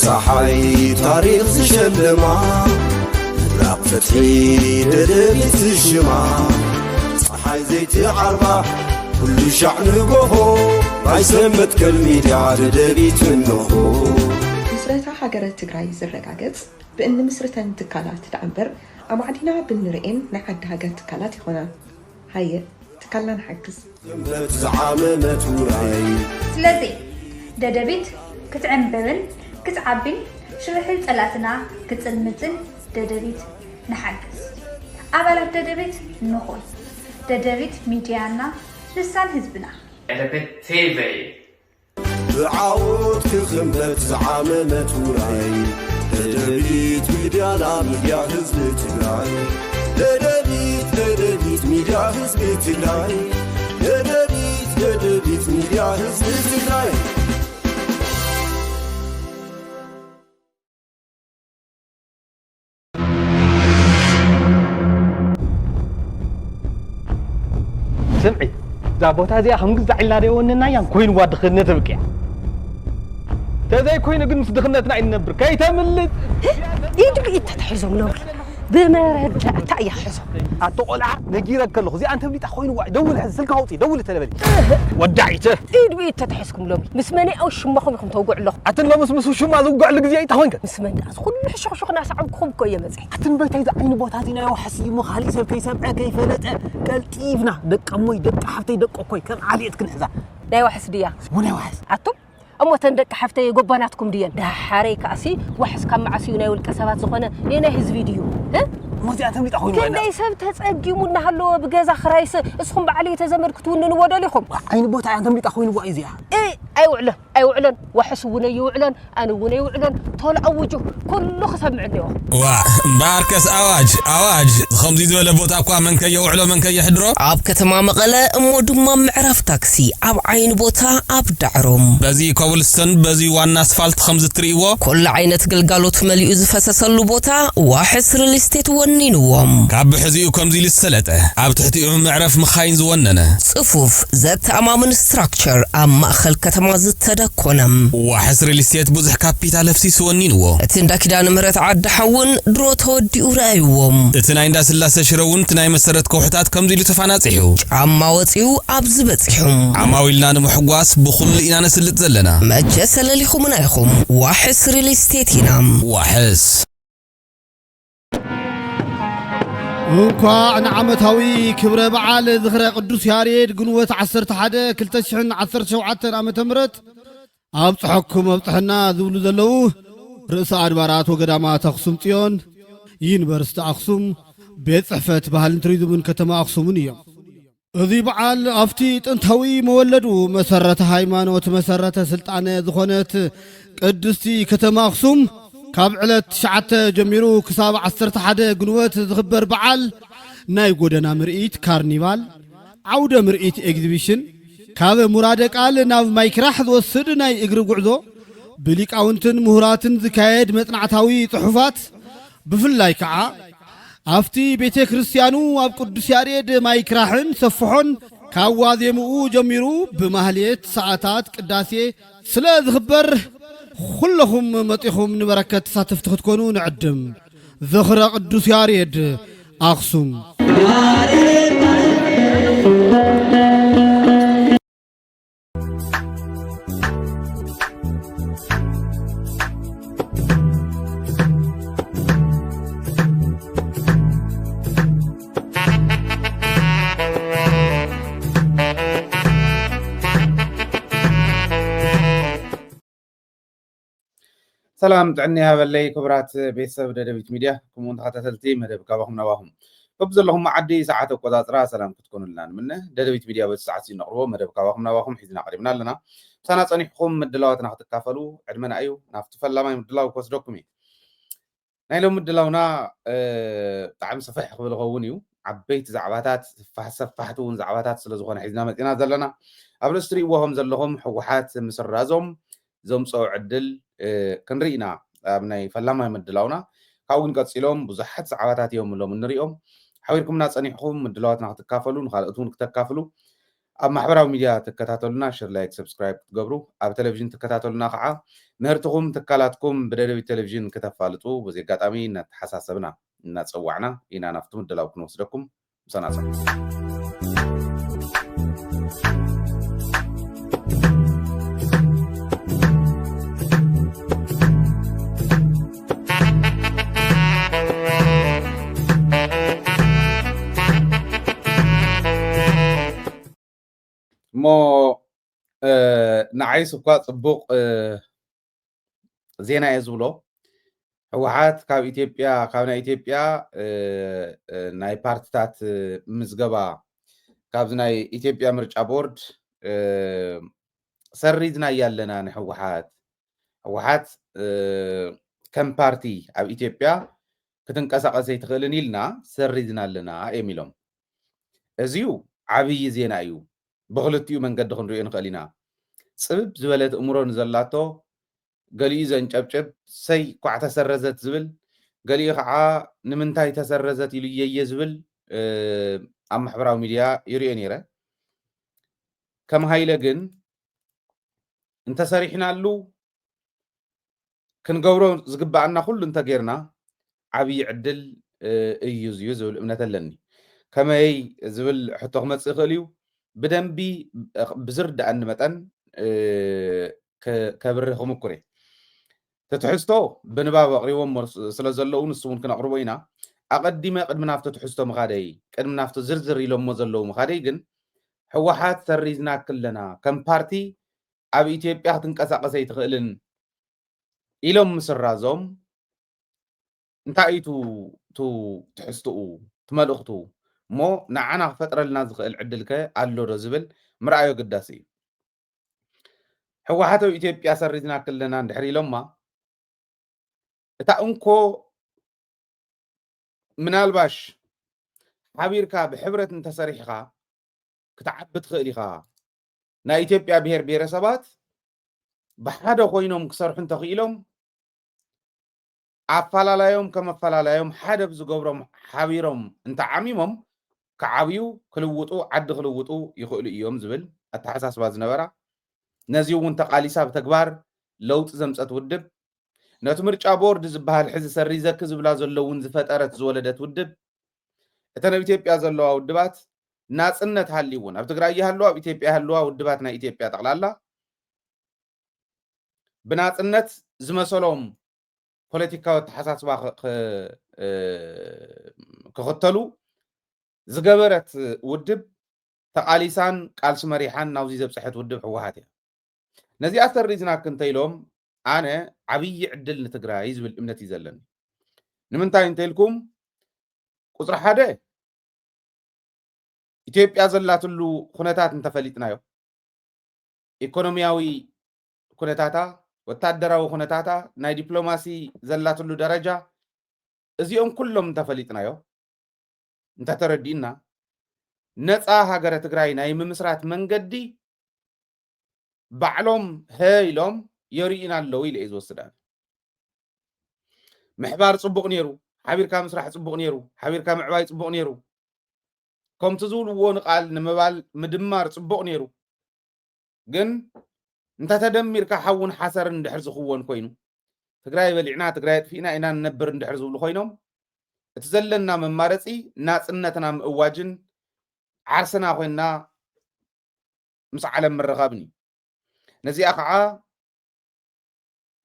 ጸሓይ ታሪኽ ዝሸልማ፣ ምብራቕ ፍትሒ ደደቢት ዝሽማ፣ ጸሓይ ዘይትዓርባ ኩሉ ሻዕ ንጎሆ፣ ናይ ሰብ መትከል ሚድያ ደደቢት እንሆ። ምስረታ ሃገረ ትግራይ ዝረጋገጽ ብእንምስርተን ትካላት ደኣ እምበር፣ ኣማዕዲና ብንርእየን ናይ ዓዲ ሃገር ትካላት ይኾና። ሃየ፣ ትካልና ንሓግዝ። ዘንበት ዝዓመመት ውራይ። ስለዚ ደደቢት ክትዕምብብን ክትዓቢን ሽርሒ ጸላእትና ክጽልምትን ደደቢት ንሓግዝ። ኣባላት ደደቢት ንኹን። ደደቢት ሚድያና፣ ልሳን ህዝብና። ደደቢት ቲቪ። ብዓወት ክኽንበት ዝዓመመት ውራይ። ደደቢት ሚድያና፣ ሚድያ ህዝቢ ትግራይ። ደደቢት፣ ደደቢት ሚድያ ህዝቢ ትግራይ። ደደቢት፣ ደደቢት ሚድያ ህዝቢ ትግራይ። ስምዒ፣ እዛ ቦታ እዚኣ ከም ግዛዕ ኢልና ደይወነናያን ኮይንዋ ድኽነት ኣብቅያ። ተዘይኮይኑ ግን ምስ ድኽነትና ኣይንነብር። ከይተምልጥ። ኢድ ብኢድ ተታሒዞም ሎሚ ብመረዳእታ እያ ሒዞም። ኣቶ ቆልዓ ነጊረክ ኣለኹ። እዚኣ እንተብሊጣ ኮይንዋ። ደውል ሕዚ ስልካ ኣውፅኢ፣ ደውል ተለበሊ። ወዳዒተ። ኢድ ብኢድ ተታሒዝኩም ሎሚ ምስ መን ያው ሽማኹም ኢኹም ተውግዑ ኣለኹም። ኣትን ሎምስ ምስ ውሽማ ዝውግዕሉ ግዜ ኣይታ ኮይንከ? ምስ መን ደኣ? እዚ ኩሉ ሕሹኽሹኽ እናሰዓብኩኹም እኮ እየ መጺአ። ኣትን በታይ ዝዓይኒ ቦታ እዚ ናይ ዋሕስ እዩ እሞ፣ ካልእ ሰብ ከይሰምዐ ከይፈለጠ ቀልጢፍና፣ ደቂ እሞይ፣ ደቂ ሓፍተይ፣ ደቂ እኮይ፣ ከም ዓሌት ክንሕዛ። ናይ ዋሕስ ድያ? እሞ ናይ ዋሕስ። ኣቱም፣ እሞ እተን ደቂ ሓፍተይ ጎባናትኩም ድየን? ደሓረይ ከኣሲ፣ ዋሕስ ካብ መዓስ እዩ ናይ ውልቀ ሰባት ዝኾነ? የናይ ህዝቢ ድዩ? እ? እሞ እዚኣ ተምሊጣ ኮይኑ ወላ። ክንደይ ሰብ ተጸጊሙ እናሃለወ ብገዛ ክራይስ፣ እስኹም ብዓል እየ ተዘመድ ክትውንንዎ ደሊኹም? ዓይኒ ቦታ እያ ተምሊጣ ኮይኑ እዚኣ። እ፣ ኣይውዕለን፣ ኣይውዕለን። ዋሕስ እውን ኣይውዕለን፣ ኣነ እውን ኣይውዕለን። ቶሎ ኣውጁ፣ ኩሉ ክሰምዕ እኒኦ። ዋ፣ እምበኣርከስ ኣዋጅ፣ ኣዋጅ። ከምዚ ዝበለ ቦታ እኳ መን ከየውዕሎ፣ መን ከየሕድሮ? ኣብ ከተማ መቐለ፣ እሞ ድማ ምዕራፍ ታክሲ፣ ኣብ ዓይኒ ቦታ፣ ኣብ ዳዕሮም። በዚ ኮብልስቶን፣ በዚ ዋና ኣስፋልት ከምዚ እትርእይዎ። ኩሉ ዓይነት ግልጋሎት መሊኡ ዝፈሰሰሉ ቦታ፣ ዋሕስ ሪል ስቴት ወኒንዎም። ካብ ብሕዚኡ ከምዚ ኢሉ ዝሰለጠ፣ ኣብ ትሕቲኡ መዕረፍ መኻይን ዝወነነ። ጽፉፍ፣ ዘተኣማምን ስትራክቸር ኣብ ማእከል ከተማ ዝተደኮነ። ዋሕስ ሪል ስቴት ብዙሕ ካፒታል ኣፍሲሱ ወኒንዎ። እቲ እንዳ ኪዳነ ምህረት ዓዲ ሓውን ድሮ ተወዲኡ ረኣይዎም። እቲ ናይ እንዳ ስላሰ ሽረ እውን እቲ ናይ መሰረት ከውሕታት ከምዚ ኢሉ ተፋናጺሑ። ጫማ ወጺኡ ኣብዚ በጺሑ። ዓማዊልና ንምሕጓስ ብኹሉ ኢና ነስልጥ ዘለና። መቸ ሰለሊኹምና ኢኹም። ዋሕስ ሪል ስቴት ኢና። ዋሕስ። እንኳዕ ንዓመታዊ ክብረ በዓል ዝኽረ ቅዱስ ያሬድ ግንቦት ዓሰርተ ሓደ ክልተ ሽሕን ዓሰርተ ሸውዓተን ዓመተ ምህረት ኣብጽሐኩም ኣብጽሐና ዝብሉ ዘለዉ ርእሰ ኣድባራት ወገዳማት ኣኽሱም ጽዮን፣ ዩኒቨርሲቲ ኣኽሱም፣ ቤት ጽሕፈት ባህልን ቱሪዝምን ከተማ ኣኽሱምን እዮም። እዚ በዓል ኣብቲ ጥንታዊ መወለዱ መሰረተ ሃይማኖት መሰረተ ስልጣነ ዝኾነት ቅድስቲ ከተማ ኣኽሱም ካብ ዕለት ትሽዓተ ጀሚሩ ክሳብ ዓሰርተ ሓደ ግንቦት ዝኽበር በዓል ናይ ጎደና ምርኢት ካርኒቫል፣ ዓውደ ምርኢት ኤግዚቢሽን፣ ካብ ሙራደ ቃል ናብ ማይክራሕ ዝወስድ ናይ እግሪ ጉዕዞ፣ ብሊቃውንትን ምሁራትን ዝካየድ መጽናዕታዊ ጽሑፋት፣ ብፍላይ ከዓ ኣብቲ ቤተ ክርስቲያኑ ኣብ ቅዱስ ያሬድ ማይክራሕን ሰፍሖን ካብ ዋዜምኡ ጀሚሩ ብማህሌት፣ ሰዓታት፣ ቅዳሴ ስለ ዝኽበር፣ ኩለኹም መጺኹም ንበረከት ተሳተፍቲ ክትኮኑ ንዕድም። ዝኽረ ቅዱስ ያሬድ ኣኽሱም። ሰላም ጥዕና ይሃበለይ ክቡራት ቤተሰብ ደደቢት ሚድያ፣ ከምኡውን ተኸታተልቲ መደብ ካባኹም ናባኹም። በብዘለኹም መዓዲ ሰዓት ኣቆጻጽራ ሰላም ክትኮኑልና ንምነ። ደደቢት ሚድያ በዚ ሰዓት እዚ ነቕርቦ መደብ ካባኹም ናባኹም ሒዝና ቀሪብና ኣለና። ምሳና ጸኒሕኩም ምድላዋትና ክትካፈሉ ዕድመና እዩ። ናብቲ ፈላማይ ምድላው ክወስደኩም እዩ። ናይ ሎሚ ምድላውና፣ እ፣ ብጣዕሚ ሰፍሕ ክብል ይኸውን እዩ። ዓበይቲ ዛዕባታት፣ ሰፋሕ-፣ ሰፋሕቲ እውን ዛዕባታት ስለ ዝኾነ ሒዝና መጺና ዘለና። ኣብ ርእሲ ትርእይዎ ከም ዘለኹም ህወሓት ምስራዞም ዘምፅኦ ዕድል፣ እ፣ ክንርኢ ኢና ኣብ ናይ ፈላማይ ምድላውና። ካብኡ ግን ቀፂሎም ብዙሓት ዛዕባታት እዮም ሎም እንሪኦም። ሓቢርኩምና ፀኒሕኩም ምድላዋትና ክትካፈሉ፣ ንኻልኦት እውን ክተካፍሉ ኣብ ማሕበራዊ ሚድያ ትከታተሉና፣ ሽር፣ ላይክ፣ ሰብስክራይብ ክትገብሩ፣ ኣብ ቴሌቪዥን ትከታተሉና ከዓ ምህርትኹም፣ ትካላትኩም ብደደቢት ቴሌቪዥን ክተፋልጡ በዚ ኣጋጣሚ እናተሓሳሰብና፣ እናጸዋዕና ኢና ናብቲ ምድላው ክንወስደኩም። ምሳና ጸንሑ። እሞ፣ እ፣ ንዓይስ እኳ ጽቡቕ፣ እ፣ ዜና እየ ዝብሎ። ህወሓት ካብ ኢትዮጵያ፣ ካብ ናይ ኢትዮጵያ፣ እ፣ እ፣ ናይ ፓርትታት፣ እ፣ ምዝገባ ካብዚ ናይ ኢትዮጵያ ምርጫ ቦርድ፣ እ፣ ሰሪዝናያ ኣለና ንህወሓት። ህወሓት፣ እ፣ ከም ፓርቲ ኣብ ኢትዮጵያ ክትንቀሳቐስ ኣይትኽእልን ኢልና ሰሪዝና ኣለና እዮም ኢሎም። እዚዩ ዓብዪ ዜና እዩ። ብኽልቲኡ መንገዲ ክንሪኦ ንኽእል ኢና። ጽብብ ዝበለት እምሮ ንዘላቶ፣ ገሊኡ ዘንጨብጭብ፣ ሰይ ኳዕ ተሰረዘት ዝብል፣ ገሊኡ ከዓ ንምንታይ ተሰረዘት ኢሉ የየ ዝብል፣ እ፣ ኣብ ማሕበራዊ ሚድያ ይሪኦ ነይረ። ከም ሃይለ ግን እንተሰሪሕናሉ ክንገብሮ ዝግብኣና ኩሉ እንተጌርና ዓብዪ ዕድል፣ እ፣ እዩ ዝዩ ዝብል እምነት ኣለኒ። ከመይ ዝብል ሕቶ ክመጽእ ይኽእል እዩ። ብደንቢ፣ እ፣ ብዝርድኣኒ መጠን፣ እ፣ ከ-፣ ከብርህ ክምኩር እየ። እቲ ትሕዝቶ ብንባብ ኣቕሪቦም ስለ ዘለዉ ንሱ እውን ክነቕርቦ ኢና። ኣቐዲመ ቅድሚ ናብቲ ትሕዝቶ ምኻደይ፣ ቅድሚ ናብቲ ዝርዝር ኢሎሞ ዘለዉ ምኻደይ ግን ህወሓት ሰሪዝናኪ ኣለና፣ ከም ፓርቲ ኣብ ኢትዮጵያ ክትንቀሳቐስ ኣይትኽእልን ኢሎም ምስራዞም እንታይ እዩ ቱ-፣ ቱ-፣ ትሕዝትኡ፣ እቲ መልእኽቱ እሞ ንዓና ክፈጥረልና ዝኽእል ዕድል ከ ኣሎ ዶ ዝብል ምርኣዮ ግዳሲ እዩ። ህወሓት ኣብ ኢትዮጵያ ሰሪዝናኪ ኣለና እንድሕር ኢሎማ እታ እንኮ ምናልባሽ ሓቢርካ ብሕብረት እንተሰሪሕኻ ክትዓቢ ትኽእል ኢኻ። ናይ ኢትዮጵያ ብሔር ብሔረሰባት ብሓደ ኮይኖም ክሰርሑ እንተኽኢሎም ኣፈላላዮም ከም ኣፈላላዮም ሓደ ብዝገብሮም ሓቢሮም እንተዓሚሞም ክዓብዩ፣ ክልውጡ፣ ዓዲ ክልውጡ ይኽእሉ እዮም ዝብል ኣተሓሳስባ ዝነበራ፣ ነዚ እውን ተቓሊሳ ብተግባር ለውጢ ዘምጸት ውድብ፣ ነቲ ምርጫ ቦርድ ዝበሃል ሕዚ ሰሪዘኪ ዝብላ ዘሎ እውን ዝፈጠረት ዝወለደት ውድብ፣ እተን ኣብ ኢትዮጵያ ዘለዋ ውድባት ናጽነት ሃልይውን፣ ኣብ ትግራይ ይሃልዋ፣ ኣብ ኢትዮጵያ ይሃልዋ፣ ውድባት ናይ ኢትዮጵያ ጠቕላላ ብናጽነት ዝመሰሎም ፖለቲካዊ ኣተሓሳስባ ክ-፣ ክ-፣ እ፣ ክኽተሉ ዝገበረት ውድብ ተቓሊሳን ቃልሲ መሪሓን ናብዚ ዘብጽሐት ውድብ ህወሓት እያ። ነዚኣ ሰሪዝናኪ እንተኢሎም ኣነ ዓብዪ ዕድል ንትግራይ ዝብል እምነት እዩ ዘለኒ። ንምንታይ እንተኢልኩም ቁጽሪ ሓደ ኢትዮጵያ ዘላትሉ ኩነታት እንተፈሊጥናዮ፣ ኢኮኖሚያዊ ኩነታታ፣ ወታደራዊ ኩነታታ፣ ናይ ዲፕሎማሲ ዘላትሉ ደረጃ፣ እዚኦም ኩሎም እንተፈሊጥናዮ፣ እንተተረዲእና፣ ነፃ ሃገረ ትግራይ ናይ ምምስራት መንገዲ ባዕሎም ሀ ኢሎም የርእዩና ኣለዉ ኢለ እየ ዝወስድ ኣነ። ምሕባር ጽቡቕ ነይሩ፣ ሓቢርካ ምስራሕ ጽቡቕ ነይሩ፣ ሓቢርካ ምዕባይ ጽቡቕ ነይሩ። ከምቲ ዝብልዎ ንቃል ንምባል ምድማር ጽቡቕ ነይሩ። ግን እንተተደሚርካ ሓውን ሓሰርን እንድሕር ዝኽወን ኮይኑ፣ ትግራይ በሊዕና፣ ትግራይ ኣጥፊእና ኢና ንነብር እንድሕር ዝብሉ ኮይኖም፣ እቲ ዘለና መማረፂ ናፅነትና ምእዋጅን ዓርስና ኮይንና ምስ ዓለም ምርኻብን እዩ። ነዚኣ ከዓ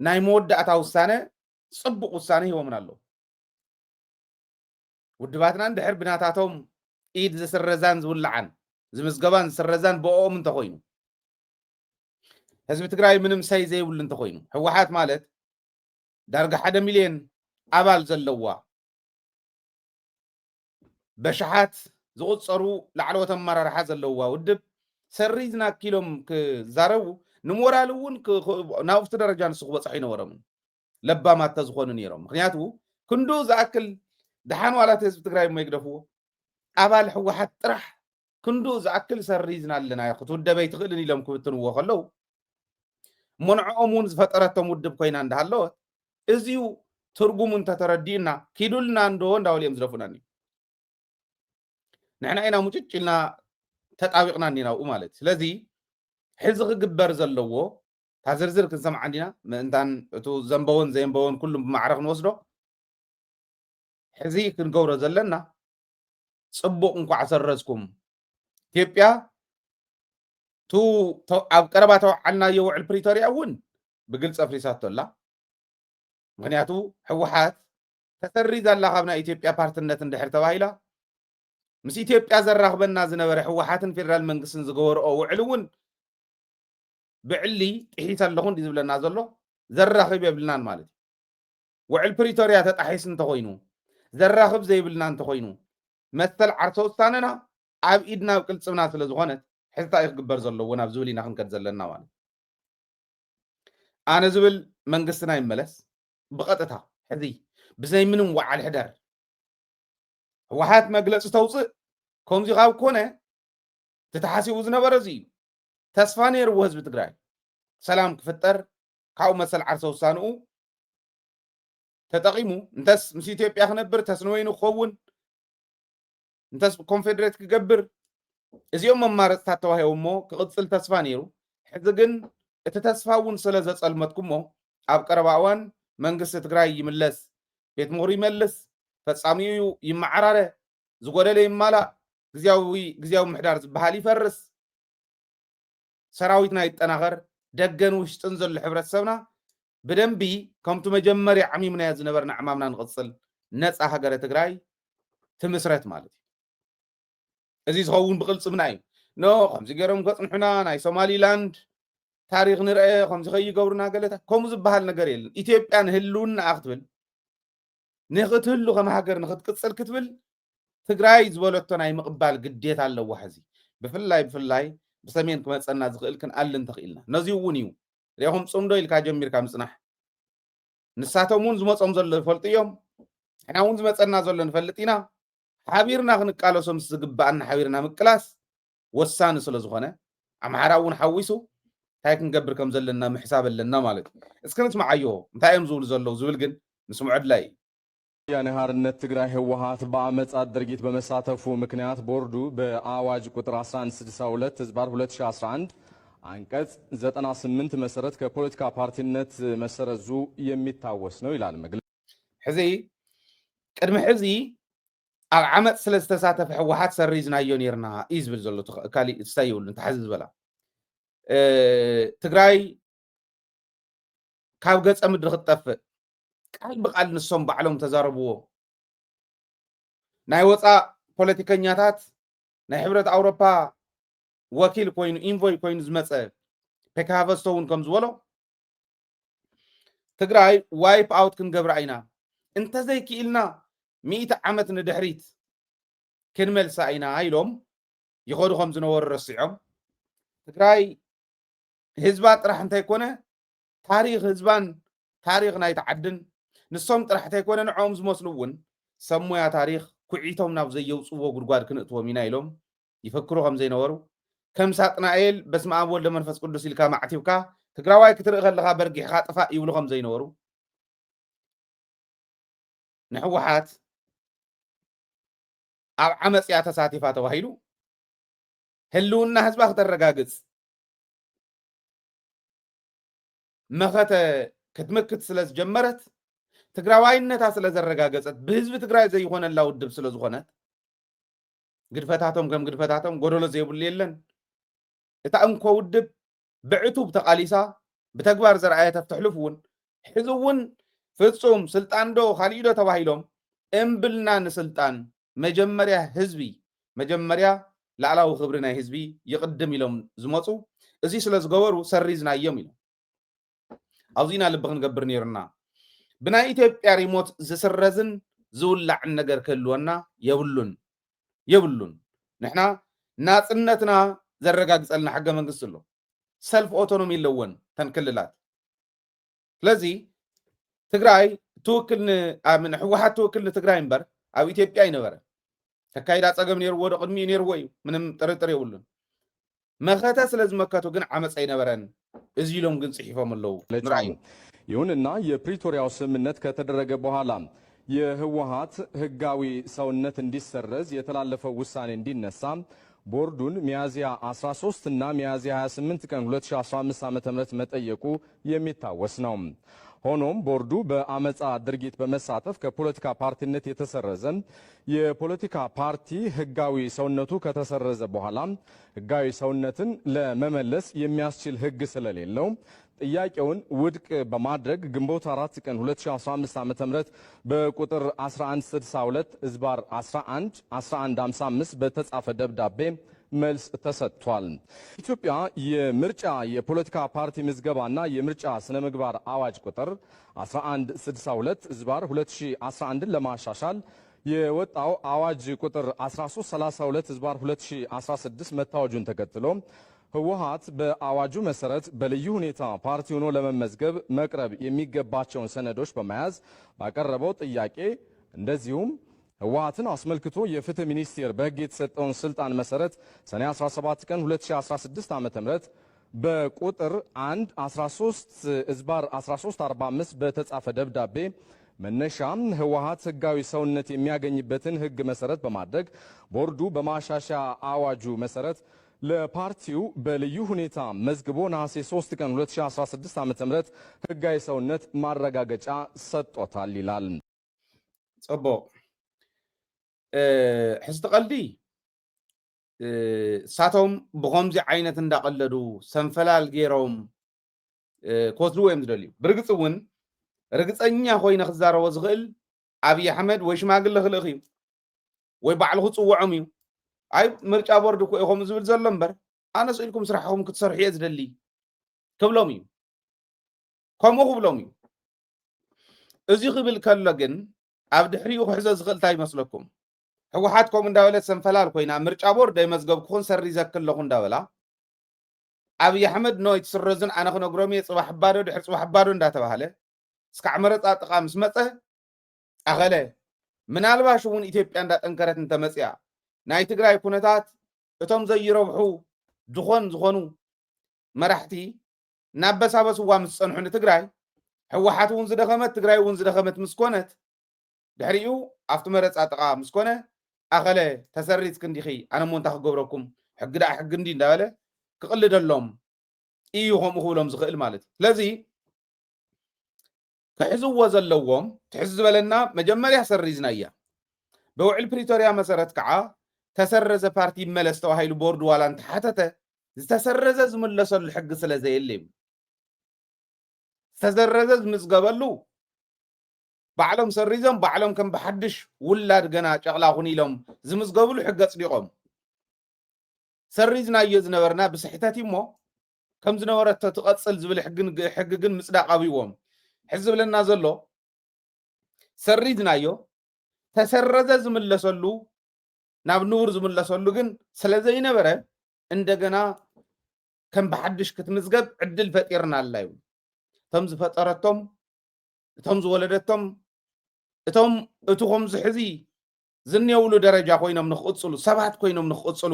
ናይ መወዳእታ ውሳነ፣ ጽቡቕ ውሳነ ሂቦምና ኣለዉ። ውድባትና እንድሕር ብናታቶም ኢድ ዝስረዛን ዝውልዓን፣ ዝምዝገባን ዝስረዛን ብኦኦም እንተኾይኑ፣ ህዝቢ ትግራይ ምንም ሰይ ዘይብሉ እንተኾይኑ፣ ህወሓት ማለት ዳርጋ ሓደ ሚልዮን ኣባል ዘለዋ፣ በሽሓት ዝቑጸሩ ላዕለዎት ኣመራርሓ ዘለዋ ውድብ ሰሪዝናኪ ኢሎም ክዛረቡ፣ ንሞራል እውን ክ-፣ ክ-፣ ናብቲ ደረጃ ንሱ ክበጽሑ ኣይነበሮምን። ለባማት ተዝኾኑ ነይሮም። ምኽንያቱ ክንድኡ ዝኣክል ደሓን ዋላ እቲ ህዝቢ ትግራይ እሞ ይግደፍዎ፣ ኣባል ህወሓት ጥራሕ ክንድኡ ዝኣክል ሰሪዝና ኣለና፣ ክትውደብ ኣይትኽእልን ኢሎም ክብትንዎ ከለዉ፣ እሞ ንዕኦም እውን ዝፈጠረቶም ውድብ ኮይና እንዳሃለወት፣ እዚዩ ትርጉሙ እንተተረዲእና፣ ኪዱልና እንዶ እንዳበሉ እዮም ዝደፉናኒ። ንሕና ኢና ሙጭጭ ኢልና ተጣቢቕና እኒና ኣብኡ ማለት እዩ። ስለዚ ሕዚ ክግበር ዘለዎ እታ ዝርዝር ክንሰምዓ እንዲና፣ ምእንታን እቱ ዘንበወን ዘየንበወን ኩሉም ብማዕረ ክንወስዶ። ሕዚ ክንገብሮ ዘለና፣ ጽቡቕ እንኳዕ ሰረዝኩም። ኢትዮጵያ ቱ ተ- ኣብ ቀረባ ተወዓልናዮ ውዕል ፕሪቶርያ እውን ብግልፂ ኣፍሪሳቶ ኣላ። ምክንያቱ ህወሓት ተሰሪዛ ኣላ ካብ ናይ ኢትዮጵያ ፓርትነት እንድሕር ተባሂላ፣ ምስ ኢትዮጵያ ዘራኽበና ዝነበረ ህወሓትን ፌደራል መንግስትን ዝገበርኦ ውዕል እውን ብዕሊ ጥሒሰ ኣለኹ እንዲ ዝብለና ዘሎ፣ ዘራኽብ የብልናን ማለት እዩ። ውዕል ፕሪቶርያ ተጣሒስ እንተኾይኑ፣ ዘራኽብ ዘይብልና እንተኾይኑ፣ መሰል ዓርሰ ውሳነና ኣብ ኢድና ኣብ ቅልጽምና ስለ ዝኾነት፣ ሕዝታ እዩ ክግበር ዘለዎ ናብ ዝብል ኢና ክንከድ ዘለና ማለት እዩ። ኣነ ዝብል መንግስትና ይመለስ ብቐጥታ ሕዚ ብዘይ ምንም ወዓል ሕደር ህወሓት መግለፂ ተውፅእ። ከምዚ ካብ ኮነ እቲ ተሓሲቡ ዝነበረ እዚ እዩ። ተስፋ ነይርዎ ህዝቢ ትግራይ ሰላም ክፍጠር፣ ካብኡ መሰል ዓርሰ ውሳንኡ ተጠቒሙ፣ እንተስ ምስ ኢትዮጵያ ክነብር፣ እንተስ ንበይኑ ክኸውን፣ እንተስ ኮንፌደሬት ክገብር፣ እዚኦም መማረፅታት ተዋሂቦሞ ክቕፅል ተስፋ ነይሩ። ሕዚ ግን እቲ ተስፋ እውን ስለ ዘፀልመትኩሞ፣ ኣብ ቀረባ እዋን መንግስቲ ትግራይ ይምለስ፣ ቤት ምኽሪ ይመልስ፣ ፈፃሚኡ ይመዓራረ፣ ዝጎደለ ይማላእ፣ ግዝያዊ ግዝያዊ ምሕዳር ዝበሃል ይፈርስ፣ ሰራዊትና ይጠናኸር፣ ደገን ውሽጥን ዘሎ ሕብረተሰብና ብደንቢ ከምቲ መጀመርያ ዓሚምናዮ ዝነበርና ዕማምና ንቕፅል፣ ነፃ ሃገረ ትግራይ ትምስረት ማለት እዩ። እዚ ዝኸውን ብቕልፅምና እዩ። ኖ ከምዚ ገይሮም ከፅንሑና፣ ናይ ሶማሊላንድ ታሪኽ ንርአ፣ ከምዚ ከይገብሩና ገለታ፣ ከምኡ ዝበሃል ነገር የለን። ኢትዮጵያ ንህልውናኣ ክትብል፣ ንክትህሉ ከም ሃገር ንክትቅፅል ክትብል ትግራይ ዝበለቶ ናይ ምቕባል ግዴታ ኣለዋ። ሕዚ ብፍላይ ብፍላይ ብሰሜን ክመፀና ዝኽእል ክንኣሊ እንተኽኢልና፣ ነዚ እውን እዩ ሪኹም ፅምዶ ኢልካ ጀሚርካ ምፅናሕ። ንሳቶም እውን ዝመፆም ዘሎ ይፈልጡ እዮም። ንሕና እውን ዝመፀና ዘሎ ንፈልጥ ኢና። ሓቢርና ክንቃለሶ ምስ ዝግባኣና ሓቢርና ምቅላስ ወሳኒ ስለ ዝኾነ፣ ኣምሓራ እውን ሓዊሱ እንታይ ክንገብር ከም ዘለና ምሕሳብ ኣለና ማለት እዩ። እስኪ ንስምዓዮ፣ እንታይ እዮም ዝብሉ ዘለዉ ዝብል ግን ንስምዖ ኣድላይ እዩ። ወያነ ሓርነት ትግራይ ህወሓት በአመጻት ድርጊት በመሳተፉ ምክንያት ቦርዱ በአዋጅ ቁጥር አስራ አንድ ስድሳ ሁለት ህዝባር ሁለት ሺ አስራ አንድ አንቀጽ ዘጠና ስምንት መሰረት ከፖለቲካ ፓርቲነት መሰረዙ የሚታወስ ነው ይላል መግለጫው። ሕዚ ቅድሚ ሕዚ ኣብ ዓመፅ ስለ ዝተሳተፈ ህወሓት ሰሪዝናዮ ነይርና እዩ ዝብል ዘሎ። እቲ ኸ- ካሊእ እንታይ የብሉን። ተሓዚ ዝበላ እ፣ ትግራይ ካብ ገፀ ምድሪ ክትጠፍእ ቃል ብቃል ንሶም ባዕሎም ተዛረብዎ። ናይ ወፃእ ፖለቲከኛታት ናይ ሕብረት ኣውሮፓ ወኪል ኮይኑ ኢንቮይ ኮይኑ ዝመፀ ፔካ ሃቨስቶ እውን ከም ዝበሎ ትግራይ ዋይፕ ኣውት ክንገብራ ኢና፣ እንተዘይክኢልና ሚእቲ ዓመት ንድሕሪት ክንመልሳ ኢና ኢሎም ይኸዱ ከም ዝነበሩ ረሲዖም ትግራይ ህዝባ ጥራሕ እንተይኮነ ታሪኽ ህዝባን ታሪኽ ናይቲ ዓድን ንሶም ጥራሕ እንተይኮነ ንዕኦም ዝመስሉ እውን ሰብ ሞያ ታሪኽ ኩዒቶም ናብ ዘየውፅዎ ጉድጓድ ክንእትዎም ኢና ኢሎም ይፈክሩ ከም ዘይነበሩ ከም ሳጥናኤል በስመ ኣብ ወልደ መንፈስ ቅዱስ ኢልካ ማዕቲብካ ትግራዋይ ክትርኢ ከለኻ በርጊሕኻ ጥፋእ ይብሉ ከም ዘይነበሩ ንሕወሓት ኣብ ዓመፅ እያ ተሳቲፋ ተባሂሉ ህልውና ህዝባ ክተረጋግፅ መኸተ ክትምክት ስለ ዝጀመረት ትግራዋይነታ ስለ ዘረጋገፀት ብህዝቢ ትግራይ ዘይኾነላ ውድብ ስለ ዝኾነት ግድፈታቶም ከም ግድፈታቶም ጎደሎ ዘይብሉ የለን። እታ እንኮ ውድብ ብዕቱብ ተቓሊሳ ብተግባር ዘርኣየት ኣብቲ ሕሉፍ እውን ሕዚ እውን ፍፁም ስልጣን ዶ ካሊእ ዶ ተባሂሎም እምብልና ንስልጣን መጀመርያ ህዝቢ መጀመርያ ላዕላዊ ክብሪ ናይ ህዝቢ ይቕድም ኢሎም ዝመፁ እዚ ስለ ዝገበሩ ሰሪዝናዮም ኢሎም። ኣብዚ ኢና ልቢ ክንገብር ነይሩና። ብናይ ኢትዮጵያ ሪሞት ዝስረዝን ዝውላዕን ነገር ክህልወና የብሉን የብሉን። ንሕና ናፅነትና ዘረጋግፀልና ሕገ መንግስቲ ኣሎ። ሰልፍ ኦቶኖሚ ኣለወን ተን ክልላት። ስለዚ ትግራይ ትውክል ን- ኣብ- ንህወሓት ትውክል ንትግራይ እምበር ኣብ ኢትዮጵያ ኣይነበረ። ተካይዳ ፀገም ነይርዎ ዶ ቅድሚኡ ነይርዎ እዩ፣ ምንም ጥርጥር የብሉን። መኸተ ስለ ዝመከቱ ግን ዓመፅ ኣይነበረን እዚ ኢሎም ግን ፅሒፎም ኣለዉ። ንርኣዩ። ይሁንና የፕሪቶሪያው ስምምነት ከተደረገ በኋላ የህወሓት ህጋዊ ሰውነት እንዲሰረዝ የተላለፈው ውሳኔ እንዲነሳ ቦርዱን ሚያዝያ አስራ ሦስት እና ሚያዝያ ሃያ ስምንት ቀን ሁለት ሺህ አስራ አምስት ዓመተ ምህረት መጠየቁ የሚታወስ ነው። ሆኖም ቦርዱ በአመጻ ድርጊት በመሳተፍ ከፖለቲካ ፓርቲነት የተሰረዘ የፖለቲካ ፓርቲ ህጋዊ ሰውነቱ ከተሰረዘ በኋላ ህጋዊ ሰውነትን ለመመለስ የሚያስችል ህግ ስለሌለው ጥያቄውን ውድቅ በማድረግ ግንቦት አራት ቀን ሁለት ሺህ አስራ አምስት ዓመተ ምህረት በቁጥር አስራ አንድ ስልሳ ሁለት ዝባር አስራ አንድ አስራ አንድ ሃምሳ አምስት በተጻፈ ደብዳቤ መልስ ተሰጥቷል። ኢትዮጵያ የምርጫ የፖለቲካ ፓርቲ ምዝገባና የምርጫ ስነ ምግባር አዋጅ ቁጥር አስራ አንድ ስልሳ ሁለት ዝባር ሁለት ሺህ አስራ አንድን ለማሻሻል የወጣው አዋጅ ቁጥር አስራ ሦስት ሠላሳ ሁለት ዝባር ሁለት ሺህ አስራ ስድስት መታወጁን ተከትሎ ህወሓት በአዋጁ መሰረት በልዩ ሁኔታ ፓርቲ ሆኖ ለመመዝገብ መቅረብ የሚገባቸውን ሰነዶች በመያዝ ባቀረበው ጥያቄ፣ እንደዚሁም ህወሓትን አስመልክቶ የፍትህ ሚኒስቴር በህግ የተሰጠውን ስልጣን መሰረት ሰኔ አስራ ሰባት ቀን ሁለት ሺህ አስራ ስድስት ዓመተ ምህረት በቁጥር አንድ አስራ ሦስት ዝባር አስራ ሦስት አርባ አምስት በተጻፈ ደብዳቤ መነሻ ህወሓት ህጋዊ ሰውነት የሚያገኝበትን ህግ መሰረት በማድረግ ቦርዱ በማሻሻያ አዋጁ መሰረት ለፓርቲው በልዩ ሁኔታ መዝግቦ ነሐሴ ሦስት ቀን ሁለት ሺህ አስራ ስድስት ዓመተ ምህረት ህጋዊ ሰውነት ማረጋገጫ ሰጥቶታል ይላል። ጽቡቕ። እ፣ ሕዝቲ ቀልዲ፣ እ፣ እሳቶም ብኸምዚ ዓይነት እንዳቐለዱ ሰንፈላል ገይሮም፣ እ፣ ክወስድዎ እዮም ዝደልዩ። ብርግጽ እውን ርግጸኛ ኮይነ ክዛረቦ ዝኽእል ኣብይ ኣሕመድ ወይ ሽማግለ ክልእኽ እዩ ወይ ባዕሉ ክጽውዖም እዩ። ኣይ ምርጫ ቦርድ እኮ እዩ ከምኡ ዝብል ዘሎ እምበር፣ ኣነ ስኢልኩም ስራሕኹም ክትሰርሑ እየ ዝደሊ ክብሎም እዩ። ከምኡ ክብሎም እዩ። እዚ ክብል ከሎ ግን ኣብ ድሕሪኡ ክሕዞ ዝኽእል እንታይ ይመስለኩም? ህወሓት ከምኡ እንዳበለት ሰንፈላል ኮይና ምርጫ ቦርድ ኣይመዝገብኩኹን ሰሪዘኪ ኣለኹ እንዳበላ ኣብይ ኣሕመድ ኖ ኣይትስረዙን ኣነ ክነግሮም እየ ጽባሕ ባዶ ድሕሪ ጽባሕ ባዶ እንዳተባሃለ እስካዕ መረጻ ጥቓ ምስ መጸ ኣኸለ ምናልባሽ እውን ኢትዮጵያ እንዳጠንከረት እንተመጽያ ናይ ትግራይ ኩነታት እቶም ዘይረብሑ ድኾን ዝኾኑ መራሕቲ እናበሳበስዋ ምስ ጸንሑ ንትግራይ ህወሓት እውን ዝደኸመት ትግራይ እውን ዝደኸመት ምስ ኮነት ድሕሪኡ ኣብቲ መረፃ ጥቓ ምስ ኮነ ኣኸለ ተሰሪዝኪ እንዲኺ ኣነ እሞ እንታይ ክገብረኩም ሕጊ ደኣ ሕጊ እንዲ እንዳበለ ክቕልደሎም እዩ ከምኡ ክብሎም ዝኽእል ማለት እዩ። ስለዚ ክሕዝዎ ዘለዎም ትሕዝ ዝበለና መጀመርያ ሰሪዝና እያ። ብውዕል ፕሪቶርያ መሰረት ከዓ ተሰረዘ ፓርቲ ይመለስ ተባሂሉ ቦርድ ዋላ እንተሓተተ ዝተሰረዘ ዝምለሰሉ ሕጊ ስለ ዘየለ እዩ። ዝተሰረዘ ዝምዝገበሉ ባዕሎም ሰሪዞም ባዕሎም ከም ብሓድሽ ውላድ ገና ጨቕላ ኩን ኢሎም ዝምዝገብሉ ሕጊ ኣፅዲቖም ሰሪዝናዮ ዝነበርና ብስሕተት እዩ እሞ ከም ዝነበረቶ ትቐፅል ዝብል ሕጊ ግን ምፅዳቕ ኣብይዎም ሕዚ ዝብለና ዘሎ ሰሪዝናዮ ተሰረዘ ዝምለሰሉ ናብ ንቡር ዝምለሰሉ ግን ስለ ዘይነበረ እንደገና ከም ብሓድሽ ክትምዝገብ ዕድል ፈጢርናላ እዩ። እቶም ዝፈጠረቶም እቶም ዝወለደቶም እቶም እቲ ከምዚ ሕዚ ዝኔውሉ ደረጃ ኮይኖም ንክቕፅሉ ሰባት ኮይኖም ንክቕፅሉ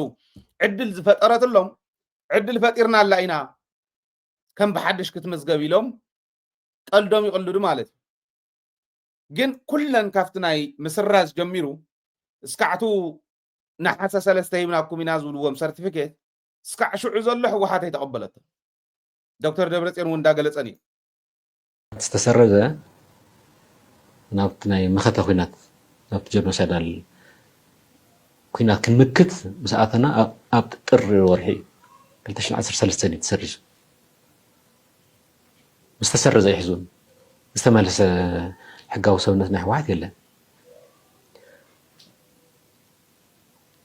ዕድል ዝፈጠረትሎም ዕድል ፈጢርናላ ኢና ከም ብሓድሽ ክትምዝገብ ኢሎም ቀልዶም ይቕልዱ ማለት እዩ። ግን ኩለን ካብቲ ናይ ምስራዝ ጀሚሩ እስካዕቱ ነሓሰ ሰለስተ ሂብናኩም ኢና ዝብልዎም ሰርቲፊኬት እስካዕ ሽዑ ዘሎ ህወሓት ኣይተቐበለቶ። ዶክተር ደብረፅዮን እውን እንዳገለፀን እዩ። ዝተሰረዘ ናብቲ ናይ መኸተ ኩናት ናብቲ ጀኖሳይዳል ኩናት ክንምክት ምስ ኣተና ኣብ ጥሪ ወርሒ ክልተ ሽሕን ዓሰርተ ሰለስተን እዩ ተሰሪዙ። ምስ ተሰረዘ ይሕዙን ዝተመለሰ ሕጋዊ ሰብነት ናይ ህወሓት የለን።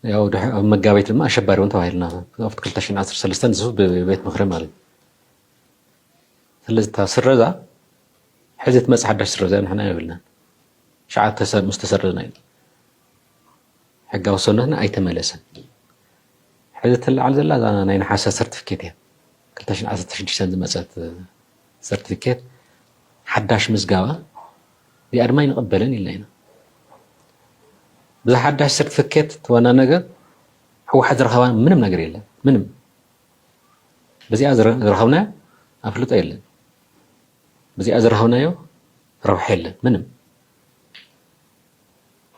ያው ኣብ መጋቢት ድማ ኣሸባሪ እውን ተባሂልና ኣብቲ ክልተ ሽሕን ዓሰርተ ሰለስተን ዝሱ ብቤት ምክሪ ማለት እዩ። ስለዚ እታ ስረዛ ሕዚ ትመፅእ ሓዳሽ ስረዛ ንሕና የብልናን። ሸዓተ ሰብ ምስ ተሰረዝና እዩ ሕጋዊ ሰብነትና ኣይተመለሰን። ሕዚ ትለዓል ዘላ እዛ ናይ ነሓሰ ሰርቲፊኬት እያ። ክልተ ሽሕን ዓሰርተ ሽዱሽተን ዝመፀት ሰርቲፊኬት ሓዳሽ ምዝጋባ እዚኣ ድማ ኣይንቕበልን ኢልና ኢና። ብዛ ሓዳሽ ሰርቲፊኬት እቲ ዋና ነገር ህወሓት ዝረኸባ ምንም ነገር የለን። ምንም ብዚኣ ዝረ- ዝረኸብናዮ ኣፍልጦ የለን። ብዚኣ ዝረኸብናዮ ረብሓ የለን ምንም።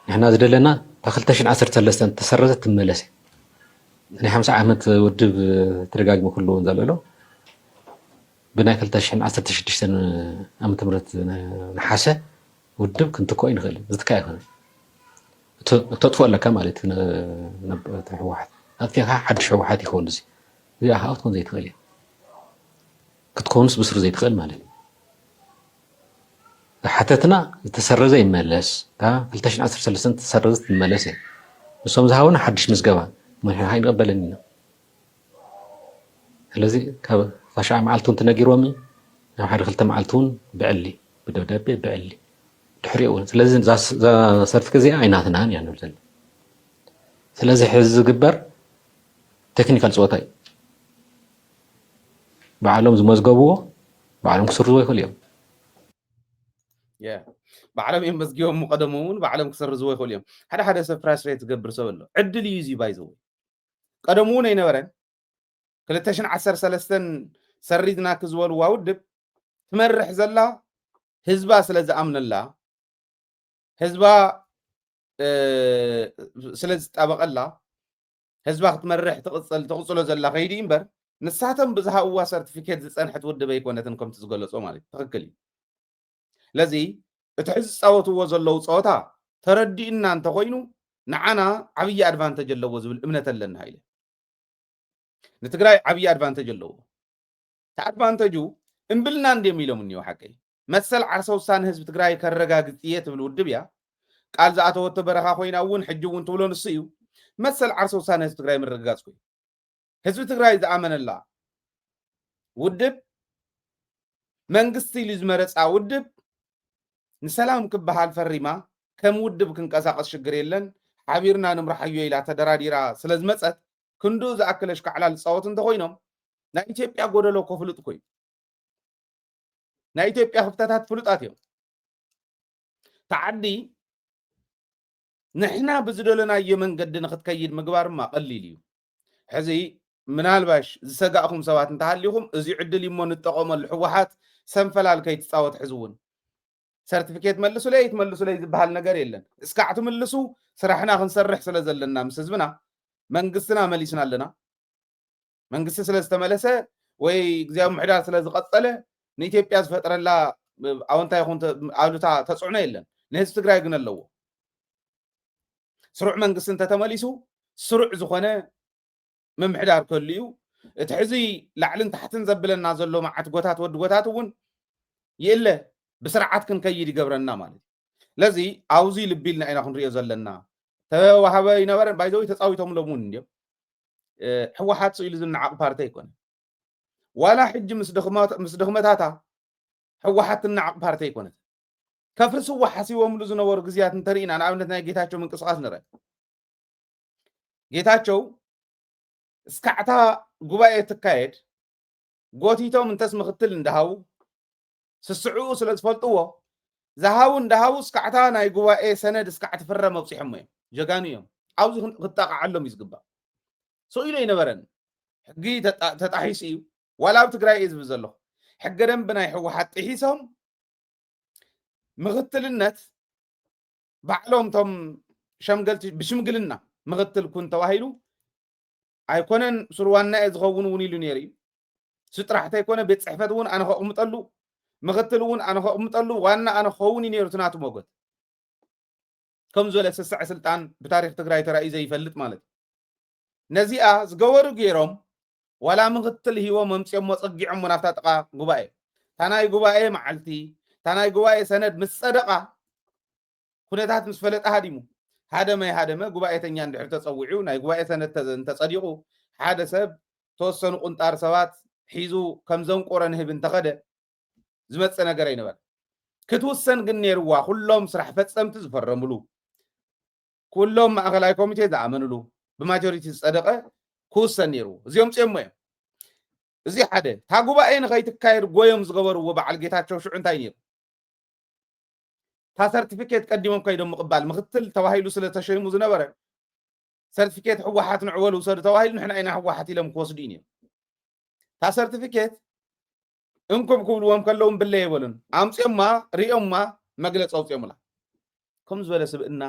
ንሕና ዝደለና እታ ክልተ ሽሕን ዓሰርተ ሰለስተን ተሰረዘት ትመለስ እያ። ናይ ሓምሳ ዓመት ውድብ ተደጋግሚ ክህልዎ እንዘሎ ብናይ ክልተ ሽሕን ዓሰርተ ሽዱሽተን ዓመተ ምህረት ነሓሰ ውድብ ክንትክኦ ይንኽእል። ዝትካ ኣይኮነ። እተጥፎ ኣለካ ማለት ህወሓት ኣጥፊኻ ሓድሽ ህወሓት ይኸውን። እዚ እዚኣ ከዓ ክትኮን ዘይትኽእል እያ። ክትኮንስ ብስሩ ዘይትኽእል ማለት እዩ። ዝሓተትና ዝተሰረዘ ይመለስ። ክልተ ሽሕን ዓሰርተ ሰለስተን ዝተሰረዘ ትመለስ እያ። ንሶም ዝሃቡና ሓድሽ ምዝገባ መሪሕና ኣይንቕበልን ኢና። ስለዚ ካብ ታሽዓ መዓልቲ እውን ተነጊሮም ናብ ሓደ ክልተ መዓልቲ እውን ብዕሊ ብደብዳቤ ብዕሊ ድሕሪኡ እውን ስለዚ ሰርቲፊኬት እዚኣ ኣይናትናን እያ ንብል ዘለና። ስለዚ ሕዚ ዝግበር ቴክኒካል ፀወታ እዩ። ባዕሎም ዝመዝገብዎ ባዕሎም ክስርዝዎ ይኽእሉ እዮም። ባዕሎም እዮም መዝጊቦም ቀደሙ እውን ባዕሎም ክሰርዝዎ ይኽእሉ እዮም። ሓደ ሓደ ሰብ ፍራስትሬት ዝገብር ሰብ ኣሎ። ዕድል እዩ እዚ ባይዘው ቀደሙ እውን ኣይነበረን። ክልተ ሽሕን ዓሰርተ ሰለስተን ሰሪዝናኪ ዝበልዋ ውድብ ትመርሕ ዘላ ህዝባ ስለ ዝኣምነላ ህዝባ ስለ ዝጣበቐላ ህዝባ ክትመርሕ ትቕፅል ትቕፅሎ ዘላ ከይዲ እምበር ንሳቶም ብዝሃብዋ ሰርቲፊኬት ዝፀንሐት ውድብ ኣይኮነትን ከምቲ ዝገለፆ ማለት ትኽክል እዩ። ስለዚ እቲ ሕዚ ዝፃወትዎ ዘለዉ ፀወታ ተረዲእና እንተኮይኑ ንዓና ዓብዪ ኣድቫንተጅ ኣለዎ ዝብል እምነት ኣለና ኢለ ንትግራይ ዓብዪ ኣድቫንተጅ ኣለዎ። እቲ ኣድቫንተጁ እምብልና እንድዮም ኢሎም እኒው ሓቀይ መሰል ዓርሰ ውሳነ ህዝቢ ትግራይ ከረጋግፅ እየ ትብል ውድብ እያ። ቃል ዝኣተወቶ በረኻ ኮይና እውን ሕጂ እውን ትብሎ ንሱ እዩ። መሰል ዓርሰ ውሳነ ህዝቢ ትግራይ ምርግጋፅ ኮይኑ ህዝቢ ትግራይ ዝኣመነላ ውድብ መንግስቲ ኢሉ ዝመረፃ ውድብ ንሰላም ክበሃል ፈሪማ ከም ውድብ ክንቀሳቀስ ሽግር የለን ሓቢርና ንምርሓዮ ኢላ ተደራዲራ ስለዝመፀት ክንድኡ ዝኣክል ኣሽካዕላል ዝፃወቱ እንተኮይኖም ናይ ኢትዮጵያ ጎደሎ እኮ ፍሉጥ ኮይኑ ናይ ኢትዮጵያ ክፍተታት ፍሉጣት እዮም። ተዓዲ ንሕና ብዝደለናዮ መንገዲ ንክትከይድ ምግባር ማ ቀሊል እዩ። ሕዚ ምናልባሽ ዝሰጋእኹም ሰባት እንተሃሊኹም እዚ ዕድል እሞ ንጠቐመሉ ህወሓት ሰንፈላል ከይትፃወት ሕዚ እውን ሰርቲፊኬት መልሱለይ ኣይትመልሱለይ ዝበሃል ነገር የለን። እስካዕ ትምልሱ ስራሕና ክንሰርሕ ስለ ዘለና ምስ ህዝብና መንግስትና መሊስና ኣለና። መንግስቲ ስለ ዝተመለሰ ወይ ግዜያዊ ምሕዳር ስለ ዝቐፀለ ንኢትዮጵያ ዝፈጥረላ ኣወንታ ይኹን ኣሉታ ተፅዕኖ የለን። ንህዝቢ ትግራይ ግን ኣለዎ። ስሩዕ መንግስቲ እንተተመሊሱ ስሩዕ ዝኾነ ምምሕዳር ከሉ እዩ። እቲ ሕዚ ላዕልን ታሕትን ዘብለና ዘሎ መዓት ጎታት ወዲ ጎታት እውን ይእለ ብስርዓት ክንከይድ ይገብረና ማለት እዩ። ስለዚ ኣብዚ ልቢ ኢልና ኢና ክንሪኦ ዘለና። ተዋሃበ ይነበረን ባይዘዊ ተፃዊቶምሎም እውን እንዲዮም ህወሓት ስኢሉ ዝነዓቕ ፓርቲ ኣይኮነ ዋላ ሕጂ ምስ ድኽመታታ ህወሓት ትነዓቕ ፓርቲ ኣይኮነት። ከፍርስዋ ሓሲቦምሉ ዝነበሩ ግዜያት እንተርኢና ንኣብነት ናይ ጌታቸው ምንቅስቃስ ንረ ጌታቸው እስካዕታ ጉባኤ ትካየድ ጎቲቶም እንተስ ምክትል እንዳሃቡ ስስዕኡ ስለ ዝፈልጥዎ ዝሃቡ እንዳሃቡ እስካዕታ ናይ ጉባኤ ሰነድ እስካዕ ትፍረም ኣብፂሖሞ እዮም። ጀጋኑ እዮም። ኣብዚ ክጠቃዓሎም እዩ ዝግባእ። ስኢሉ ኣይነበረን። ሕጊ ተጣሒሱ እዩ። ዋላ ኣብ ትግራይ እየ ዝብል ዘለኹ ሕገ ደንቢ ናይ ህወሓት ጥሒሶም ምክትልነት ባዕሎም ቶም ሸምገልቲ ብሽምግልና ምክትል ኩን ተባሂሉ ኣይኮነን ስሩ ዋና እየ ዝኸውን እውን ኢሉ ነይሩ እዩ። እሱ ጥራሕ ተይኮነ ቤት ፅሕፈት እውን ኣነ ከቕምጠሉ ምክትል እውን ኣነ ከቕምጠሉ ዋና ኣነ ክኸውን እዩ ነይሩ እቲ ናቱ ሞገት ከም ዝበለ ስስዐ ስልጣን ብታሪክ ትግራይ ተራእዩ ዘይፈልጥ ማለት እዩ። ነዚኣ ዝገበሩ ገይሮም ዋላ ምክትል ሂቦም ኣምፅኦሞ ፀጊዖሞ ናብታ ጥቃ ጉባኤ እታ ናይ ጉባኤ መዓልቲ እታ ናይ ጉባኤ ሰነድ ምስ ፀደቃ ኩነታት ምስ ፈለጠ ሃዲሙ ሃደመ ሃደመ ጉባኤተኛ እንድሕር ተፀዊዑ ናይ ጉባኤ ሰነድ እንተፀዲቁ ሓደ ሰብ ተወሰኑ ቁንጣር ሰባት ሒዙ ከም ዘንቆረ ንህብ እንተኸደ ዝመፅእ ነገር ኣይነበረ ክትውሰን ግን ነይርዋ ኩሎም ስራሕ ፈፀምቲ ዝፈረምሉ ኩሎም ማእኸላይ ኮሚቴ ዝኣመንሉ ብማጆሪቲ ዝፀደቀ ክውሰን ነይርዎ እዚኦም ፅየሞ እዮም እዚ ሓደ እታ ጉባኤ ንኸይትካየድ ጎዮም ዝገበርዎ በዓል ጌታቸው ሽዑ እንታይ ነይሩ እታ ሰርቲፊኬት ቀዲሞም ከይዶም ምቕባል ምክትል ተባሂሉ ስለ ተሸይሙ ዝነበረ ሰርቲፊኬት ህወሓት ንዕወል ውሰዱ ተባሂሉ ንሕና ኢና ህወሓት ኢሎም ክወስዱ እዩ ነይሩ እታ ሰርቲፊኬት እንኩም ክብልዎም ከለዉ ብለ የበሉን ኣምፅኦማ ሪኦማ መግለፂ ኣውፅኦምላ ከም ዝበለ ስብእና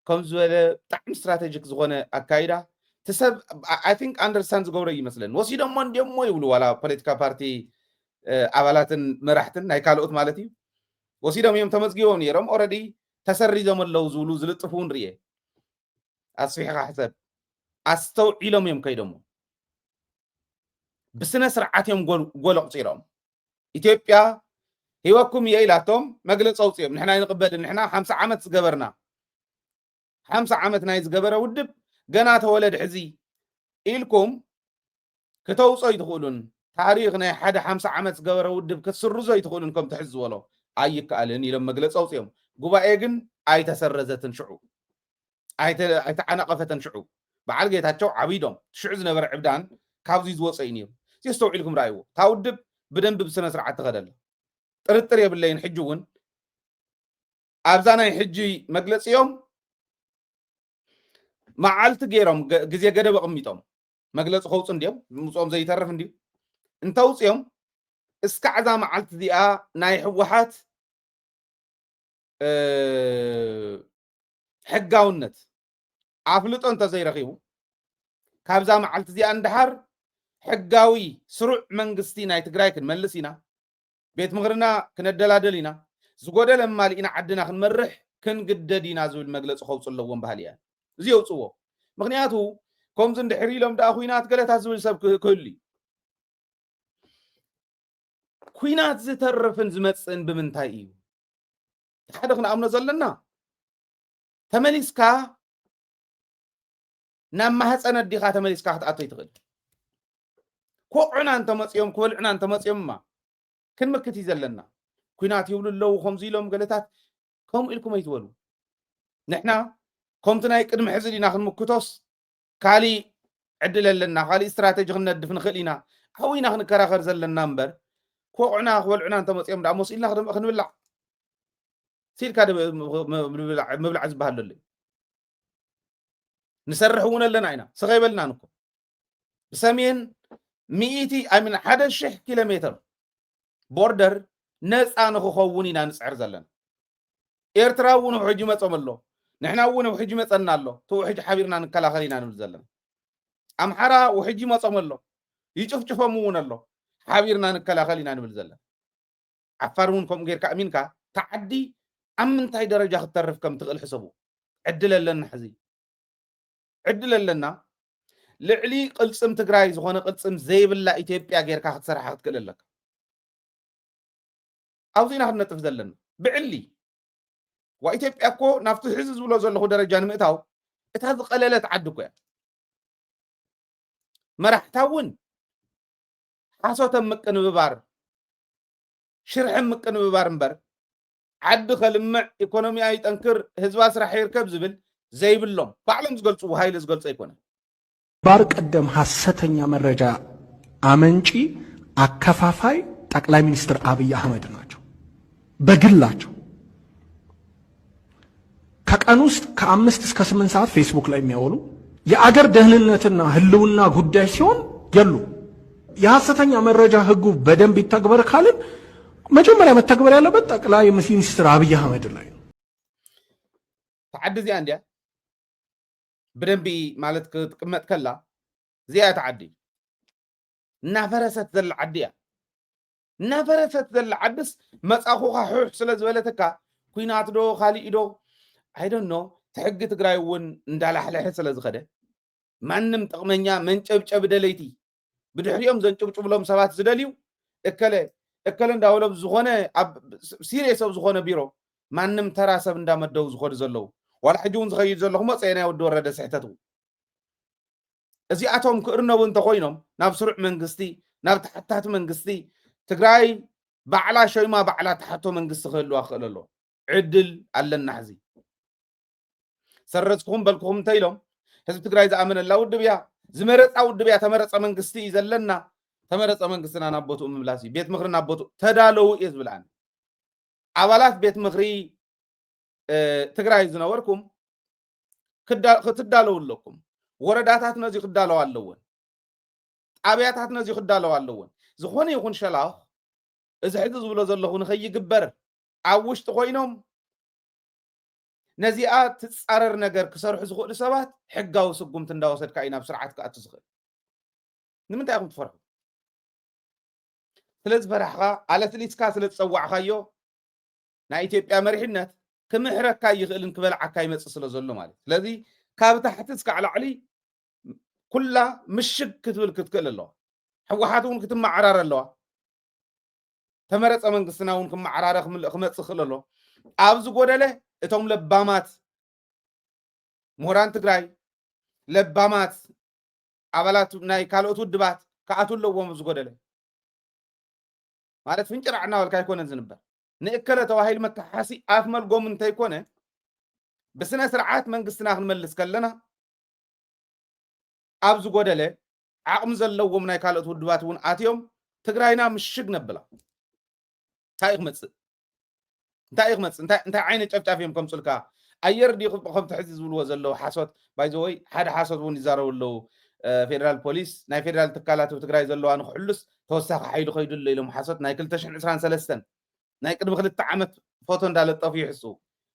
ከም ዝበለ ብጣዕሚ ስትራቴጂክ ዝኾነ ኣካይዳ እቲ ሰብ I think understand ዝገብሮ ይመስለኒ። ወሲዶሞ እንዲሞ ይብሉ ዋላ ፖለቲካ ፓርቲ ኣባላትን መራሕትን ናይ ካልኦት ማለት እዩ። ወሲዶም እዮም ተመዝጊቦም ነይሮም already ተሰሪዞም ኣለዉ ዝብሉ ዝልጥፉ እውን ርየ። ኣስፊሕካ ሕሰብ። ኣስተውዒሎም እዮም ከይዶሞ። ብስነ ስርዓት እዮም ጎል ኣቑፂሮም። ኢትዮጵያ ሂበኩም እየ ኢላቶም መግለፂ ኣውፂኦም። ንሕና ኣይንቕበልን፣ ንሕና ሓምሳ ዓመት ዝገበርና ሓምሳ ዓመት ናይ ዝገበረ ውድብ ገና ተወለድ ሕዚ ኢልኩም ክተውፅኦ ኣይትኽእሉን። ታሪኽ ናይ ሓደ ሓምሳ ዓመት ዝገበረ ውድብ ክትስርዞ ኣይትኽእሉን። ከም ትሕዝ ዝበሎ ኣይከኣልን ኢሎም መግለፂ ኣውፅኦም። ጉባኤ ግን ኣይተሰረዘትን ሽዑ ኣይተዓናቐፈተን። ሽዑ በዓል ጌታቸው ዓቢዶም ሽዑ ዝነበረ ዕብዳን ካብዚ ዝወፀ እዩ ነይሩ። እዚ ኣስተውዒልኩም ረኣይዎ። እታ ውድብ ብደንቢ ብስነ ስርዓት ትኸደላ ጥርጥር የብለይን። ሕጂ እውን ኣብዛ ናይ ሕጂ መግለፂኦም መዓልቲ ገይሮም ግዜ ገደብ ኣቐሚጦም መግለፂ ከውፁ እንዲዮም ምፅኦም ዘይተርፍ እንዲዩ እንተውፅኦም እስካዕ እዛ መዓልቲ እዚኣ ናይ ህወሓት ሕጋውነት ኣፍልጦ እንተዘይረኺቡ ካብዛ መዓልቲ እዚኣ እንድሓር ሕጋዊ ስሩዕ መንግስቲ ናይ ትግራይ ክንመልስ ኢና። ቤት ምኽርና ክነደላደል ኢና። ዝጎደለ ማሊእና ዓድና ክንመርሕ ክንግደድ ኢና ዝብል መግለፂ ከውፁ ኣለዎም ባህል እያ። እዚ የውፅዎ። ምክንያቱ ከምዚ እንድሕር ኢሎም ደኣ ኩናት ገለታት ዝብል ሰብ ክህሉ ኩናት ዝተርፍን ዝመፅእን ብምንታይ እዩ? ሓደ ክንኣምኖ ዘለና ተመሊስካ ናብ ማህፀን ኣዲኻ ተመሊስካ ክትኣቶ ይትኽእል። ክወቕዑና እንተመፅኦም ክበልዑና እንተመፅኦም ማ ክንምክት እዩ ዘለና። ኩናት ይብሉ ኣለዉ ከምዚ ኢሎም ገለታት ከምኡ ኢልኩም ኣይትበሉ። ንሕና ከምቲ ናይ ቅድሚ ሕዚ ዲና ክንምክቶስ ካሊእ ዕድል ኣለና፣ ካሊእ ስትራተጂ ክንነድፍ ንኽእል ኢና። ኣብኡ ኢና ክንከራኸር ዘለና እምበር ክወቕዑና ክበልዑና እንተመፅኦም ደኣ ሞስ ኢልና ክንብላዕ ሲልካ ምብላዕ ዝበሃል ዘሎ እዩ። ንሰርሕ እውን ኣለና ኢና ስኸ ይበልናን እኮ ብሰሜን ሚእቲ ኣይ ሚን ሓደ ሽሕ ኪሎ ሜትር ቦርደር ነፃ ንክኸውን ኢና ንፅዕር ዘለና። ኤርትራ እውን ውሕጅ ይመፆም ኣሎ፣ ንሕና እውን ውሕጅ ይመፀና ኣሎ። እቲ ውሕጅ ሓቢርና ንከላኸል ኢና ንብል ዘለና። ኣምሓራ ውሕጅ ይመፆም ኣሎ፣ ይጭፍጭፎም እውን ኣሎ፣ ሓቢርና ንከላኸል ኢና ንብል ዘለና። ዓፋር እውን ከምኡ ጌርካ ኣሚንካ እታ ዓዲ ኣብ ምንታይ ደረጃ ክትተርፍ ከም ትኽእል ሕሰቡ። ዕድል ኣለና ሕዚ ዕድል ኣለና። ልዕሊ ቅልፅም ትግራይ ዝኾነ ቅልፅም ዘይብላ ኢትዮጵያ ጌርካ ክትሰርሓ ክትክእል ኣለካ። ኣብዚ ኢና ክንነጥፍ ዘለና ብዕሊ ዋ ኢትዮጵያ እኮ ናብቲ ሕዚ ዝብሎ ዘለኹ ደረጃ ንምእታው እታ ዝቐለለት ዓዲ እኮ እያ። መራሕታ እውን ሓሶተ ምቅንብባር ሽርሒ ምቅንብባር እምበር ዓዲ ከልምዕ ኢኮኖሚኣ ይጠንክር ህዝባ ስራሕ ይርከብ ዝብል ዘይብሎም ባዕሎም ዝገልፅዎ ሃይሊ ዝገልፆ ኣይኮነን። ግንባር ቀደም ሐሰተኛ መረጃ አመንጪ አከፋፋይ ጠቅላይ ሚኒስትር አብይ አህመድ ናቸው በግላቸው። ከቀን ውስጥ ከአምስት እስከ ስምንት ሰዓት ፌስቡክ ላይ የሚያውሉ የአገር ደህንነትና ህልውና ጉዳይ ሲሆን የሉም። የሐሰተኛ መረጃ ህጉ በደንብ ይተግበር ካልን መጀመሪያ መተግበር ያለበት ጠቅላይ ሚኒስትር አብይ አህመድ ላይ ነው። እታ ዓዲ እዚኣ እንድያ ብደንቢ ማለት ክትቅመጥ ከላ እዚኣ እታ ዓዲ እናፈረሰት ዘላ ዓዲ እያ። እናፈረሰት ዘላ ዓድስ መፃኹኻ ሑሕ ስለ ዝበለትካ ኩናት ዶ ካሊእ ዶ I don't know እቲ ሕጊ ትግራይ እውን እንዳላሕለሐ ስለ ዝኸደ ማንም ጥቕመኛ መንጨብጨቢ ደለይቲ ብድሕሪኦም ዘንጭብጭብሎም ሰባት ዝደልዩ እከለ እከለ እንዳበሎም ዝኾነ ኣብ ሲሪየስ ኣብ ዝኾነ ቢሮ ማንም ተራ ሰብ እንዳመደቡ ዝኸዱ ዘለዉ ዋላ ሕጂ እውን ዝኸይድ ዘለኹ መፀየናይ ወዲ ወረደ ስሕተት እውን እዚኣቶም ክእርነቡ እንተኮይኖም ናብ ስሩዕ መንግስቲ ናብ ተሓታቲ መንግስቲ ትግራይ ባዕላ ሸይማ ባዕላ ተሓቶ መንግስቲ ክህልዋ ክኽእል ኣሎ ዕድል ኣለና ሕዚ ሰረዝኩኹም በልኩኹም እንተ ኢሎም ህዝቢ ትግራይ ዝኣመነላ ውድብ እያ ዝመረፃ ውድብ እያ ተመረፀ መንግስቲ እዩ ዘለና ተመረፀ መንግስትና ናብ ቦትኡ ምምላስ እዩ ቤት ምክሪ ናብ ቦትኡ ተዳለዉ እየ ዝብል ኣነ ኣባላት ቤት ምክሪ ትግራይ ዝነበርኩም ክትዳለዉ ኣለኩም ወረዳታት ነዚ ክዳለዋ ኣለወን ጣብያታት ነዚ ክዳለዋ ኣለወን ዝኾነ ይኹን ሸላኽ እዚ ሕዚ ዝብሎ ዘለኹ ንኸይግበር ኣብ ውሽጢ ኮይኖም ነዚኣ ትጻረር ነገር ክሰርሑ ዝኽእሉ ሰባት ሕጋዊ ስጉምቲ እንዳወሰድካ እዩ ናብ ስርዓት ክኣቱ ዝኽእል። ንምንታይ ኢኹም ትፈርሑ? ስለ ዝፈራሕኻ፣ ኣለስሊስካ ስለ ዝጸዋዕካዮ፣ ናይ ኢትዮጵያ መሪሕነት ክምሕረካ ይኽእልን ክበልዓካ ይመጽእ ስለ ዘሎ ማለት እዩ። ስለዚ ካብ ታሕቲ እስካዕ ላዕሊ ኩላ ምሽግ ክትብል ክትክእል ኣለዋ። ህወሓት እውን ክትመዓራረ ኣለዋ። ተመረጸ መንግስትና እውን ክመዓራረ ክምል- ክመጽእ ክእል ኣለዎ። ኣብ ዝጎደለ እቶም ለባማት ምሁራን ትግራይ፣ ለባማት ኣባላት ናይ ካልኦት ውድባት ክኣትዉ ኣለዎም። ኣብ ዝጎደለ ማለት ፍንጭራዕ እናበልካ ኣይኮነን ዝንበር። ንእከለ ተባሂሉ መከሓሲ ኣፍ መልጎም እንተይኮነ ብስነ ስርዓት መንግስትና ክንመልስ ከለና ኣብ ዝጎደለ ዓቕሚ ዘለዎም ናይ ካልኦት ውድባት እውን ኣትዮም ትግራይና ምሽግ ነብላ። እንታይ እዩ ክመፅእ? እንታይ እዩ ክመፅእ? እንታይ ዓይነት ጨፍጫፍ እዮም ከምፅልካ? ኣየር ድዩ ከምቲ ሕዚ ዝብልዎ ዘለዉ ሓሶት? ባይዘወይ ሓደ ሓሶት እውን ይዛረቡ ኣለዉ። ፌደራል ፖሊስ ናይ ፌደራል ትካላት ኣብ ትግራይ ዘለዋ ንክሕሉስ ተወሳኺ ሓይሊ ከይዱ ኣሎ ኢሎም ሓሶት ናይ ክልተ ሽሕን ዕስራን ሰለስተን ናይ ቅድሚ ክልተ ዓመት ፎቶ እንዳለጠፉ ይሕስዉ።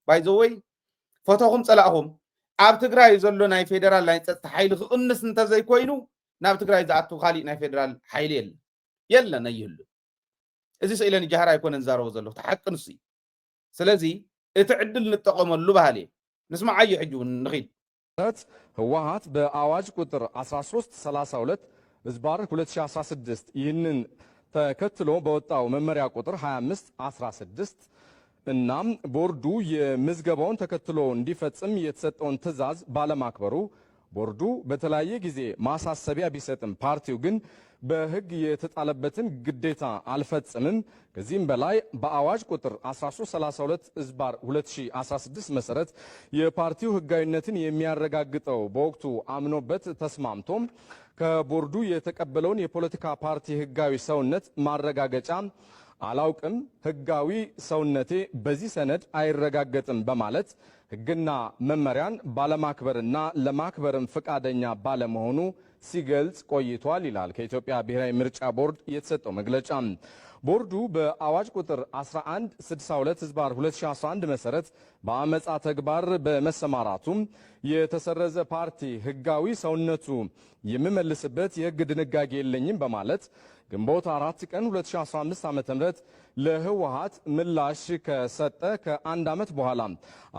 ባይዘወይ ፎቶኹም ፀላእኹም ኣብ ትግራይ ዘሎ ናይ ፌደራል ናይ ፀጥታ ሓይሊ ክቕንስ እንተዘይኮይኑ ናብ ትግራይ ዝኣቱ ካሊእ ናይ ፌደራል ሓይሊ የለን። የለን ኣይህሉ። እዚ ስኢለን ጃህራ ኣይኮነን ዝዛረቦ ዘለኹ፣ እቲ ሓቂ ንሱ እዩ። ስለዚ እቲ ዕድል ንጠቐመሉ በሃሊ እየ። ንስማዓዮ ሕጂ እውን ንኺድ። ህወሓት በአዋጅ ቁጥር አስራ ሦስት ሠላሳ ሁለት ዝባር ሁለት ሺህ አስራ ስድስት ይህንን ተከትሎ በወጣው መመሪያ ቁጥር ሃያ አምስት አስራ ስድስት እና ቦርዱ የምዝገባውን ተከትሎ እንዲፈጽም የተሰጠውን ትዕዛዝ ባለማክበሩ ቦርዱ በተለያየ ጊዜ ማሳሰቢያ ቢሰጥም ፓርቲው ግን በህግ የተጣለበትን ግዴታ አልፈጽምም፣ ከዚህም በላይ በአዋጅ ቁጥር አስራ ሦስት ሠላሳ ሁለት ዝባር ሁለት ሺህ አስራ ስድስት መሰረት የፓርቲው ህጋዊነትን የሚያረጋግጠው በወቅቱ አምኖበት ተስማምቶ ከቦርዱ የተቀበለውን የፖለቲካ ፓርቲ ህጋዊ ሰውነት ማረጋገጫ አላውቅም፣ ህጋዊ ሰውነቴ በዚህ ሰነድ አይረጋገጥም በማለት ህግና መመሪያን ባለማክበርና ለማክበርም ፍቃደኛ ባለመሆኑ ሲገልጽ ቆይቷል ይላል ከኢትዮጵያ ብሔራዊ ምርጫ ቦርድ የተሰጠው መግለጫ። ቦርዱ በአዋጅ ቁጥር አስራ አንድ ስድሳ ሁለት ዝባር ሁለት ሺህ አስራ አንድ መሰረት በአመጻ ተግባር በመሰማራቱ የተሰረዘ ፓርቲ ህጋዊ ሰውነቱ የምመልስበት የህግ ድንጋጌ የለኝም በማለት ግንቦት አራት ቀን ሁለት ሺህ አስራ አምስት ዓመተ ምህረት ለህወሓት ምላሽ ከሰጠ ከአንድ ዓመት በኋላ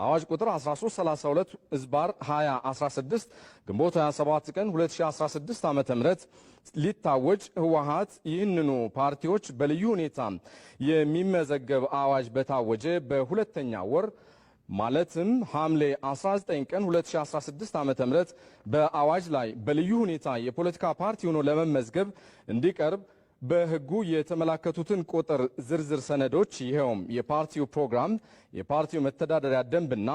አዋጅ ቁጥር አስራ ሦስት ሠላሳ ሁለት ዝባር ሃያ አስራ ስድስት ግንቦት ሃያ ሰባት ቀን ሁለት ሺህ አስራ ስድስት ዓመተ ምህረት ሊታወጅ ህወሓት ይህንኑ ፓርቲዎች በልዩ ሁኔታ የሚመዘገብ አዋጅ በታወጀ በሁለተኛ ወር ማለትም ሐምሌ አስራ ዘጠኝ ቀን ሁለት ሺህ አስራ ስድስት ዓመተ ምህረት በአዋጅ ላይ በልዩ ሁኔታ የፖለቲካ ፓርቲ ሆኖ ለመመዝገብ እንዲቀርብ በህጉ የተመላከቱትን ቁጥር ዝርዝር ሰነዶች ይኸውም የፓርቲው ፕሮግራም፣ የፓርቲው መተዳደሪያ ደንብና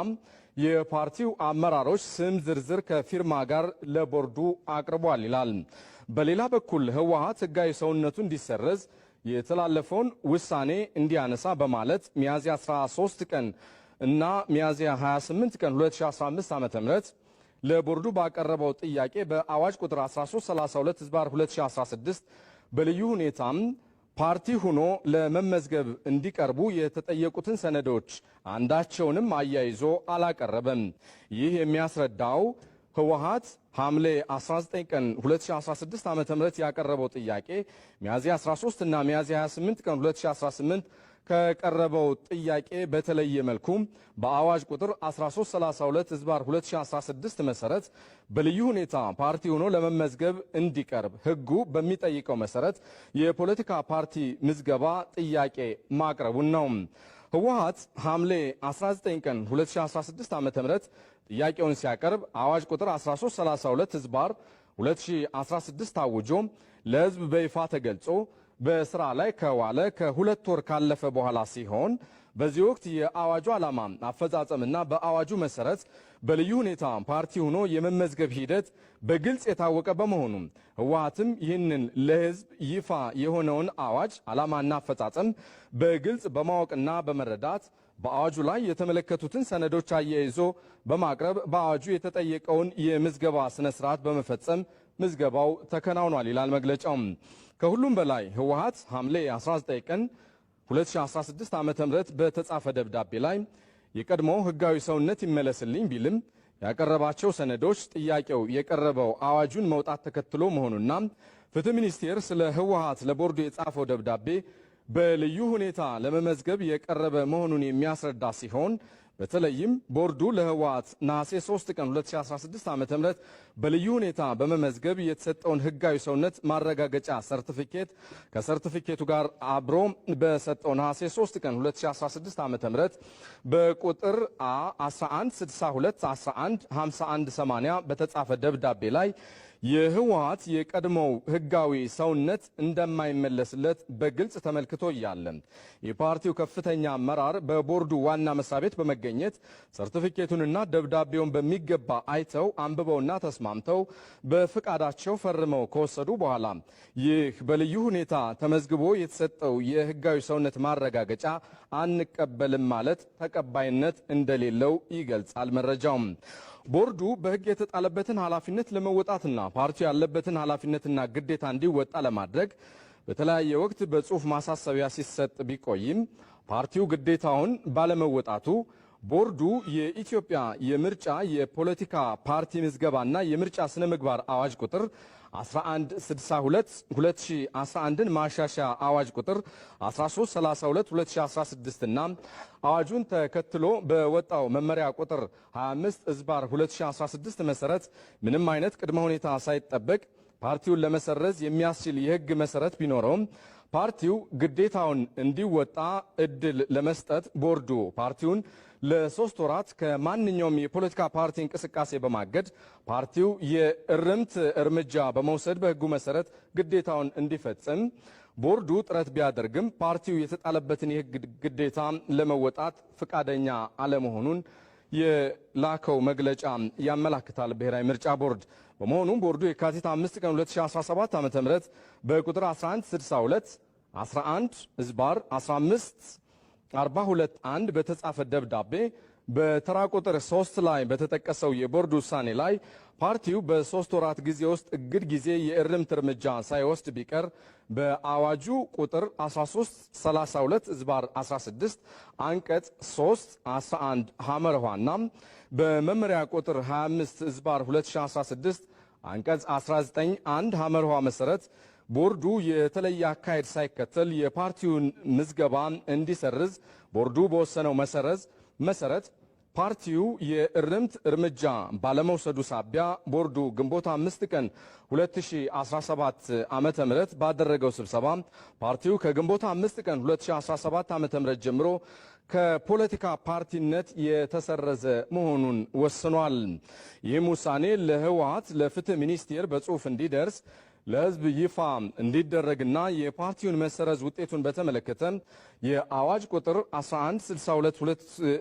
የፓርቲው አመራሮች ስም ዝርዝር ከፊርማ ጋር ለቦርዱ አቅርቧል ይላል። በሌላ በኩል ህወሓት ህጋዊ ሰውነቱ እንዲሰረዝ የተላለፈውን ውሳኔ እንዲያነሳ በማለት ሚያዝያ አስራ ሦስት ቀን እና ሚያዝያ ሃያ ስምንት ቀን ሁለት ሺህ አስራ አምስት ዓመተ ምህረት ለቦርዱ ባቀረበው ጥያቄ በአዋጅ ቁጥር አስራ ሦስት ሠላሳ ሁለት ዝባር ሁለት ሺህ አስራ ስድስት በልዩ ሁኔታም ፓርቲ ሆኖ ለመመዝገብ እንዲቀርቡ የተጠየቁትን ሰነዶች አንዳቸውንም አያይዞ አላቀረበም። ይህ የሚያስረዳው ህወሓት ሐምሌ አስራ ዘጠኝ ቀን ሁለት ሺህ አስራ ስድስት ዓመተ ምህረት ያቀረበው ጥያቄ ሚያዝያ አስራ ሦስት እና ሚያዝያ ሃያ ስምንት ቀን ሁለት ሺህ አስራ ስምንት ከቀረበው ጥያቄ በተለየ መልኩ በአዋጅ ቁጥር አስራ ሦስት ሠላሳ ሁለት ዝባር ሁለት ሺህ አስራ ስድስት መሰረት በልዩ ሁኔታ ፓርቲ ሆኖ ለመመዝገብ እንዲቀርብ ህጉ በሚጠይቀው መሰረት የፖለቲካ ፓርቲ ምዝገባ ጥያቄ ማቅረቡን ነው። ህወሓት ሐምሌ አስራ ዘጠኝ ቀን ሁለት ሺህ አስራ ስድስት ዓመተ ምህረት ጥያቄውን ሲያቀርብ አዋጅ ቁጥር አስራ ሦስት ሠላሳ ሁለት ዝባር ሁለት ሺህ አስራ ስድስት ታውጆ ለህዝብ በይፋ ተገልጾ በስራ ላይ ከዋለ ከሁለት ወር ካለፈ በኋላ ሲሆን በዚህ ወቅት የአዋጁ ዓላማ አፈጻጸምና በአዋጁ መሰረት በልዩ ሁኔታ ፓርቲ ሆኖ የመመዝገብ ሂደት በግልጽ የታወቀ በመሆኑ ህወሓትም ይህንን ለህዝብ ይፋ የሆነውን አዋጅ ዓላማና አፈጻጸም በግልጽ በማወቅና በመረዳት በአዋጁ ላይ የተመለከቱትን ሰነዶች አያይዞ በማቅረብ በአዋጁ የተጠየቀውን የምዝገባ ስነ ስርዓት በመፈጸም ምዝገባው ተከናውኗል ይላል መግለጫው። ከሁሉም በላይ ህወሓት ሐምሌ አስራ ዘጠኝ ቀን ሁለት ሺህ አስራ ስድስት ዓመተ ምህረት በተጻፈ ደብዳቤ ላይ የቀድሞ ህጋዊ ሰውነት ይመለስልኝ ቢልም ያቀረባቸው ሰነዶች ጥያቄው የቀረበው አዋጁን መውጣት ተከትሎ መሆኑና ፍትህ ሚኒስቴር ስለ ህወሓት ለቦርዱ የጻፈው ደብዳቤ በልዩ ሁኔታ ለመመዝገብ የቀረበ መሆኑን የሚያስረዳ ሲሆን በተለይም ቦርዱ ለህወሓት ነሐሴ ሶስት ቀን ሁለት ሺህ አስራ ስድስት ዓመተ ምህረት በልዩ ሁኔታ በመመዝገብ የተሰጠውን ህጋዊ ሰውነት ማረጋገጫ ሰርቲፊኬት ከሰርቲፊኬቱ ጋር አብሮ በሰጠው ነሐሴ ሶስት ቀን ሁለት ሺህ አስራ ስድስት ዓመተ ምህረት በቁጥር አ አስራ አንድ ስልሳ ሁለት አስራ አንድ ሀምሳ አንድ ሰማንያ በተጻፈ ደብዳቤ ላይ የህወሓት የቀድሞው ህጋዊ ሰውነት እንደማይመለስለት በግልጽ ተመልክቶ እያለ የፓርቲው ከፍተኛ አመራር በቦርዱ ዋና መስሪያ ቤት በመገኘት ሰርቲፊኬቱንና ደብዳቤውን በሚገባ አይተው አንብበውና ተስማምተው በፍቃዳቸው ፈርመው ከወሰዱ በኋላ ይህ በልዩ ሁኔታ ተመዝግቦ የተሰጠው የህጋዊ ሰውነት ማረጋገጫ አንቀበልም ማለት ተቀባይነት እንደሌለው ይገልጻል መረጃው። ቦርዱ በህግ የተጣለበትን ኃላፊነት ለመወጣትና ፓርቲው ያለበትን ኃላፊነትና ግዴታ እንዲወጣ ለማድረግ በተለያየ ወቅት በጽሑፍ ማሳሰቢያ ሲሰጥ ቢቆይም ፓርቲው ግዴታውን ባለመወጣቱ ቦርዱ የኢትዮጵያ የምርጫ የፖለቲካ ፓርቲ ምዝገባና የምርጫ ስነ ምግባር አዋጅ ቁጥር አስራ አንድ ስልሳ ሁለት ሁለት ሺህ አስራ አንድን ማሻሻያ አዋጅ ቁጥር አስራ ሶስት ሠላሳ ሁለት ሁለት ሺህ አስራ ስድስት እና አዋጁን ተከትሎ በወጣው መመሪያ ቁጥር ሃያ አምስት እዝባር ሁለት ሺህ አስራ ስድስት መሰረት ምንም አይነት ቅድመ ሁኔታ ሳይጠበቅ ፓርቲውን ለመሰረዝ የሚያስችል የህግ መሰረት ቢኖረውም ፓርቲው ግዴታውን እንዲወጣ እድል ለመስጠት ቦርዱ ፓርቲውን ለሶስት ወራት ከማንኛውም የፖለቲካ ፓርቲ እንቅስቃሴ በማገድ ፓርቲው የእርምት እርምጃ በመውሰድ በህጉ መሰረት ግዴታውን እንዲፈጽም ቦርዱ ጥረት ቢያደርግም ፓርቲው የተጣለበትን የህግ ግዴታ ለመወጣት ፈቃደኛ አለመሆኑን የላከው መግለጫ ያመላክታል ብሔራዊ ምርጫ ቦርድ። በመሆኑም ቦርዱ የካቲት አምስት ቀን ሁለት ሺህ አስራ ሰባት ዓመተ ምህረት በቁጥር አስራ አንድ ስልሳ ሁለት አስራ አንድ እዝባር አስራ አምስት አርባ ሁለት አንድ በተጻፈ ደብዳቤ በተራ ቁጥር ሶስት ላይ በተጠቀሰው የቦርድ ውሳኔ ላይ ፓርቲው በሶስት ወራት ጊዜ ውስጥ እግድ ጊዜ የእርምት እርምጃ ሳይወስድ ቢቀር በአዋጁ ቁጥር አስራ ሶስት ሠላሳ ሁለት እዝባር አስራ ስድስት አንቀጽ ሶስት አስራ አንድ ሐመርኋና በመመሪያ ቁጥር ሃያ አምስት እዝባር ሁለት ሺህ አስራ ስድስት አንቀጽ አስራ ዘጠኝ አንድ ሐመርኋ መሰረት ቦርዱ የተለየ አካሄድ ሳይከተል የፓርቲውን ምዝገባ እንዲሰርዝ ቦርዱ በወሰነው መሰረዝ መሰረት ፓርቲው የእርምት እርምጃ ባለመውሰዱ ሳቢያ ቦርዱ ግንቦት አምስት ቀን ሁለት ሺህ አስራ ሰባት ዓመተ ምህረት ባደረገው ስብሰባ ፓርቲው ከግንቦት አምስት ቀን ሁለት ሺህ አስራ ሰባት ዓመተ ምህረት ጀምሮ ከፖለቲካ ፓርቲነት የተሰረዘ መሆኑን ወስኗል። ይህም ውሳኔ ለህወሓት ለፍትህ ሚኒስቴር በጽሑፍ እንዲደርስ ለህዝብ ይፋ እንዲደረግና የፓርቲውን መሰረዝ ውጤቱን በተመለከተ የአዋጅ ቁጥር አስራ አንድ ስልሳ ሁለት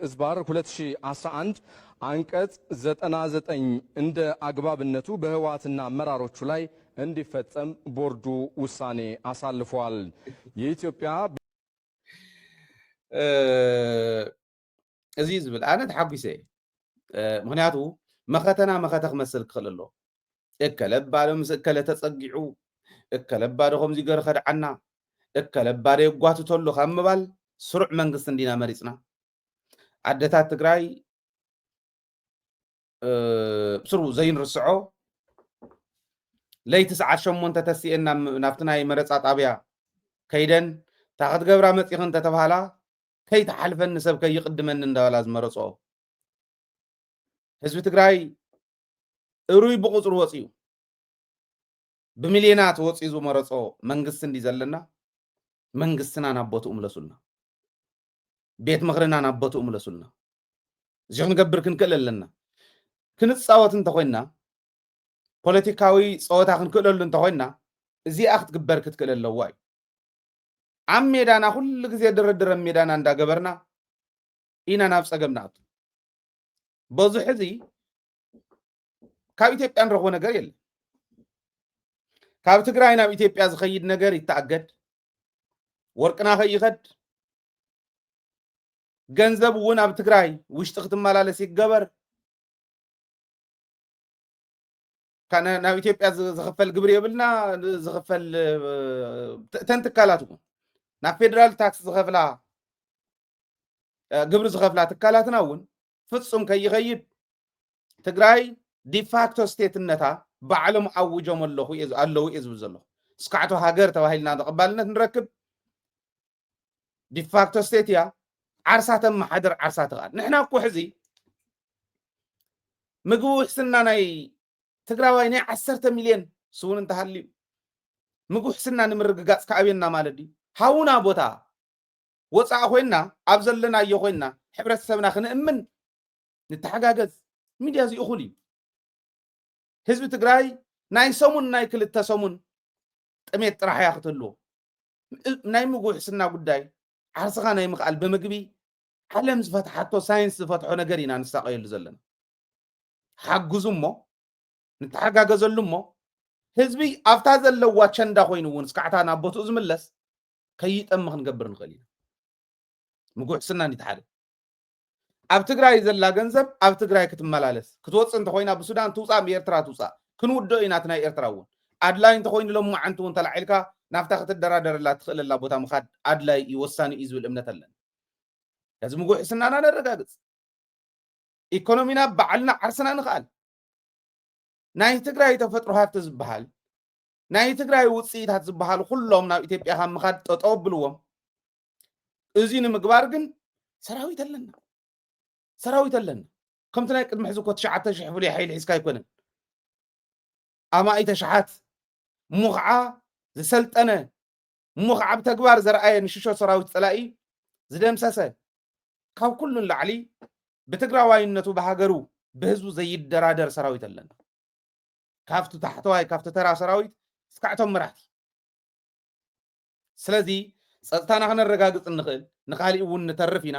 እዝባር ሁለት ሺህ አስራ አንድ አንቀጽ ዘጠና ዘጠኝ እንደ አግባብነቱ በህወሓትና አመራሮቹ ላይ እንዲፈጸም ቦርዱ ውሳኔ አሳልፏል። የኢትዮጵያ እ፣ እዚ ዝብል ኣነ ተሓጒሰ እየ። እ፣ ምኽንያቱ መኸተና መኸተ ክመስል ክኽእል ኣሎ። እከለ ባዶ ምስ እከለ ተጸጊዑ፣ እከለ ባዶ ከምዚ ገይሩ ከድዓና፣ እከለ ባዶ የጓትቶ ኣሎ ካብ ምባል ስሩዕ መንግስቲ እንዲና መሪጽና። ኣደታት ትግራይ እ፣ ስሩ ዘይንርስዖ ለይቲ ሰዓት ሸሞንተ ተሲኤን ናብ ናብቲ ናይ መረፃ ጣብያ ከይደን እታ ክትገብራ መፂኽን እንተተባሃላ ከይትሓልፈኒ ሰብ ከይቕድመኒ እንዳበላ ዝመረፅኦ ህዝቢ ትግራይ እሩይ ብቁፅሪ ወፂኡ ብሚልዮናት ወፂኡ ዝመረፆ መንግስቲ እንዲ ዘለና መንግስትና ናብ ቦትኡ ምለሱልና ቤት ምኽርና ናብ ቦትኡ ምለሱልና እዚ ክንገብር ክንክእል ኣለና ክንፃወት እንተኮይንና ፖለቲካዊ ፀወታ ክንክእለሉ እንተኮይንና እዚኣ ክትግበር ክትክእል ኣለዋ እዩ ኣብ ሜዳና ኩሉ ግዜ ድርድር ኣብ ሜዳና እንዳገበርና ኢና ናብ ፀገም ንኣቱ በዙ ሕዚ ካብ ኢትዮጵያ ንረኽቦ ነገር የለን ካብ ትግራይ ናብ ኢትዮጵያ ዝኸይድ ነገር ይተኣገድ ወርቅና ከይኸድ ገንዘብ እውን ኣብ ትግራይ ውሽጢ ክትመላለስ ይገበር ካብ ናብ ኢትዮጵያ ዝኽፈል ግብሪ የብልና ዝኽፈል ተን ትካላት እውን ናብ ፌደራል ታክስ ዝኸፍላ ግብሪ ዝኸፍላ ትካላትና እውን ፍጹም ከይኸይድ ትግራይ ዲፋክቶ ስቴትነታ ባዕሎም ኣውጆም ኣለኹ ኣለዉ እየ ዝብል ዘለኹ። እስካዕቶ ሃገር ተባሂልና ተቐባልነት ንረክብ ዲፋክቶ ስቴት እያ። ዓርሳ ተመሓድር፣ ዓርሳ ትኽኣል። ንሕና እኮ ሕዚ ምግቢ ውሕስና ናይ ትግራዋይ ናይ ዓሰርተ ሚልዮን ስውን እንተሃልዩ ምግቢ ውሕስና ንምርግጋፅ ከኣብየና ማለት ድዩ? ሃውና ቦታ ወፃኢ ኮይና ኣብ ዘለናዮ ኮይና ሕብረተሰብና ክንእምን ንተሓጋገዝ። ሚድያ እዚ እኹል እዩ። ህዝቢ ትግራይ ናይ ሰሙን ናይ ክልተ ሰሙን ጥሜት ጥራሕ እያ ክትህልዎ። ናይ ምግቢ ውሕስና ጉዳይ ዓርስኻ ናይ ምኽኣል ብምግቢ ዓለም ዝፈትሓቶ ሳይንስ ዝፈትሖ ነገር ኢና ንሳቐየሉ ዘለና። ሓግዙ እሞ ንተሓጋገዘሉ እሞ ህዝቢ ኣብታ ዘለዋ ቸንዳ ኮይኑ እውን እስካዕታ ናብ ቦትኡ ዝምለስ ከይጠሚ ክንገብር ንኽእል ኢና። ምግቢ ውሕስና እንዲ ሓደ ኣብ ትግራይ ዘላ ገንዘብ ኣብ ትግራይ ክትመላለስ ክትወፅእ እንተኮይና ብሱዳን ትውፃእ ብኤርትራ ትውፃእ ክንውደኦ ኢና። እቲ ናይ ኤርትራ እውን ኣድላይ እንተኮይኑ ሎማዓንቲ እውን ተላዒልካ ናብታ ክትደራደረላ ትኽእለላ ቦታ ምኻድ ኣድላይ እዩ፣ ወሳኒ እዩ ዝብል እምነት ኣለኒ። እዚ ምግቢ ውሕስናና ነረጋግፅ። ኢኮኖሚና ባዕልና ዓርስና ንኽኣል። ናይ ትግራይ ተፈጥሮ ሃፍቲ ዝበሃል ናይ ትግራይ ውፅኢታት ዝበሃሉ ኩሎም ናብ ኢትዮጵያ ካብ ምኻድ ጠጠው ኣብልዎም። እዚ ንምግባር ግን ሰራዊት ኣለና፣ ሰራዊት ኣለና። ከምቲ ናይ ቅድሚ ሕዚ እኮ ትሽዓተ ሽሕ ፍሉይ ሓይሊ ሒዝካ ኣይኮነን። ኣማኢተ ሽሓት እሞ ከዓ ዝሰልጠነ እሞ ከዓ ብተግባር ዘርኣየ ንሽሾ ሰራዊት ፀላኢ ዝደምሰሰ ካብ ኩሉ ንላዕሊ ብትግራዋይነቱ ብሃገሩ ብህዝቡ ዘይደራደር ሰራዊት ኣለና። ካብቲ ታሕተዋይ ካብቲ ተራ ሰራዊት እስካዕቶም መራሕቲ። ስለዚ ፀጥታና ክነረጋግፅ እንኽእል ንካሊእ እውን ንተርፍ ኢና።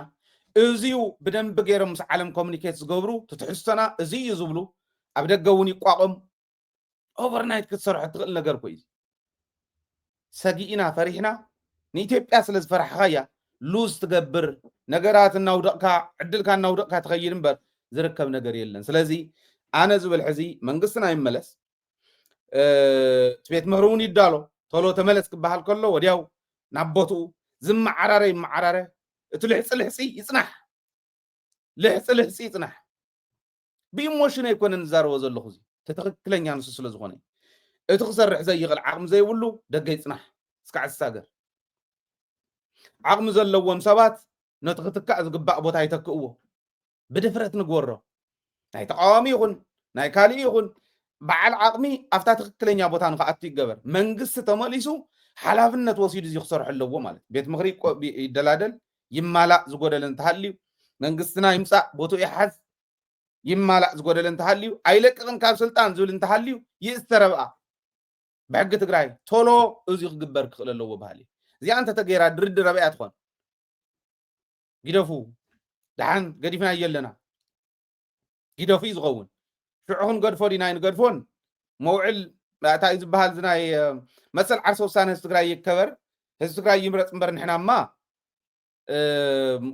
እዚዩ ብደንቢ ገይሮም ምስ ዓለም ኮሚኒኬት ዝገብሩ ትትሕዝቶና እዚ እዩ ዝብሉ ኣብ ደገ እውን ይቋቆም። ኦቨርናይት ክትሰርሖ ትኽእል ነገር እኮ እዩ። ሰጊእና ፈሪሕና ንኢትዮጵያ ስለ ዝፈራሕኻያ ሉዝ ትገብር ነገራት እናውደቕካ ዕድልካ እናውደቕካ ትኸይድ እምበር ዝርከብ ነገር የለን። ስለዚ ኣነ ዝብል ሕዚ መንግስትና ይመለስ፣ እቲ ቤት ምህሪ እውን ይዳሎ። ቶሎ ተመለስ ክበሃል ከሎ ወዲያው ናብ ቦትኡ ዝመዓራረ ይመዓራረ። እቲ ልሕፂ ልሕፂ ይፅናሕ፣ ልሕፂ ልሕፂ ይፅናሕ። ብኢሞሽን ኣይኮነን ዝዛረቦ ዘለኹ፣ እዚ እቲ ትኽክለኛ ንሱ ስለ ዝኾነ። እቲ ክሰርሕ ዘይኽእል ዓቕሚ ዘይብሉ ደገ ይፅናሕ እስካዕ ዝሳገር። ዓቕሚ ዘለዎም ሰባት ነቲ ክትካእ ዝግባእ ቦታ ይተክእዎ። ብድፍረት ንግበሮ። ናይ ተቃዋሚ ይኹን ናይ ካልእ ይኹን በዓል ዓቕሚ ኣብታ ትኽክለኛ ቦታ ንክኣቱ ይገበር። መንግስቲ ተመሊሱ ሓላፍነት ወሲዱ እዚ ክሰርሖ ኣለዎ ማለት። ቤት ምኽሪ ይደላደል፣ ይማላእ፣ ዝጎደለ እንተሃልዩ መንግስትና ይምፃእ፣ ቦትኡ ይሓዝ፣ ይማላእ፣ ዝጎደለ እንተሃልዩ ኣይለቅቕን ካብ ስልጣን ዝብል እንተሃልዩ ይእሰር ኣብኣ። ብሕጊ ትግራይ ቶሎ እዚ ክግበር ክኽእል ኣለዎ በሃሊ። እዚኣ እንተተገይራ ድርድር ኣበይ እያ ትኾን? ግደፉ፣ ደሓን ገዲፍናዮ ኣለና። ግደፉ እዩ ዝኸውን። ሽዑ ክንገድፎ ዲና ኣይንገድፎን? መውዕል እንታይ እዩ ዝበሃል? እዚ ናይ መሰል ዓርሰ ውሳነ ህዝቢ ትግራይ ይከበር፣ ህዝቢ ትግራይ ይምረፅ እምበር ንሕናማ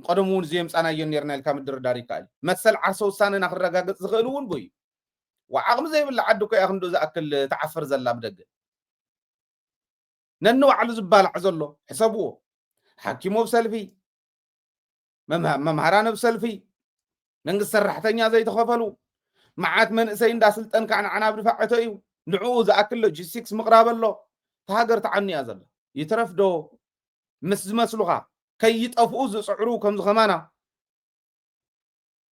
ቀደም እውን ዘየምፃናዮ ነርና ኢልካ ምድርዳር ይከኣል። መሰል ዓርሰ ውሳነና ክረጋገፅ ዝኽእል እውን ብኡ እዩ። ዓቕሚ ዘይብላ ዓዲ እኮ እያ ክንዱ ዝኣክል ትዓፍር ዘላ ብደገ። ነንባዕሉ ዝባላዕ ዘሎ ሕሰብዎ። ሓኪሞ ብሰልፊ፣ መምሃ- መምሃራን ብሰልፊ፣ መንግስቲ ሰራሕተኛ ዘይተኸፈሉ፣ መዓት መንእሰይ እንዳስልጠንካ ንዓና ብድፋዕ ዕተ እዩ። ንዕኡ ዝኣክል ሎጂስቲክስ ምቕራብ ኣሎ። እታ ሃገር ተዓኑ እያ ዘላ። ይትረፍ ዶ ምስ ዝመስሉኻ ከይጠፍኡ ዝፅዕሩ ከምዚ ከማና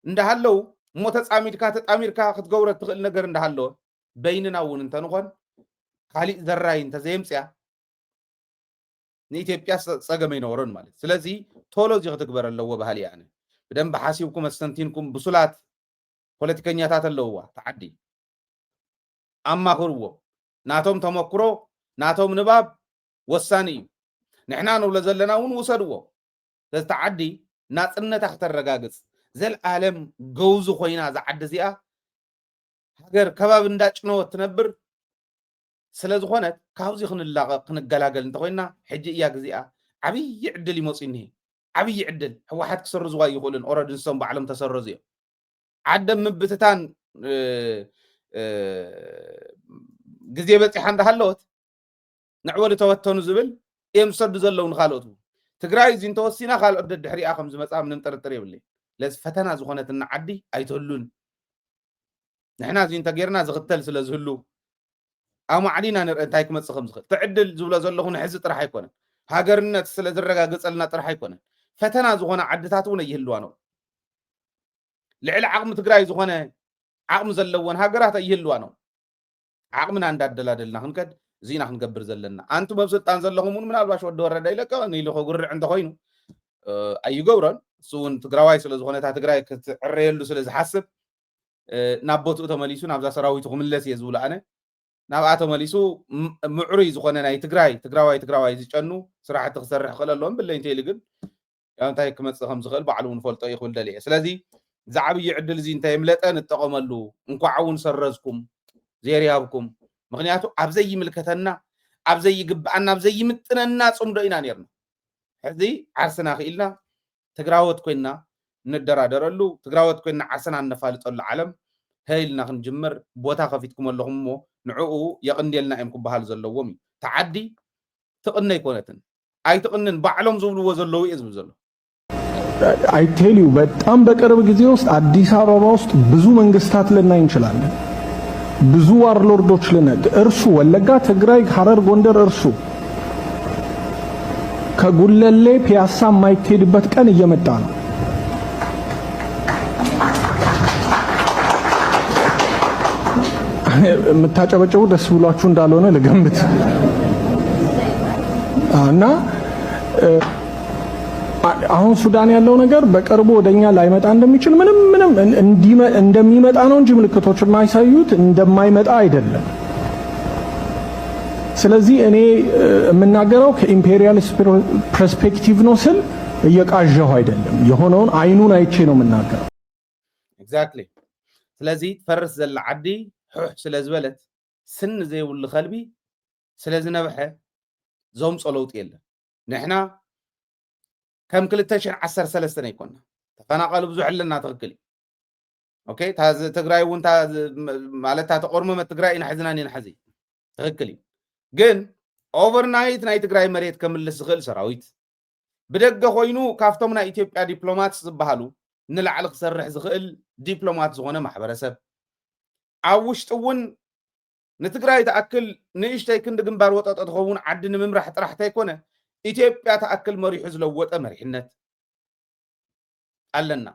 እንዳሃለው እሞ ተፃሚድካ ተጣሚርካ ክትገብሮ እትኽእል ነገር እንዳሃለወ በይንና እውን እንተንኾን ካሊእ ዘራይ እንተዘየምፅያ ንኢትዮጵያ ጸገም ኣይነበሮን ማለት። ስለዚ ቶሎ እዚ ክትግበር ኣለዎ ባህሊ እየ ኣነ። ብደንብ ሓሲብኩም ኣስተንቲንኩም ብሱላት ፖለቲከኛታት ኣለውዋ ተዓዲ ኣማኽርዎ። ናቶም ተመክሮ ናቶም ንባብ ወሳኒ እዩ። ንሕና ንብሎ ዘለና እውን ውሰድዎ። ስለዚ ተዓዲ ናፅነታ ክተረጋግፅ ዘልኣለም ገውዚ ኮይና እዛ ዓዲ እዚኣ ሃገር ከባቢ እንዳጭነወት ትነብር ስለ ዝኾነት ካብዚ ክንላቐቕ ክንገላገል እንተኮይና ሕጂ እያ ግዚኣ። ዓብዪ ዕድል ይመፅኡ እኒሄ። ዓብዪ ዕድል ህወሓት ክሰርዝዋ ይኽእሉን ኦረዲ ንሶም ባዕሎም ተሰረዙ እዮም። ዓደም ምብትታን ግዜ በፂሓ እንዳሃለወት ንዕወሉ ተወተኑ ዝብል እዮም ዝሰዱ ዘለዉ ንካልኦት እውን። ትግራይ እዚ እንተወሲና ካልኦት ደድሕሪኣ ከም ዝመፃ ምንም ጥርጥር የብለይ። ስለዚ ፈተና ዝኾነትና ዓዲ ኣይትህሉን። ንሕና እዚ እንተጌርና ዝኽተል ስለ ዝህሉ ኣማዕዲና ንርኢ እንታይ ክመፅእ ከም ዝኽእል። ትዕድል ዝብሎ ዘለኹ ንሕዚ ጥራሕ ኣይኮነን፣ ሃገርነት ስለ ዝረጋገፀልና ጥራሕ ኣይኮነን። ፈተና ዝኾነ ዓድታት እውን ኣይህልዋን። ልዕሊ ዓቕሚ ትግራይ ዝኾነ ዓቕሚ ዘለወን ሃገራት ኣይህልዋን። ዓቕምና እንዳደላደልና ክንከድ እዚና ክንገብር ዘለና። ኣንቱም ኣብ ስልጣን ዘለኹም እውን ምናልባሽ ወዲ ወረደ ይለቀቕን ኢሉ ከጉርዕ እንተኾይኑ ኣይገብሮን። እሱ እውን ትግራዋይ ስለ ዝኾነ እታ ትግራይ ክትዕረየሉ ስለ ዝሓስብ ናብ ቦትኡ ተመሊሱ ናብዛ ሰራዊቱ ክምለስ እየ ዝብሉ ኣነ። ናብኣ ተመሊሱ ምዕሩይ ዝኾነ ናይ ትግራይ ትግራዋይ ትግራዋይ ዝጨኑ ስራሕቲ ክሰርሕ ክኽእል ኣለዎም። ብለይ እንተኢሉ ግን ያው እንታይ ክመፅእ ከም ዝኽእል ባዕሉ እውን ፈልጦ እዩ ክብል ደልየ። ስለዚ ዝዓብይ ዕድል እዚ እንተየምለጠ ንጠቐመሉ። እንኳዕ እውን ሰረዝኩም ዜር ይሃብኩም። ምክንያቱ ኣብ ዘይምልከተና ኣብ ዘይግብኣና ኣብ ዘይምጥነና ፅምዶ ኢና ነርና። ሕዚ ዓርስና ክኢልና ትግራወት ኮይና እንደራደረሉ፣ ትግራወት ኮይና ዓርስና እነፋልጠሉ ዓለም ሀይልና ክንጅምር ቦታ ከፊትኩም ኣለኹም እሞ ንዕኡ የቕንየልና እዮም ክበሃል ዘለዎም እዩ። ተዓዲ ትቕነ ኣይኮነትን። ኣይትቕንን ባዕሎም ዝብልዎ ዘለዉ እየ ዝብል ዘሎ። I tell you በጣም በቅርብ ጊዜ ውስጥ አዲስ አበባ ውስጥ ብዙ መንግስታት ልናይ እንችላለን። ብዙ ዋርሎርዶች ልናይ እርሱ ወለጋ፣ ትግራይ፣ ሀረር፣ ጎንደር እርሱ ከጉለሌ ፒያሳ የማይትሄድበት ቀን እየመጣ ነው። የምታጨበጭቡ ደስ ብሏችሁ እንዳልሆነ ልገምት እና አሁን ሱዳን ያለው ነገር በቅርቡ ወደኛ ላይመጣ እንደሚችል ምንም ምንም እንደሚመጣ ነው እንጂ ምልክቶች የማይሳዩት እንደማይመጣ አይደለም። ስለዚህ እኔ የምናገረው ከ imperialist perspective ነው ስል እየቃዣሁ አይደለም። የሆነውን አይኑን አይቼ ነው የምናገረው። Exactly። ስለዚ ትፈርስ ዘላ ዓዲ ሑሕ ስለ ዝበለት ስኒ ዘይብሉ ከልቢ ስለ ዝነብሐ ዘምፆ ለውጢ የለን። ንሕና ከም ክልተ ሽሕን ዓሰርተ ሰለስተን ኣይኮና። ተፈናቐሉ ብዙሕ ኣለና፣ ትኽክል እዩ። ኦኬ፣ እታ ትግራይ እውን ማለት እታ ተቆርመመት ትግራይ ኢና ሕዝና ኢና ሕዚ፣ ትኽክል እዩ። ግን overnight ናይ ትግራይ መሬት ከምልስ ዝኽእል ሰራዊት ብደገ ኮይኑ ካብቶም ናይ ኢትዮጵያ ዲፕሎማት ዝበሃሉ ንላዕሊ ክሰርሕ ዝኽእል ዲፕሎማት ዝኾነ ማሕበረሰብ ኣብ ውሽጢ እውን ንትግራይ ትኣክል ንእሽተይ ክንዲ ግንባር ወጠጦ ትኸውን ዓዲ ንምምራሕ ጥራሕ ተይኮነ ኢትዮጵያ ትኣክል መሪሑ ዝለወጠ መሪሕነት ኣለና።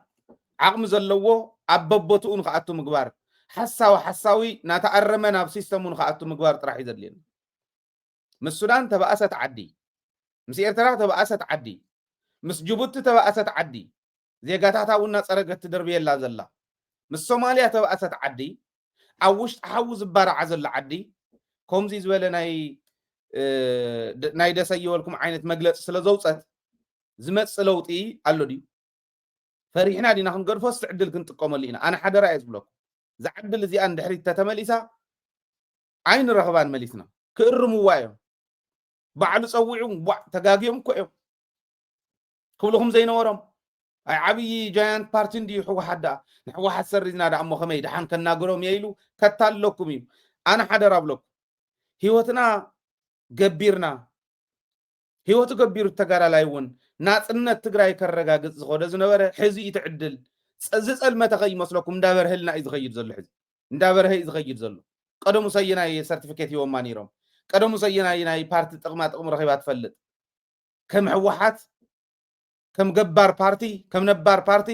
ዓቕሚ ዘለዎ ኣብ በቦትኡ ንክኣቱ ምግባር፣ ሓሳዊ ሓሳዊ ናተኣረመ ናብ ሲስተሙ ንክኣቱ ምግባር ጥራሕ እዩ ዘድልየና። ምስ ሱዳን ተባእሰት ዓዲ፣ ምስ ኤርትራ ተባእሰት ዓዲ፣ ምስ ጅቡቲ ተባእሰት ዓዲ፣ ዜጋታታ እውን እናፀረገት ትድርብየላ ዘላ፣ ምስ ሶማልያ ተባእሰት ዓዲ፣ ኣብ ውሽጢ ሓዊ ዝባርዓ ዘሎ ዓዲ፣ ከምዚ ዝበለ ናይ ደሰ ይበልኩም ዓይነት መግለፂ ስለ ዘውፀት ዝመፅእ ለውጢ ኣሎ ድዩ? ፈሪሕና ዲና ክንገድፎስ ዕድል ክንጥቀመሉ ኢና። ኣነ ሓደራ እየ ዝብለኩም፣ እዛ ዕድል እዚኣ ንድሕሪት ተተመሊሳ ኣይንረኽባን መሊስና። ክእርምዋ እዮም። ባዕሉ ፀዊዑ ዋዕ ተጋግዮም እኮ እዮም ክብልኹም ዘይነበሮም። ኣይ ዓብዪ ጃያንት ፓርቲ እንድዩ ህወሓት ደኣ። ንህወሓት ሰሪዝና ደኣ እሞ ከመይ ደሓን ከናግሮም እየ ኢሉ ከታልለኩም እዩ። ኣነ ሓደራ እብለኩም፣ ህይወትና ገቢርና፣ ህይወቱ ገቢሩ ተጋዳላይ እውን ናፅነት ትግራይ ከረጋግፅ ዝኸደ ዝነበረ ሕዚ እዩ ትዕድል። ዝፀልመተ ከይመስለኩም እንዳበርሀልና እዩ ዝኸይድ ዘሎ። ሕዚ እንዳበርሀ እዩ ዝኸይድ ዘሎ። ቀደሙ ሰየናይ ሰርቲፊኬት ሂቦማ ነይሮም? ቀደሙ ሰየናይ ናይ ፓርቲ ጥቕማ ጥቕሚ ረኺባ ትፈልጥ? ከም ህወሓት፣ ከም ገባር ፓርቲ፣ ከም ነባር ፓርቲ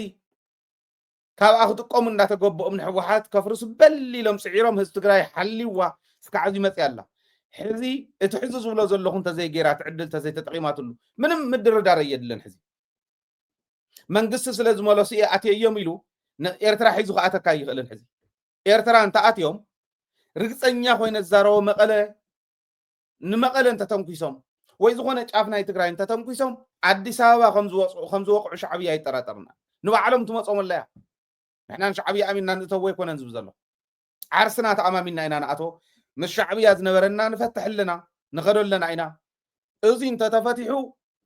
ካብኣ ክጥቀሙ እንዳተገበኦም ንህወሓት ከፍርሱ በል ኢሎም ፅዒሮም ህዝቢ ትግራይ ሓልይዋ እስካዕ እዚ መፅያ ኣላ። ሕዚ እቲ ሕዚ ዝብሎ ዘለኹ እንተዘይገይራ እቲ ዕድል እንተዘይተጠቒማትሉ ምንም ምድርዳር የድለን። ሕዚ መንግስቲ ስለ ዝመለሱ እየ ኣትየዮም ኢሉ ኤርትራ ሒዙ ክኣተካ ኣይኽእልን። ሕዚ ኤርትራ እንተኣትዮም ርግፀኛ ኮይነ ዝዛረቦ መቐለ ንመቐለ እንተተንኪሶም ወይ ዝኾነ ጫፍ ናይ ትግራይ እንተተንኪሶም ኣዲስ ኣበባ ከም ዝወፅኡ ከም ዝወቕዑ ሻዕብያ ኣይጠራጠርና። ንባዕሎም ትመፆም ኣለያ። ንሕና ንሻዕብያ ኣሚንና ንእተዎ ኣይኮነን ዝብል ዘሎ። ዓርስና ተኣማሚንና ኢና ንኣትዎ። ምስ ሻዕብያ ዝነበረና ንፈትሕ ኣለና፣ ንኸዶ ኣለና ኢና። እዚ እንተተፈቲሑ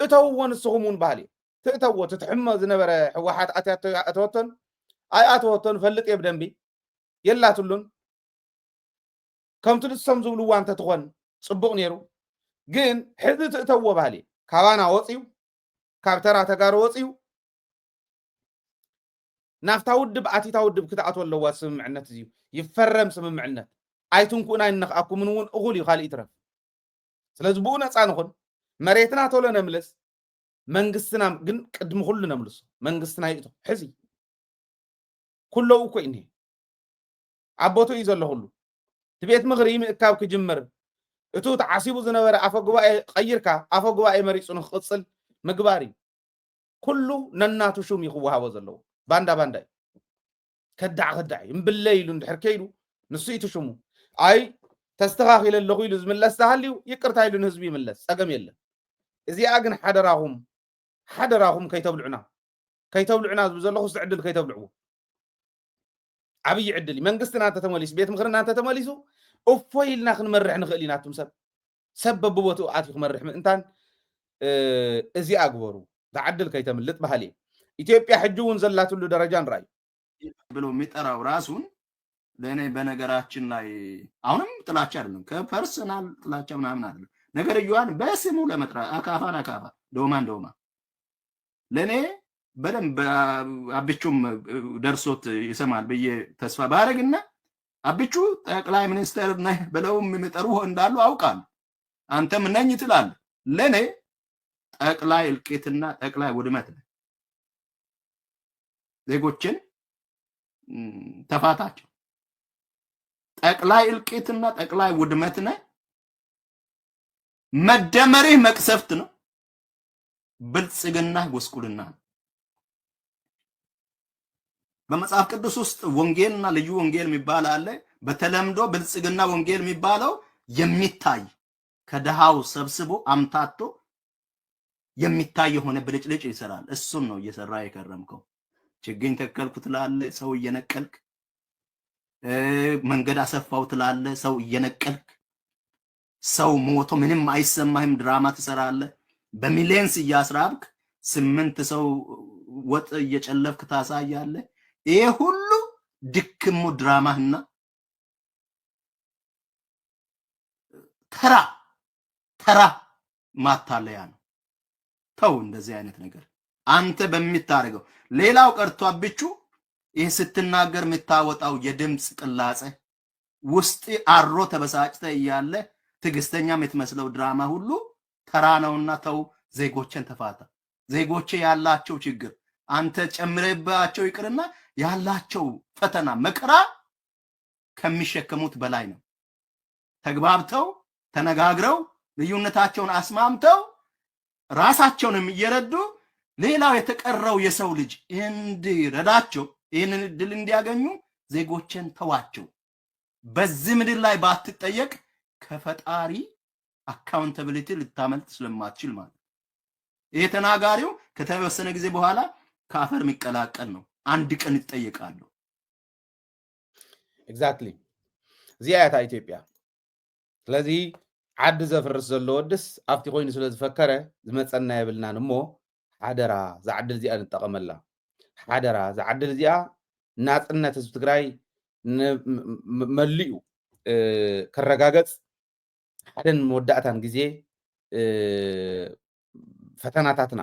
እተውዎ ንስኹም እውን ባህል እዩ። ትእተዎ ትትሕሞ ዝነበረ ህወሓት ኣትያቶ እተወቶን ኣይኣተወቶን ፈልጥ እየ ብደንቢ የላትሉን። ከምቲ ንሶም ዝብልዋ እንተትኾን ፅቡቕ ነይሩ። ግን ሕዚ ትእተዎ ባህሊ ካባና ወፅዩ ካብ ተራ ተጋሩ ወፂኡ ናብታ ውድብ ኣቲታ ውድብ ክትኣትወ ኣለዋ። ስምምዕነት እዚ ይፈረም ስምምዕነት ኣይትንኩእና ይነኽኣኩምን እውን እኹል እዩ። ካልእ ይትረፍ። ስለዚ ብኡ ነፃ ንኹን፣ መሬትና ቶሎ ነምልስ። መንግስትና ግን ቅድሚ ኩሉ ነምልሶ። መንግስትና ይእቶ ሕዚ ኩለኡ እኮ እዩ እኒሄ። ኣብ ቦትኡ እዩ ዘሎ ኩሉ። እቲ ቤት ምኽሪ ምእካብ ክጅምር፣ እቱ ተዓሲቡ ዝነበረ ኣፈ ጉባኤ ቀይርካ ኣፈ ጉባኤ መሪፁ ንክቕፅል ምግባር እዩ። ኩሉ ነናቱ ሹም እዩ ክወሃቦ ዘለዎ። ባንዳ ባንዳ እዩ። ከዳዕ ከዳዕ እዩ። እምብለ ኢሉ እንድሕር ከይዱ ንሱ እዩ እቲ ሽሙ። ኣይ ተስተኻኺለ ኣለኹ ኢሉ ዝምለስ ተሃልዩ ይቅርታ ኢሉ ንህዝቢ ይምለስ። ጸገም የለን። እዚኣ ግን ሓደራኹም፣ ሓደራኹም ከይተብልዑና። ከይተብልዑና ዝብል ዘለኹ እዚ ዕድል ከይተብልዕዎ። ዓብዪ ዕድል እዩ። መንግስትና እንተተመሊሱ፣ ቤት ምኽርና እንተተመሊሱ እፎይ ኢልና ክንመርሕ ንኽእል ኢና። ኣቱም ሰብ፣ ሰብ በብቦትኡ ኣትዩ ክመርሕ ምእንታን፣ እ፣ እዚኣ ግበሩ። እዛ ዕድል ከይተምልጥ በሃሊ እየ። ኢትዮጵያ ሕጂ እውን ዘላትሉ ደረጃ ንርኣዩ። ብሎ የሚጠራው ራሱን ለእኔ በነገራችን ላይ አሁንም ጥላቻ አይደለም፣ ከፐርሰናል ጥላቻ ምናምን አይደለም። ነገርየዋን በስሙ ለመጥራት አካፋን አካፋ፣ ዶማን ዶማ። ለእኔ በደንብ አብቹም ደርሶት ይሰማል ብዬ ተስፋ ባረግና አብቹ ጠቅላይ ሚኒስትር ነህ ብለው የሚጠሩ እንዳሉ አውቃለሁ። አንተም ነኝ ትላለህ። ለእኔ ጠቅላይ እልቂትና ጠቅላይ ውድመት ነህ። ዜጎችን፣ እም፣ ተፋታቸው። ጠቅላይ እልቂትና ጠቅላይ ውድመት ነህ። መደመርህ መቅሰፍት ነው። ብልጽግና ጉስቁልና ነው። በመጽሐፍ ቅዱስ ውስጥ ወንጌልና ልዩ ወንጌል የሚባል አለ። በተለምዶ ብልጽግና ወንጌል የሚባለው የሚታይ፣ ከድሃው ሰብስቦ አምታቶ የሚታይ የሆነ ብልጭልጭ ይሰራል። እሱን ነው እየሰራ የከረምከው። ችግኝ ተከልኩ ትላለህ፣ ሰው እየነቀልክ፣ እ፣ መንገድ አሰፋው ትላለህ፣ ሰው እየነቀልክ፣ ሰው ሞቶ ምንም አይሰማህም፣ ድራማ ትሰራለህ። በሚሊየንስ እያስራብክ ስምንት ሰው ወጥ እየጨለፍክ ታሳያለህ። ይሄ ሁሉ ድክሙ ድራማህና ተራ፣ ተራ ማታለያ ነው። ተው እንደዚህ አይነት ነገር አንተ በሚታረገው። ሌላው ቀርቶ አብቹ ይህ ስትናገር የምታወጣው የድምፅ ቅላጼ ውስጥ አሮ ተበሳጭተ እያለ ትዕግስተኛ የምትመስለው ድራማ ሁሉ ተራ ነውና ተው፣ ዜጎችን ተፋታ። ዜጎቼ ያላቸው ችግር አንተ ጨምረባቸው ይቅርና ያላቸው ፈተና መከራ ከሚሸከሙት በላይ ነው። ተግባብተው፣ ተነጋግረው፣ ልዩነታቸውን አስማምተው፣ ራሳቸውንም እየረዱ ሌላው የተቀረው የሰው ልጅ እንዲረዳቸው፣ ይህንን እድል እንዲያገኙ ዜጎችን ተዋቸው። በዚህ ምድር ላይ ባትጠየቅ ከፈጣሪ አካውንታብሊቲ ልታመልጥ ስለማትችል ማለት ነው። ይሄ ተናጋሪው ከተወሰነ ጊዜ በኋላ ከአፈር የሚቀላቀል ነው። አንድ ቀን ይጠየቃሉ። ኤግዛክትሊ። እዚኣ እያ እታ ኢትዮጵያ። ስለዚ ዓዲ ዘፍርስ ዘሎ ወድስ ኣብቲ ኮይኑ ስለ ዝፈከረ ዝመፀና የብልናን እሞ ሓደራ እዛ ዓዲ እዚኣ ንጠቐመላ። ሓደራ እዛ ዓዲ እዚኣ ናፅነት ህዝቢ ትግራይ ን-፣ ም-፣ ም-፣ መሊኡ፣ እ፣ ክረጋገፅ ሓደን መወዳእታን ግዜ፣ እ፣ ፈተናታትና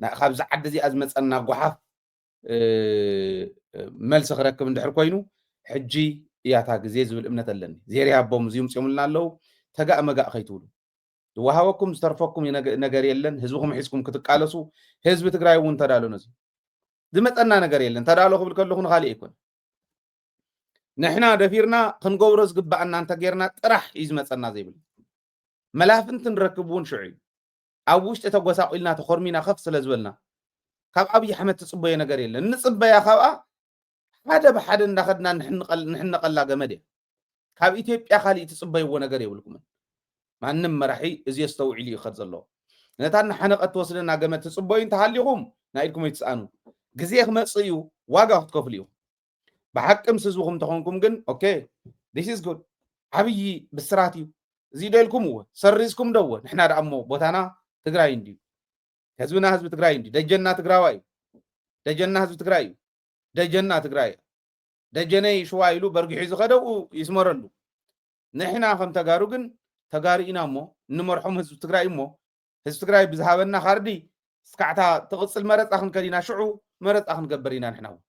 ና-፣ ካብዚ ዓዲ እዚኣ ዝመፀና ጓሓፍ፣ እ፣ መልሲ ክረክብ እንድሕር ኮይኑ ሕጂ እያ እታ ግዜ ዝብል እምነት ኣለኒ። ዜር ይሃቦም እዚ ይምፅዮምልና ኣለዉ። ተጋእ መጋእ ከይትብሉ። ዝወሃበኩም ዝተርፈኩም ነገ-፣ ነገር የለን። ህዝብኹም ሒዝኩም ክትቃለሱ፣ ህዝቢ ትግራይ እውን ተዳሎ ነዚ። ዝመፀና ነገር የለን። ተዳሎ ክብል ከለኹ ንኻሊእ ኣይኮነ። ንሕና ደፊርና ክንገብሮ ዝግባኣና እንተጌርና ጥራሕ እዩ ዝመፀና ዘይብል። መላፍንቲ ንረክብ እውን ሽዑ እዩ። ኣብ ውሽጢ ተጎሳቂልና ተኾርሚና ከፍ ስለ ዝበልና ካብ ኣብይ ኣሕመድ ትፅበዮ ነገር የለን። እንፅበያ ካብኣ ሓደ ብሓደ እንዳኸድና ንሕንቐል-፣ ንሕነቐላ ገመድ እያ። ካብ ኢትዮጵያ ካሊእ ትፅበይዎ ነገር የብልኩምን። ማንም መራሒ እዚ የስተውዒሉ እዩ ክኸድ ዘለዎ። ነታ እናሓነቐት ትወስደና ገመድ ትፅበዩ እንተሃሊኹም ናይ ኢድኩም ኣይትስኣኑ። ግዜ ክመፅእ እዩ፣ ዋጋ ክትከፍሉ ኢኹም። ብሓቂ ምስ ህዝብኹም እንተኾንኩም ግን ኦኬ፣ this is good፣ ዓብዪ ብስራት እዩ። እዚ ዶ ኢልኩም እወ፣ ሰሪዝኩም ዶ እወ። ንሕና ደኣ እሞ ቦታና ትግራይ እንድዩ፣ ህዝብና ህዝቢ ትግራይ እንድዩ፣ ደጀንና ትግራዋይ እዩ፣ ደጀንና ህዝቢ ትግራይ እዩ፣ ደጀንና ትግራይ እያ። ደጀነይ ሽዋ ኢሉ በርጊሑ ዝኸደ ኣብኡ ይስመረሉ። ንሕና ከም ተጋሩ ግን ተጋሩ ኢና እሞ እንመርሖም ህዝቢ ትግራይ እሞ ህዝቢ ትግራይ ብዝሃበና ካርዲ እስካዕታ ትቕጽል መረጻ ክንከድ ኢና፣ ሽዑ መረጻ ክንገብር ኢና ንሕና እውን።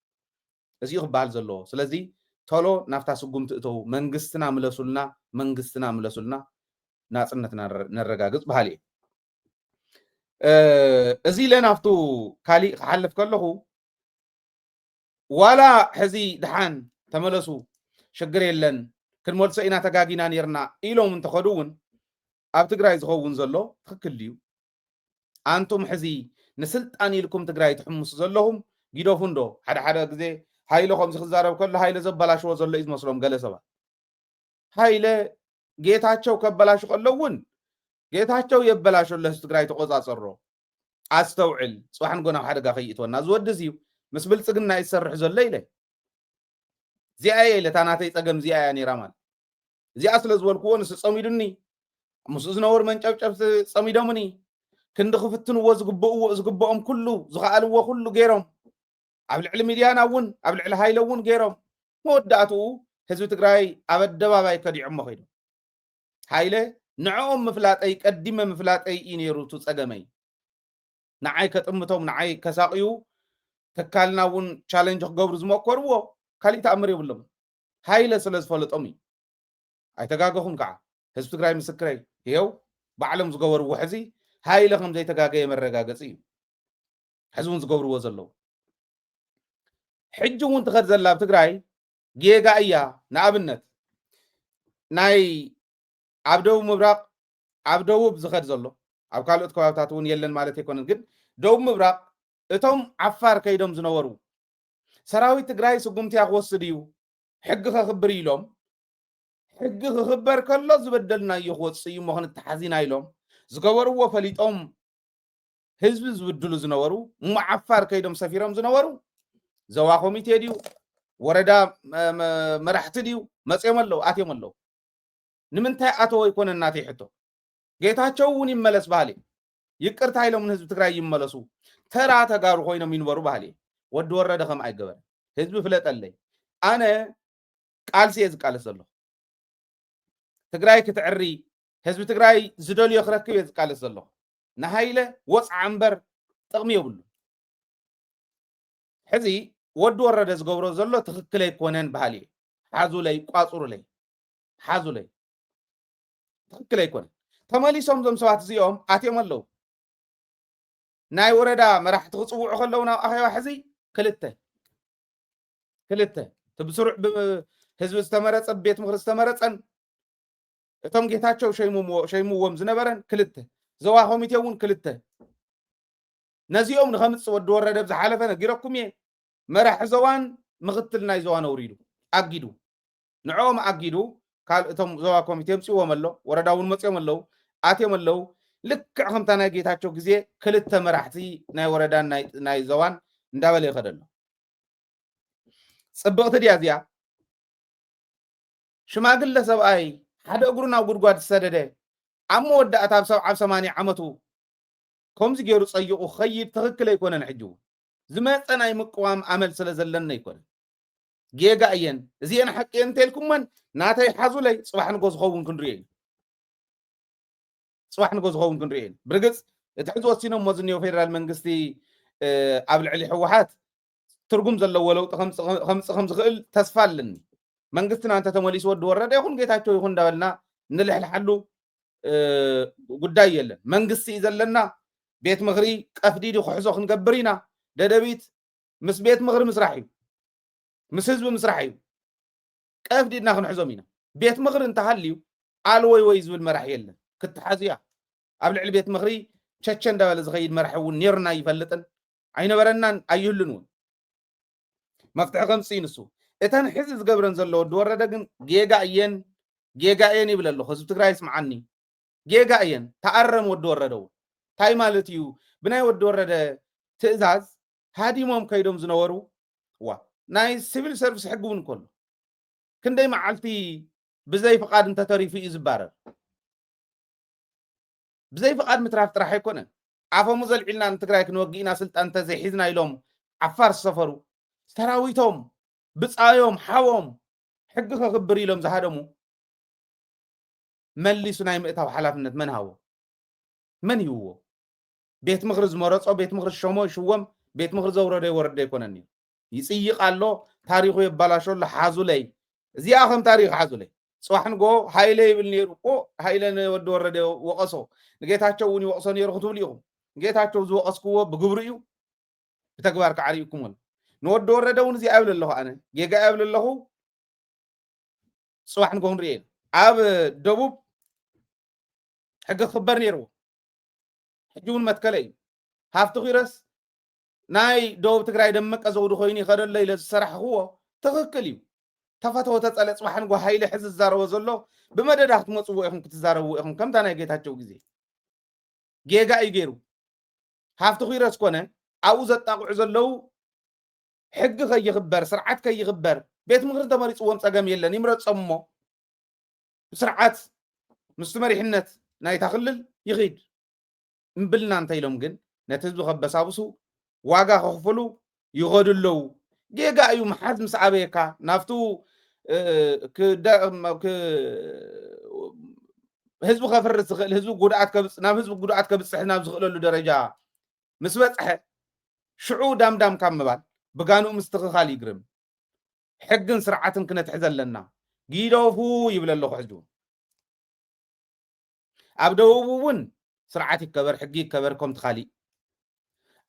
እዚ እዩ ክበሃል ዘለዎ። ስለዚ ቶሎ ናብታ ስጉምቲ እተው፣ መንግስትና ምለሱልና፣ መንግስትና ምለሱልና፣ ናጽነትና ነረ-፣ ነረጋግጽ በሃሊ እየ። እ፣ እዚ ኢለ ናብቱ ካሊእ ክሓልፍ ከለኹ፣ ዋላ ሕዚ ድሓን ተመለሱ፣ ሽግር የለን፣ ክንመልሶ ኢና፣ ተጋጊና ኔርና ኢሎም እንተኸዱ እውን፣ ኣብ ትግራይ ዝኸውን ዘሎ ትኽክል ድዩ? ኣንቱም ሕዚ ንስልጣን ኢልኩም ትግራይ ትሕምሱ ዘለኹም፣ ጊደፉ እንዶ። ሓደ ሓደ ግዜ ሃይለ ከምዚ ክዛረብ ከሎ፣ ሃይለ ዘበላሽዎ ዘሎ እዩ ዝመስሎም ገለ ሰባት። ሃይለ ጌታቸው ከበላሹ ከሎ እውን፣ ጌታቸው የበላሾ ኣሎ፣ ህዝቢ ትግራይ ተቆጻጸሮ። ኣስተውዕል፣ ጽባሕ ንጎ ናብ ሓደጋ ከይእትወና። እዚ ወዲ እዚ እዩ ምስ ብልጽግና እዩ ዝሰርሕ ዘሎ ኢለ። እዚኣ እየ ኢለ፣ እታ ናተይ ጸገም እዚኣ እያ ነይራ ማለት። እዚኣ ስለ ዝበልክዎ ንሱ ጸሚዱኒ፣ ምስኡ ዝነበሩ መንጨብጨብቲ ጸሚዶምኒ። ክንዲ ክፍትንዎ ዝግብእዎ፣ ዝግብኦም ኩሉ፣ ዝኸኣልዎ ኩሉ ገይሮም። ኣብ ልዕሊ ሚድያና እውን፣ ኣብ ልዕሊ ሃይለ እውን ገይሮም። መወዳእትኡ ህዝቢ ትግራይ ኣብ ኣደባባይ ከዲዖሞ ከይዶም። ሃይለ ንዕኦም ምፍላጠይ፣ ቀዲመ ምፍላጠይ እዩ ነይሩ እቲ ጸገመይ። ንዓይ ከጥምቶም፣ ንዓይ ከሳቕዩ፣ ትካልና እውን ቻለንጅ ክገብሩ ዝመኮርዎ ካሊእ ተኣምር የብሎም። ሃይለ ስለ ዝፈለጦም እዩ። ኣይተጋገኹን ከዓ። ህዝቢ ትግራይ ምስክረይ። ይኸው ባዕሎም ዝገበርዎ ሕዚ ሃይለ ከም ዘይተጋገየ መረጋገጺ እዩ። ሕዚ እውን ዝገብርዎ ዘለዉ። ሕጂ እውን ትኸድ ዘላ ኣብ ትግራይ ጌጋ እያ። ንኣብነት ናይ ኣብ ደቡብ ምብራቕ፣ ኣብ ደቡብ ዝኸድ ዘሎ፣ ኣብ ካልኦት ከባብታት እውን የለን ማለት ኣይኮነን፣ ግን ደቡብ ምብራቕ እቶም ዓፋር ከይዶም ዝነበሩ፣ ሰራዊት ትግራይ ስጉምቲ እያ ክወስድ እዩ፣ ሕጊ ከኽብር ኢሎም፣ ሕጊ ክኽበር ከሎ ዝበደልናዮ ክወፅእ እዩ እሞ ክንተሓዝ ኢና ኢሎም፣ ዝገበርዎ ፈሊጦም ህዝቢ ዝብድሉ ዝነበሩ፣ እሞ ዓፋር ከይዶም ሰፊሮም ዝነበሩ፣ ዞባ ኮሚቴ ድዩ፣ ወረዳ መ-፣ መ-፣ መራሕቲ ድዩ፣ መፅዮም ኣለዉ፣ ኣትዮም ኣለዉ። ንምንታይ ኣተወ ኣይኮነን ናተይ ሕቶ። ጌታቸው እውን ይመለስ በሃሊ። ይቅርታ ኢሎም ንህዝቢ ትግራይ ይመለሱ። ተራ ተጋሩ ኮይኖም ይንበሩ በሃሊ። ወዲ ወረደ ከም ኣይገበረ። ህዝቢ ፍለጠለይ። ኣነ ቃልሲ እየ ዝቃለስ ዘለኹ። ትግራይ ክትዕሪ፣ ህዝቢ ትግራይ ዝደልዮ ክረክብ እየ ዝቃለስ ዘለኹ። ንሃይለ ወፅዓ እምበር ጥቕሚ የብሉ። ሕዚ ወዲ ወረደ ዝገብሮ ዘሎ ትኽክል ኣይኮነን በሃሊ እየ። ሓዙለይ፣ ቋፅሩለይ፣ ሓዙለይ። ትኽክል ኣይኮነን። ተመሊሶም እዞም ሰባት እዚኦም ኣትዮም ኣለዉ። ናይ ወረዳ መራሕቲ ክፅውዑ ከለዉ ናብ ኣኼባ ሕዚ ክልተ፣ ክልተ፣ እቲ ብስሩዕ ብህዝቢ ዝተመረፀ፣ ብቤት ምኽሪ ዝተመረፀን እቶም ጌታቸው ሸይሙዎ-፣ ሸይሙዎም ዝነበረን ክልተ፣ ዞባ ኮሚቴ እውን ክልተ። ነዚኦም ንኸምፅእ ወዲ ወረደ ብዝሓለፈ ነጊረኩም እየ። መራሒ ዞባን ምኽትል ናይ ዞባን ኣውሪዱ፣ ኣጊዱ። ንዕኦም ኣጊዱ፣ ካል-፣ እቶም ዞባ ኮሚቴ ኣምፅዎም ኣሎ፣ ወረዳ እውን መፅዮም ኣለዉ፣ ኣትዮም ኣለዉ። ልክዕ ከምታ ናይ ጌታቸው ግዜ ክልተ መራሕቲ ናይ ወረዳን ናይ፣ ናይ ዞባን እንዳበለ ይኸደ ኣሎ። ፅብቕቲ ድያ እዚኣ? ሽማግለ ሰብኣይ ሓደ እግሩ ናብ ጉድጓድ ዝሰደደ፣ ኣብ መወዳእታ ኣብ ሰብዓ ኣብ ሰማንያ ዓመቱ ከምዚ ገይሩ ጸይቑ ክኸይድ ትኽክል ኣይኮነን። ሕጂ እውን ዝመጸ ናይ ምቅዋም ኣመል ስለ ዘለና ኣይኮነን። ጌጋ እየን፣ እዚአን ሓቂ እየን እንተኢልኩመን ናተይ ሓዙለይ፣ ጽባሕ ንጎ ዝኸውን ክንሪኦ ኢና። ጽባሕ ንጎ ዝኸውን ክንሪኦ ኢና። ብርግጽ እቲ ሕዚ ወሲኖሞ ዝኒኦ ፌደራል መንግስቲ፣ እ፣ ኣብ ልዕሊ ህወሓት ትርጉም ዘለዎ ለውጢ ከምጽ-፣ ከምጽእ ከም ዝኽእል ተስፋ ኣለኒ። መንግስትና እንተተመሊሱ ወዲ ወረደ ይኹን ጌታቸው ይኹን እንዳበልና ንልሕልሓሉ፣ እ፣ ጉዳይ የለን። መንግስቲ እዩ ዘለና። ቤት ምኽሪ ቀፍዲዱ ክሕዞ ክንገብር ኢና። ደደቢት ምስ ቤት ምኽሪ ምስራሕ እዩ። ምስ ህዝቢ ምስራሕ እዩ። ቀፍዲድና ክንሕዞም ኢና። ቤት ምኽሪ እንተሃልዩ ኣልወይ ወይ ዝብል መራሒ የለን። ክትሓዝ እያ። ኣብ ልዕሊ ቤት ምኽሪ ቸቸ እንዳበለ ዝኸይድ መራሒ እውን ነይሩና ይፈልጥን ኣይነበረናን ኣይህሉን እውን። መፍትሒ ከምጽእ እዩ ንሱ። እተን ሕዚ ዝገብረን ዘሎ ወዲ ወረደ ግን ጌጋ እየን፣ ጌጋ እየን ይብል ኣለኹ። ህዝቢ ትግራይ ይስምዓኒ። ጌጋ እየን። ተኣረም ወዲ ወረደ እውን። እንታይ ማለት እዩ? ብናይ ወዲ ወረደ ትእዛዝ ሃዲሞም ከይዶም ዝነበሩ፣ ዋ፣ ናይ ሲቪል ሰርቪስ ሕጊ እውን እኮ ኣሎ። ክንደይ መዓልቲ ብዘይ ፍቓድ እንተተሪፉ እዩ ዝባረር? ብዘይ ፍቓድ ምትራፍ ጥራሕ ኣይኮነን። ኣፈሙዝ ኣልዒልና ንትግራይ ክንወግእ ኢና ስልጣን እንተዘይሒዝና ኢሎም ዓፋር ዝሰፈሩ ሰራዊቶም፣ ብፃዮም፣ ሓዎም፣ ሕጊ ከኽብር ኢሎም ዝሃደሙ መሊሱ ናይ ምእታው ሓላፍነት መን ሃቦ? መን ሂብዎ? ቤት ምኽሪ ዝመረጾ፣ ቤት ምኽሪ ዝሸሞ ይሽወም፣ ቤት ምኽሪ ዘውረዶ ይወርድ ኣይኮነን እዩ። ይጽይቕ ኣሎ፣ ታሪኹ የባላሾ ኣሎ። ሓዙለይ፣ እዚኣ ከም ታሪኽ ሓዙለይ። ጽባሕ ንጎ ሃይለ ይብል ነይሩ እኮ፣ ሃይለ ንወዲ ወረደ ወቐሶ፣ ንጌታቸው እውን ይወቕሶ ነይሩ ክትብሉ ኢኹም። ንጌታቸው ዝወቐስክዎ ብግብሩ እዩ፣ ብተግባር ከዓ ርኢኩም ኣሎ። ንወዲ ወረደ እውን እዚኣ ይብል ኣለኹ፣ ኣነ ጌጋ ይብል ኣለኹ። ጽባሕ ንጎ ክንርኢ ኢና። ኣብ ደቡብ ሕጊ ክኽበር ነይርዎ። ሕጂ እውን መትከለ እዩ። ሃፍቲ ኪሮስ ናይ ደቡብ ትግራይ ደመቀ ዘውዲ ኮይኑ ይኸደሎ ኢለ ዝሰራሕኽዎ ትኽክል እዩ። ተፈተወ ተጸለ ጽባሕ ንጎ ሃይለ ሕዚ ዝዛረቦ ዘሎ ብመደዳ ክትመጽዎ ኢኹም ክትዛረብዎ ኢኹም ከምታ ናይ ጌታቸው ግዜ። ጌጋ እዩ ገይሩ። ሃፍቲ ኪሮስ ኮነ ኣብኡ ዘጣቕዑ ዘለዉ ሕጊ ከይኽበር፣ ስርዓት ከይኽበር፣ ቤት ምኽሪ እንተመሪፅዎም ፀገም የለን፣ ይምረፆም እሞ ብስርዓት ምስቲ መሪሕነት ናይታ ክልል ይኺድ። እምብልና እንተ ኢሎም ግን ነቲ ህዝቢ ከበሳብሱ ዋጋ ከኽፍሉ ይኸዱ ኣለዉ። ጌጋ እዩ። መሓዝ ምስ ኣበየካ ናብቱ እ፣ ክዳ- ም- ክ- ህዝቢ ከፍርስ ዝኽእል፣ ህዝቢ ጉድኣት ከብፅ ናብ ህዝቢ ጉድኣት ከብፅሕ ናብ ዝኽእለሉ ደረጃ ምስ በፅሐ ሽዑ ዳምዳም ካብ ምባል ብጋንኡ ምስትኽኻል ይግርም። ሕግን ስርዓትን ክነትሕዝ ኣለና። ጊደፉ ይብል ኣለኹ ሕጂ እውን። ኣብ ደቡብ እውን ስርዓት ይከበር፣ ሕጊ ይከበር፣ ከምቲ ካሊእ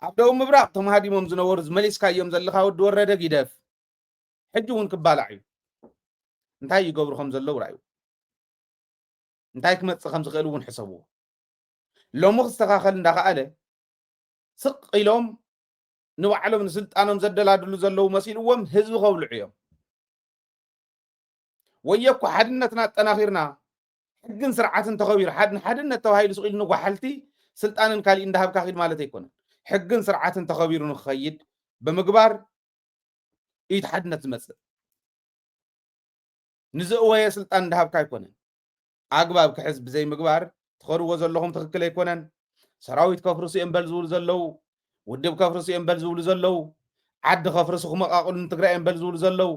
ኣብ ደቡብ ምብራቕ ተማሃዲሞም ዝነበሩ ዝመሊስካዮም ዘለኻ ወዲ ወረደ ጊደፍ። ሕጂ እውን ክባላዕ እዩ። እንታይ ይገብሩ ከም ዘለዉ ርኣዩ። እንታይ ክመፅእ ከም ዝኽእል እውን ሕሰብዎ። ሎሚ ክስተኻኸል እንዳኸኣለ ስቕ ኢሎም ንባዕሎም ንስልጣኖም ዘደላድሉ ዘለዉ መሲልዎም ህዝቢ ከብልዑ እዮም። ወየኮ ሓድነትና ኣጠናኺርና ሕግን ስርዓትን ተኸቢሩ ሓድ- ንሓድነት ተባሂሉ ስቕ ኢሉ ንጓሓልቲ ስልጣንን ካሊእ እንዳሃብካ ኺድ ማለት ኣይኮነን። ሕግን ስርዓትን ተኸቢሩ ንክኸይድ ብምግባር እዩ እቲ ሓድነት ዝመፅእ። ንዝእወየ ስልጣን እንዳሃብካ ኣይኮነን። ኣግባብ ክሕዝ ብዘይ ምግባር ትኸድዎ ዘለኹም ትኽክል ኣይኮነን። ሰራዊት ከፍርሱ እዮም በል ዝብሉ ዘለዉ፣ ውድብ ከፍርሱ እዮም በል ዝብሉ ዘለዉ፣ ዓዲ ከፍርሱ ክመቓቕሉ ንትግራይ እዮም በል ዝብሉ ዘለዉ፣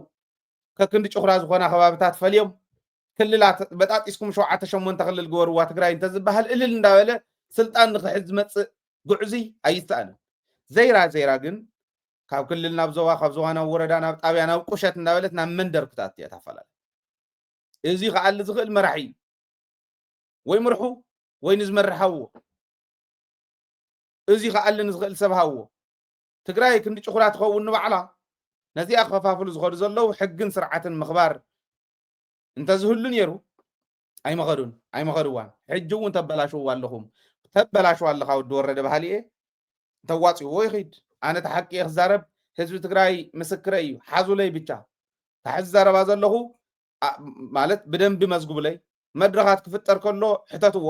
ከክንዲ ጭኹራ ዝኾና ከባብታት ፈልዮም ክልላት በጣጢስኩም ሸውዓተ ሸሞንተ ክልል ግበርዋ ትግራይ እንተዝበሃል እልል እንዳበለ ስልጣን ንክሕዝ ዝመፅእ ግዕዙይ ኣይሰኣንን። ዘይራ ዘይራ ግን ካብ ክልል ናብ ዞባ፣ ካብ ዞባ ናብ ወረዳ፣ ናብ ጣብያ፣ ናብ ቁሸት እንዳበለት ናብ መንደር ክትኣቱ እያ ታፈላለ። እዚ ክኣሊ ዝኽእል መራሒ እዩ። ወይ ምርሑ ወይ ንዝመርሕ ሃብዎ። እዚ ክኣሊ ንዝኽእል ሰብ ሃብዎ። ትግራይ ክንዲ ጭኹራ ትኸውን ንባዕላ ነዚኣ ክኸፋፍሉ ዝኸዱ ዘለዉ ሕግን ስርዓትን ምኽባር እንተዝህሉ ነይሩ ኣይመኸዱን ኣይመኸድዋን። ሕጂ እውን ተበላሽዎ ኣለኹም። ተበላሽዎ ኣለኻ ወዲ ወረደ ባህሊ እየ። እንተዋፅዎ ይኺድ። ኣነ እቲ ሓቂ እየ ክዛረብ። ህዝቢ ትግራይ ምስክረ እዩ። ሓዙለይ ብቻ። ታሕዚ ዘረባ ዘለኹ ኣ- ማለት ብደንቢ መዝግቡለይ። መድረኻት ክፍጠር ከሎ ሕተትዎ።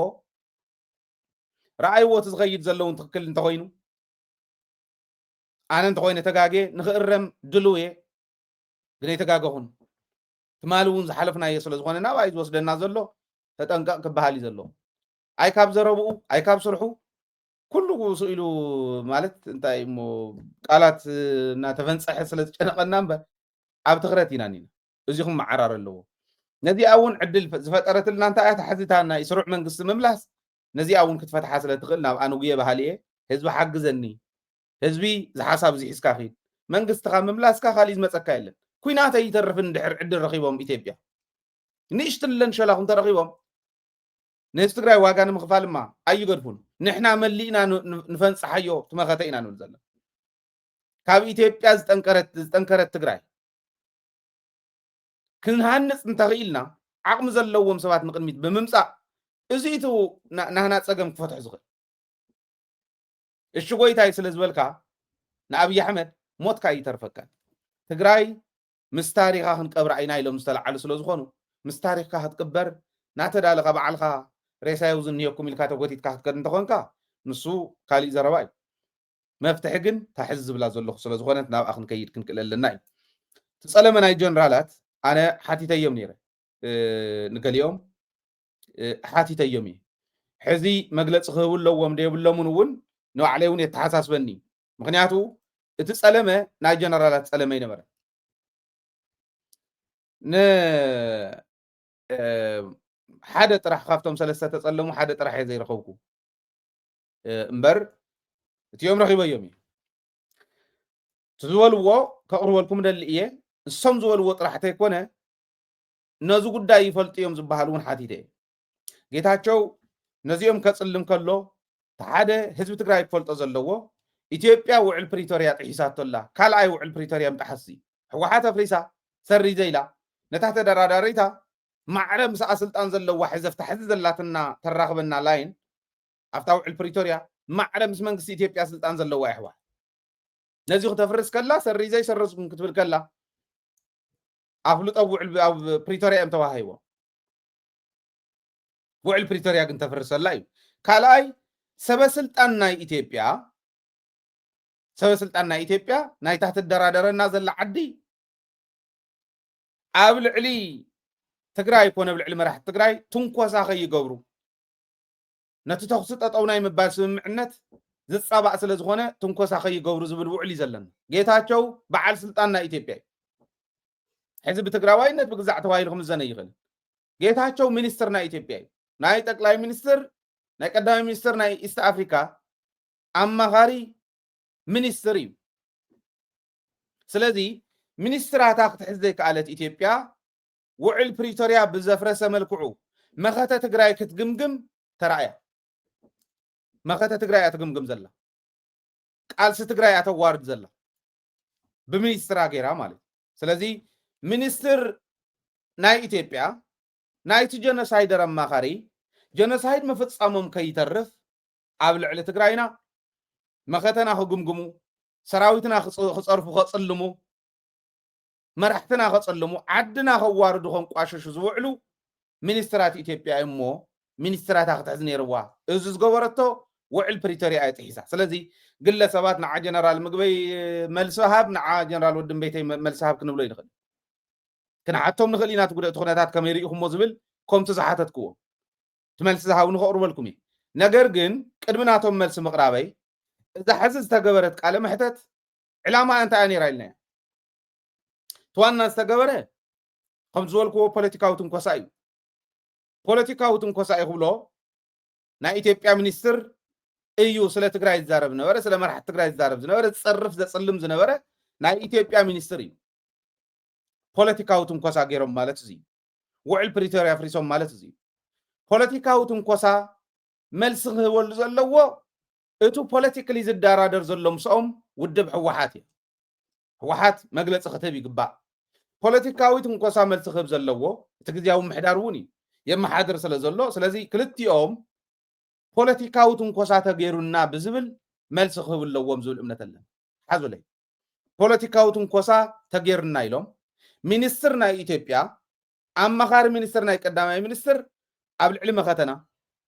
ረኣይዎ እቲ ዝኸይድ ዘለውን ትኽክል እንተኾይኑ ኣነ እንተኾይነ ተጋጌ ንኽእረም ድልው እየ። ግን ኣይተጋገኹን። ትማሊ እውን ዝሓለፍናዮ ስለ ዝኾነ ናብኣ እዩ ዝወስደና ዘሎ። ተጠንቀቕ ክበሃል እዩ ዘሎ። ኣይ ካብ ዘረብኡ ኣይ ካብ ስርሑ ኩሉ ስኢሉ ማለት እንታይ እሞ ቃላት እናተፈንፀሐ ስለ ዝጨነቐና እምበር ኣብ ትኽረት ኢና ኒና። እዚ ክመዓራር ኣለዎ። ነዚኣ እውን ዕድል ፈ- ዝፈጠረትልና እንታይ እያ ተሓዚታና እዩ ስሩዕ መንግስቲ ምምላስ ነዚኣ እውን ክትፈትሓ ስለ ትኽእል ናብኣ ንጉየ ባህሊ እየ። ህዝቢ ሓግዘኒ። ህዝቢ ዝሓሳብ እዚ ሒዝካ ኺድ። መንግስትኻ ምምላስካ ካሊእ ዝመፀካ የለን። ኩናት ኣይተርፍን ድሕር ዕድል ረኺቦም ኢትዮጵያ ንእሽትለን ሸላኹም ተረኺቦም ነዚ ትግራይ ዋጋ ንምኽፋል እማ ኣይገድፉን። ንሕና መሊእና ን- ን- ንፈንፅሓዮ ትመኸተ ኢና ንብል ዘለና። ካብ ኢትዮጵያ ዝጠንከረት ዝጠንከረት ትግራይ ክንሃንፅ እንተኽኢልና ዓቕሚ ዘለዎም ሰባት ንቅድሚት ብምምፃእ እዚ እቲ ና- ናህና ፀገም ክፈትሑ ዝኽእል። እሺ ጎይታይ ስለ ዝበልካ ንኣብይ ኣሕመድ ሞትካ ይተርፈካን። ትግራይ ምስ ታሪኻ ክንቀብራ ኢና ኢሎም ዝተለዓሉ ስለ ዝኾኑ ምስ ታሪኽካ ክትቅበር ናተዳለኻ ባዕልኻ ሬሳ የውዝን ንየኩም ኢልካ ተጎቲትካ ክትከድ እንተኾንካ ንሱ ካሊእ ዘረባ እዩ። መፍትሒ ግን ታሕዚ ዝብላ ዘለኹ ስለ ዝኾነት ናብኣ ክንከይድ ክንክእል ኣለና እዩ። እቲ ጸለመ ናይ ጀነራላት ኣነ ሓቲተዮም ነይረ ንገሊኦም ሓቲተዮም እየ። ሕዚ መግለፂ ክህቡ ኣለዎም ዶ የብሎምን እውን ንባዕለይ እውን የተሓሳስበኒ እዩ። ምክንያቱ እቲ ፀለመ ናይ ጀነራላት ፀለመ ኣይነበረን። ን ሓደ ጥራሕ ካብቶም ሰለስተ ተፀለሙ ሓደ ጥራሕ እየ ዘይረኸብኩ። እ፣ እምበር እቲኦም ረኺበዮም እየ። እቲ ዝበልዎ ከቕርበልኩም ደሊ እየ። እሶም ዝበልዎ ጥራሕ ተይኮነ ነዚ ጉዳይ ይፈልጡ እዮም ዝበሃል እውን ሓቲተ እየ። ጌታቸው ነዚኦም ከፅልም ከሎ፣ እቲ ሓደ ህዝቢ ትግራይ ክፈልጦ ዘለዎ፣ ኢትዮጵያ ውዕል ፕሪቶርያ ጥሒሳቶ ኣላ። ካልኣይ ውዕል ፕሪቶርያ ምጥሓስ እዩ። ህወሓት ኣፍሪሳ ሰሪዘ ኢላ፣ ነታ ተደራዳሪታ ማዕረ ምስኣ ስልጣን ዘለዋ ሕዘፍታ ሕዚ ዘላትና ተራኽበና ላይን ኣብታ ውዕል ፕሪቶርያ ማዕረ ምስ መንግስቲ ኢትዮጵያ ስልጣን ዘለዋ እያ ህወሓት። ነዚ ክተፍርስ ከላ ሰሪዘ ኣይሰረዝኩን ክትብል ከላ ኣፍልጦ ውዕል ኣብ ፕሪቶርያ እዮም ተዋሂቦም። ውዕል ፕሪቶርያ ግን ተፍርሰላ እዩ። ካልኣይ ሰበ ስልጣን ናይ ኢትዮጵያ ሰበ ስልጣን ናይ ኢትዮጵያ ናይታ ትደራደረና ዘላ ዓዲ ኣብ ልዕሊ ትግራይ ኮነ ኣብ ልዕሊ መራሕቲ ትግራይ ትንኮሳ ከይገብሩ ነቲ ተኹሲ ጠጠው ናይ ምባል ስምምዕነት ዝፃባእ ስለ ዝኾነ ትንኮሳ ከይገብሩ ዝብል ውዕል እዩ ዘለና። ጌታቸው በዓል ስልጣን ናይ ኢትዮጵያ እዩ። ሕዚ ብትግራዋይነት ብግዛዕ ተባሂሉ ክምዘነ ይኽእል። ጌታቸው ሚኒስትር ናይ ኢትዮጵያ እዩ። ናይ ጠቅላይ ሚኒስትር ናይ ቀዳማይ ሚኒስትር ናይ ኢስት ኣፍሪካ ኣማኻሪ ሚኒስትር እዩ። ስለዚ ሚኒስትራታ ክትሕዝ ዘይከኣለት ኢትዮጵያ ውዕል ፕሪቶርያ ብዘፍረሰ መልክዑ መኸተ ትግራይ ክትግምግም ተራእያ። መኸተ ትግራይ እያ ትግምግም ዘላ፣ ቃልሲ ትግራይ እያ ተዋርድ ዘላ ብሚኒስትራ ገይራ ማለት እዩ። ስለዚ ሚኒስትር ናይ ኢትዮጵያ ናይቲ ጀኖሳይደር ኣማኻሪ ጀኖሳይድ ምፍፃሞም ከይተርፍ ኣብ ልዕሊ ትግራይና መኸተና ክግምግሙ፣ ሰራዊትና ክፀርፉ፣ ከፅልሙ፣ መራሕትና ከፀልሙ፣ ዓድና ከዋርዱ፣ ከንቋሽሹ ዝውዕሉ ሚኒስትራት ኢትዮጵያ እሞ ሚኒስትራታ ክትሕዝ ነይርዋ። እዚ ዝገበረቶ ውዕል ፕሪቶርያ እያ ጥሒሳ። ስለዚ ግለሰባት ንዓ ጀነራል ምግበይ መልሲ ሃብ፣ ንዓ ጀነራል ወድንበይተይ መልሲ ሃብ ክንብሎ ይንኽእል። ክንሓቶም ንኽእል ኢና። እቲ ኩነታት ከመይ ርኢኹሞ ዝብል ከምቲ ዝሓተትክዎ እቲ መልሲ ዝሃቡኒ ከቕርበልኩም እዩ። ነገር ግን ቅድሚ ናቶም መልሲ ምቕራበይ እዛ ሕዚ ዝተገበረት ቃለ መሕተት ዕላማ እንታይ እያ ነይራ ኢልና እያ። እቲ ዋና ዝተገበረ ከም ዝበልክዎ ፖለቲካዊ ትንኮሳ እዩ። ፖለቲካዊ ትንኮሳ እዩ ክብሎ ናይ ኢትዮጵያ ሚኒስትር እዩ ስለ ትግራይ ዝዛረብ ዝነበረ፣ ስለ መራሕቲ ትግራይ ዝዛረብ ዝነበረ፣ ዝፀርፍ ዘፅልም ዝነበረ ናይ ኢትዮጵያ ሚኒስትር እዩ። ፖለቲካዊ ትንኮሳ ገይሮም ማለት እዚ እዩ። ውዕል ፕሪቶርያ ኣፍሪሶም ማለት እዚ እዩ። ፖለቲካዊ ትንኮሳ መልሲ ክህበሉ ዘለዎ እቱ ፖለቲካሊ ዝደራደር ዘሎ ምስኦም ውድብ ህወሓት እዩ። ህወሓት መግለፂ ክትህብ ይግባእ። ፖለቲካዊ ትንኮሳ መልሲ ክህብ ዘለዎ እቲ ግዜያዊ ምሕዳር እውን እዩ፣ የመሓድር ስለ ዘሎ። ስለዚ ክልቲኦም ፖለቲካዊ ትንኮሳ ተገይሩና ብዝብል መልሲ ክህቡ ኣለዎም ዝብል እምነት ኣለን። ሓዙለይ፣ ፖለቲካዊ ትንኮሳ ተገይሩና ኢሎም ሚኒስትር ናይ ኢትዮጵያ ኣማኻሪ ሚኒስትር ናይ ቀዳማይ ሚኒስትር ኣብ ልዕሊ መኸተና፣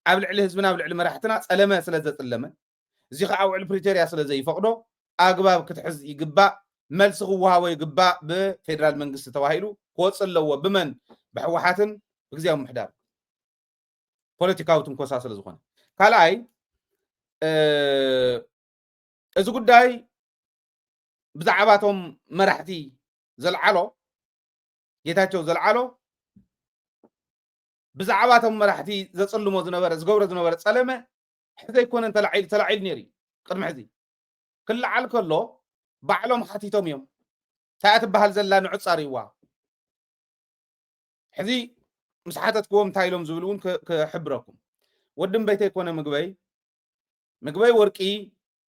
ኣብ ልዕሊ ህዝብና፣ ኣብ ልዕሊ መራሕትና ፀለመ ስለ ዘፅለመ፣ እዚ ከዓ ውዕል ፕሪቶርያ ስለ ዘይፈቕዶ ኣግባብ ክትሕዝ ይግባእ፣ መልሲ ክወሃቦ ይግባእ ብፌደራል መንግስቲ ተባሂሉ ክወፅእ ኣለዎ። ብመን? ብህወሓትን ብግዜያዊ ምሕዳር። ፖለቲካዊ ትንኮሳ ስለ ዝኾነ። ካልኣይ፣ እ፣ እዚ ጉዳይ ብዛዕባቶም መራሕቲ ዘልዓሎ፣ ጌታቸው ዘልዓሎ፣ ብዛዕባቶም መራሕቲ ዘፅልሞ ዝነበረ፣ ዝገብሮ ዝነበረ ፀለመ ሕዚ ኣይኮነን ተላዒሉ፣ ተላዒሉ ነይሩ እዩ። ቅድሚ ሕዚ ክለዓል ከሎ ባዕሎም ሓቲቶም እዮም። እንታይ እያ ትበሃል ዘላ ንዑ ፃርይዋ። ሕዚ ምስ ሓተትክዎም እንታይ ኢሎም ዝብል እውን ክ-፣ ክሕብረኩም። ወዲ እምበይተይ ኮነ ምግበይ፣ ምግበይ ወርቂ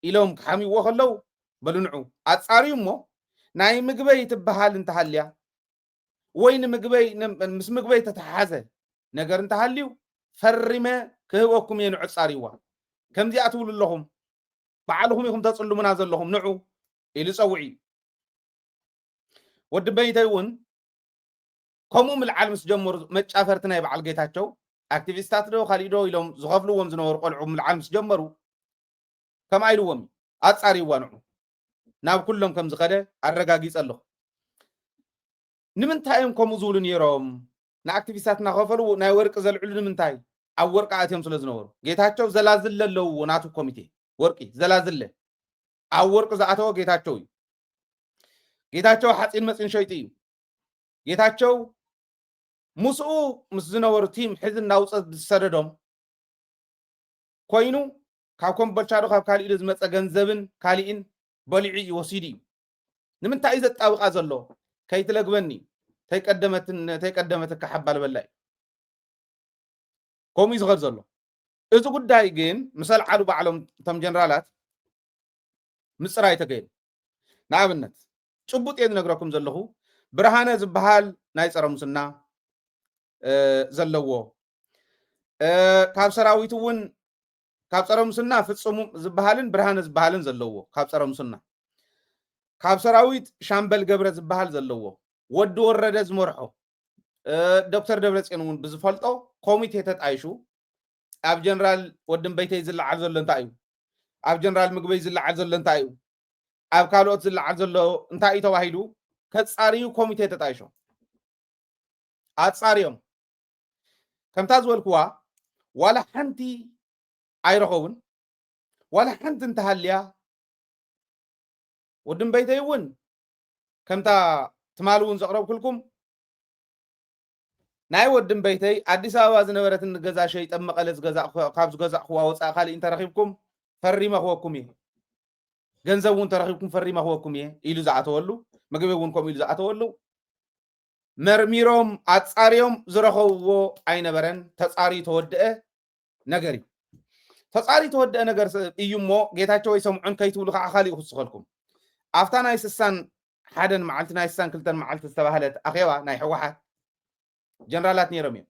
ኢሎም ክሓምይዎ ከለዉ፣ በሉ ንዑ ኣፃርዩ እሞ ናይ ምግበይ ትበሃል እንተሃልያ ወይ ንምግበይ፣ ንም-፣ ምስ ምግበይ ተተሓሓዘ ነገር እንተሃልዩ ፈሪመ ክህበኩም እየ፣ ንዑ ኣፃርይዋ። ከምዚኣ ትብሉ ኣለኹም፣ ባዕልኹም ኢኹም ተፅልሙና ዘለኹም፣ ንዑ ኢሉ ፀውዒ። ወዲ በይተይ እውን ከምኡ ምልዓል ምስ ጀመሩ፣ መጫፈርቲ ናይ በዓል ጌታቸው ኣክቲቪስታት ዶ ካሊእ ዶ ኢሎም ዝኸፍልዎም ዝነበሩ ቆልዑ ምልዓል ምስ ጀመሩ፣ ከምኣ ኢልዎም እዩ። ኣፃርይዋ ንዑ፣ ናብ ኩሎም ከም ዝኸደ ኣረጋጊፀ ኣለኹ። ንምንታይ እዮም ከምኡ ዝብሉ ነይሮም? ንኣክቲቪስታት እናኸፈሉ ናይ ወርቂ ዘልዕሉ ንምንታይ? ኣብ ወርቂ ኣትዮም ስለ ዝነበሩ። ጌታቸው ዘላዝለ ኣለውዎ ናቱ ኮሚቴ ወርቂ ዘላዝለ። ኣብ ወርቂ ዝኣተወ ጌታቸው እዩ። ጌታቸው ሓፂን መፂን ሸይጡ እዩ። ጌታቸው ምስኡ ምስ ዝነበሩ ቲም ሕዚ እናውፀ ዝሰደዶም ኮይኑ ካብ ኮምቦልቻ ዶ ካብ ካሊእ ዶ ዝመፀ ገንዘብን ካሊእን በሊዑ እዩ ወሲዱ እዩ። ንምንታይ እዩ ዘጣብቃ ዘሎ? ከይትለግበኒ፣ ተይቀደመትን ተይቀደመትካ ሓባል በላ እዩ። ከምኡ እዩ ዝኸድ ዘሎ። እዚ ጉዳይ ግን ምስ ኣልዓሉ ባዕሎም እቶም ጀነራላት ምፅራይ ተገይሩ። ንኣብነት ጭቡጥ እየ ዝነግረኩም ዘለኹ። ብርሃነ ዝበሃል ናይ ፀረ ሙስና ዘለዎ፣ ካብ ሰራዊት እውን፣ ካብ ፀረ ሙስና ፍፁም ዝበሃልን ብርሃነ ዝበሃልን ዘለዎ ካብ ፀረ ሙስና፣ ካብ ሰራዊት ሻምበል ገብረ ዝበሃል ዘለዎ፣ ወዲ ወረደ ዝመርሖ፣ ዶክተር ደብረፅዮን እውን ብዝፈልጦ ኮሚቴ ተጣይሹ። ኣብ ጀነራል ወድንበይተይ ዝለዓል ዘሎ እንታይ እዩ? ኣብ ጀነራል ምግበይ ዝለዓል ዘሎ እንታይ እዩ? ኣብ ካልኦት ዝለዓል ዘሎ እንታይ እዩ ተባሂሉ ከፃርዩ ኮሚቴ ተጣይሾም። ኣፃርዮም። ከምታ ዝበልክዋ ዋላ ሓንቲ ኣይረኸቡን። ዋላ ሓንቲ እንተሃልያ፣ ወድንበይተይ እውን ከምታ ትማል እውን ዘቕረብኩልኩም፣ ናይ ወድንበይተይ ኣዲስ ኣበባ ዝነበረትኒ ገዛ ሸይጠ መቐለ ዝገዛእኹ-፣ ካብ ዝገዛእኹዋ ወፃኢ ካሊእ እንተረኺብኩም ፈሪመ ክወኩም እየ። ገንዘብ እውን ተረኺብኩም ፈሪመ ክወኩም እየ ኢሉ ዝኣተወሉ፣ ምግቢ እውን ከምኡ ኢሉ ዝኣተወሉ፣ መርሚሮም ኣፃርዮም ዝረኸብዎ ኣይነበረን። ተፃርዩ ተወደአ ነገር እዩ። ተፃርዩ ተወደአ ነገር ስ-፣ እዩ እሞ ጌታቸው ኣይሰምዑን ከይትብሉ ከዓ ካሊእ ክስኸልኩም። ኣብታ ናይ ስሳን ሓደን መዓልቲ፣ ናይ ስሳን ክልተን መዓልቲ ዝተባህለት ኣኼባ ናይ ህወሓት ጀነራላት ነይሮም እዮም።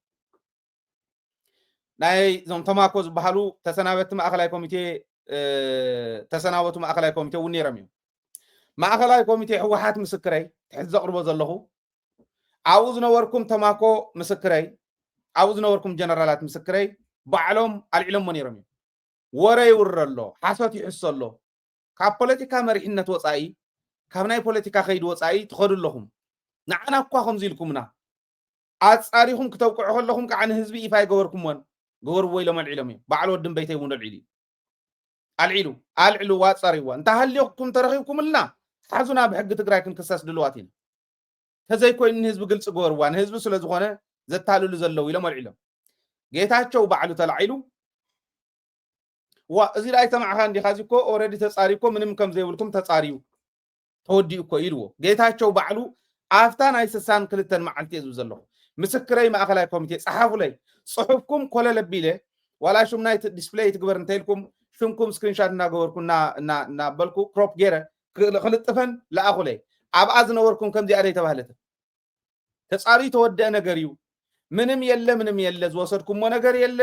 ናይ እዞም ተማኮ ዝበሃሉ ተሰናበቲ ማእኸላይ ኮሚቴ፣ እ፣ ተሰናበቱ ማእኸላይ ኮሚቴ እውን ነይሮም እዮም። ማእኸላይ ኮሚቴ ህወሓት ምስክረይ፣ ትሕቲ ዘቕርቦ ዘለኹ፣ ኣብኡ ዝነበርኩም ተማኮ ምስክረይ፣ ኣብኡ ዝነበርኩም ጀነራላት ምስክረይ፣ ባዕሎም ኣልዒሎሞ ነይሮም እዮም። ወረ ይውረ ኣሎ፣ ሓሶት ይሕሶ ኣሎ። ካብ ፖለቲካ መሪሕነት ወፃኢ፣ ካብ ናይ ፖለቲካ ከይዲ ወፃኢ ትኸዱ ኣለኹም። ንዓና እኳ ከምዚ ኢልኩምና፣ ኣፃሪኹም ክተውቅዑ ከለኹም ከዓ ንህዝቢ ይፋ ኣይገበርኩሞን። ግበርዎ ኢሎም ኣልዒሎም እዮም። ባዕሉ ወድንበይተይ እውን ኣልዒሉ እዩ። ኣልዒሉ፣ ኣልዕልዋ፣ ኣፃርይዋ። እንተሃልዮኩም ተረኺብኩምልና፣ ሓዙና ብሕጊ ትግራይ ክንክሰስ ድልዋት ኢና። ተዘይኮይኑ ንህዝቢ ግልፂ ግበርዋ፣ ንህዝቢ ስለ ዝኾነ ዘታልሉ ዘለዉ ኢሎም ኣልዒሎም። ጌታቸው ባዕሉ ተላዒሉ፣ ዋ፣ እዚ ዳኣ ኣይሰማዕኻን ዲኻ? እዚ እኮ ኦረዲ ተፃርዩ እኮ፣ ምንም ከም ዘይብልኩም ተፃርዩ ተወዲኡ እኮ ኢልዎ። ጌታቸው ባዕሉ ኣብታ ናይ ስሳን ክልተን መዓልቲ እየ ዝብል ዘለኹ። ምስክረይ ማእኸላይ ኮሚቴ ፀሓፉለይ። ፅሑፍኩም ኮለል ኣቢለ፣ ዋላ ሽም ናይ ዲስፕሌይ ትግበር እንተኢልኩም፣ ሽምኩም ስክሪንሻት እናገበርኩ፣ እና-፣ እና-፣ እናበልኩ ክሮፕ ገይረ ክል-፣ ክልጥፈን ለኣኹለይ። ኣብኣ ዝነበርኩም ከምዚኣ ደይ ተባህለትን። ተፃርዩ ተወደአ ነገር እዩ። ምንም የለ፣ ምንም የለ፣ ዝወሰድኩሞ ነገር የለ።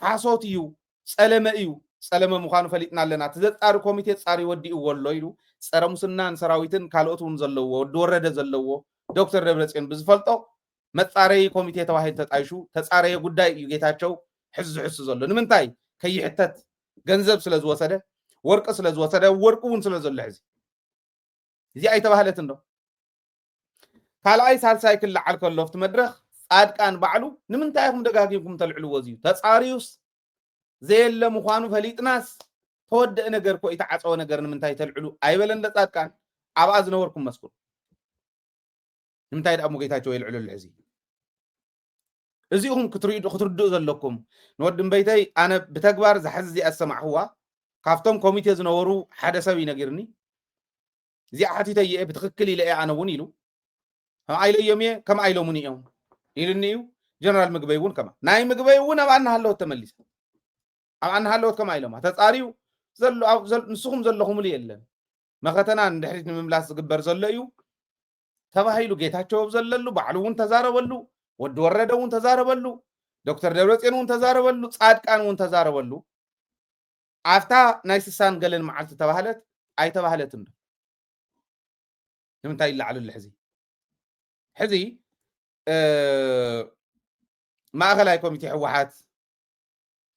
ሓሶት እዩ፣ ፀለመ እዩ። ፀለመ ምዃኑ ፈሊጥና ኣለና። እቲ ዘፃሪ ኮሚቴ ፃሪ ወዲእዎ ኣሎ ኢሉ ፀረ ሙስናን ሰራዊትን ካልኦት እውን ዘለዎ፣ ወዲ ወረደ ዘለዎ፣ ዶክተር ደብረፅዮን ብዝፈልጦ መፃረዪ ኮሚቴ ተባሂሉ ተጣይሹ፣ ተፃረየ ጉዳይ እዩ ጌታቸው ሕዚ ዝሕሱ ዘሎ። ንምንታይ? ከይሕተት፣ ገንዘብ ስለ ዝወሰደ፣ ወርቂ ስለ ዝወሰደ፣ ወርቂ እውን ስለ ዘሎ ሕዚ። እዚ ኣይተባህለትን ዶ? ካልኣይ ሳልሳይ ክለዓል ከሎ ኣብቲ መድረኽ ፃድቃን ባዕሉ፣ "ንምንታይ ኢኹም ደጋጊምኩም ተልዕልዎ? እዚ እዩ ተፃርዩስ ዘየለ ምዃኑ ፈሊጥናስ፣ ተወደአ ነገር እኮ፣ ዝተዓፀወ ነገር ንምንታይ ተልዕሉ?" ኣይበለን ዶ ፃድቃን? ኣብኣ ዝነበርኩም መስክሩ። ንምንታይ ደኣ እሞ ጌታቸው የልዕለሉ ሕዚ? እዚኹም ክትርድኡ፣ ክትርድኡ ዘለኩም። ንወዲ እምበይተይ ኣነ ብተግባር እዛ ሕዚ እዚኣ ዝሰማዕኽዋ፣ ካብቶም ኮሚቴ ዝነበሩ ሓደ ሰብ እዩ ነጊርኒ። እዚኣ ሓቲተይ እየ፣ ብትኽክል ኢለ እየ ኣነ እውን ኢሉ። ከምኣ ኢለዮም እየ፣ ከምኣ ኢሎምኒ እዮም ኢሉኒ እዩ። ጀነራል ምግበይ እውን ከምኣ። ናይ ምግበይ እውን ኣብኣ እናሃለወት ተመሊሳ። ኣብኣ እናሃለወት ከምኣ ኢሎማ። ተፃርዩ ዘሎ፣ ኣብ ዘል-፣ ንስኹም ዘለኹምሉ የለን። መኸተና ንድሕሪት ንምምላስ ዝግበር ዘሎ እዩ ተባሂሉ ጌታቸው ኣብ ዘለሉ ባዕሉ እውን ተዛረበሉ፣ ወዲ ወረደ እውን ተዛረበሉ፣ ዶክተር ደብረፅዮን እውን ተዛረበሉ፣ ፃድቃን እውን ተዛረበሉ። ኣብታ ናይ ስሳን ገለን መዓልቲ ተባህለት ኣይተባህለትን ዶ? ንምንታይ ይለዓሉ ኣሎ ሕዚ? ሕዚ፣ እ፣ ማእኸላይ ኮሚቴ ህወሓት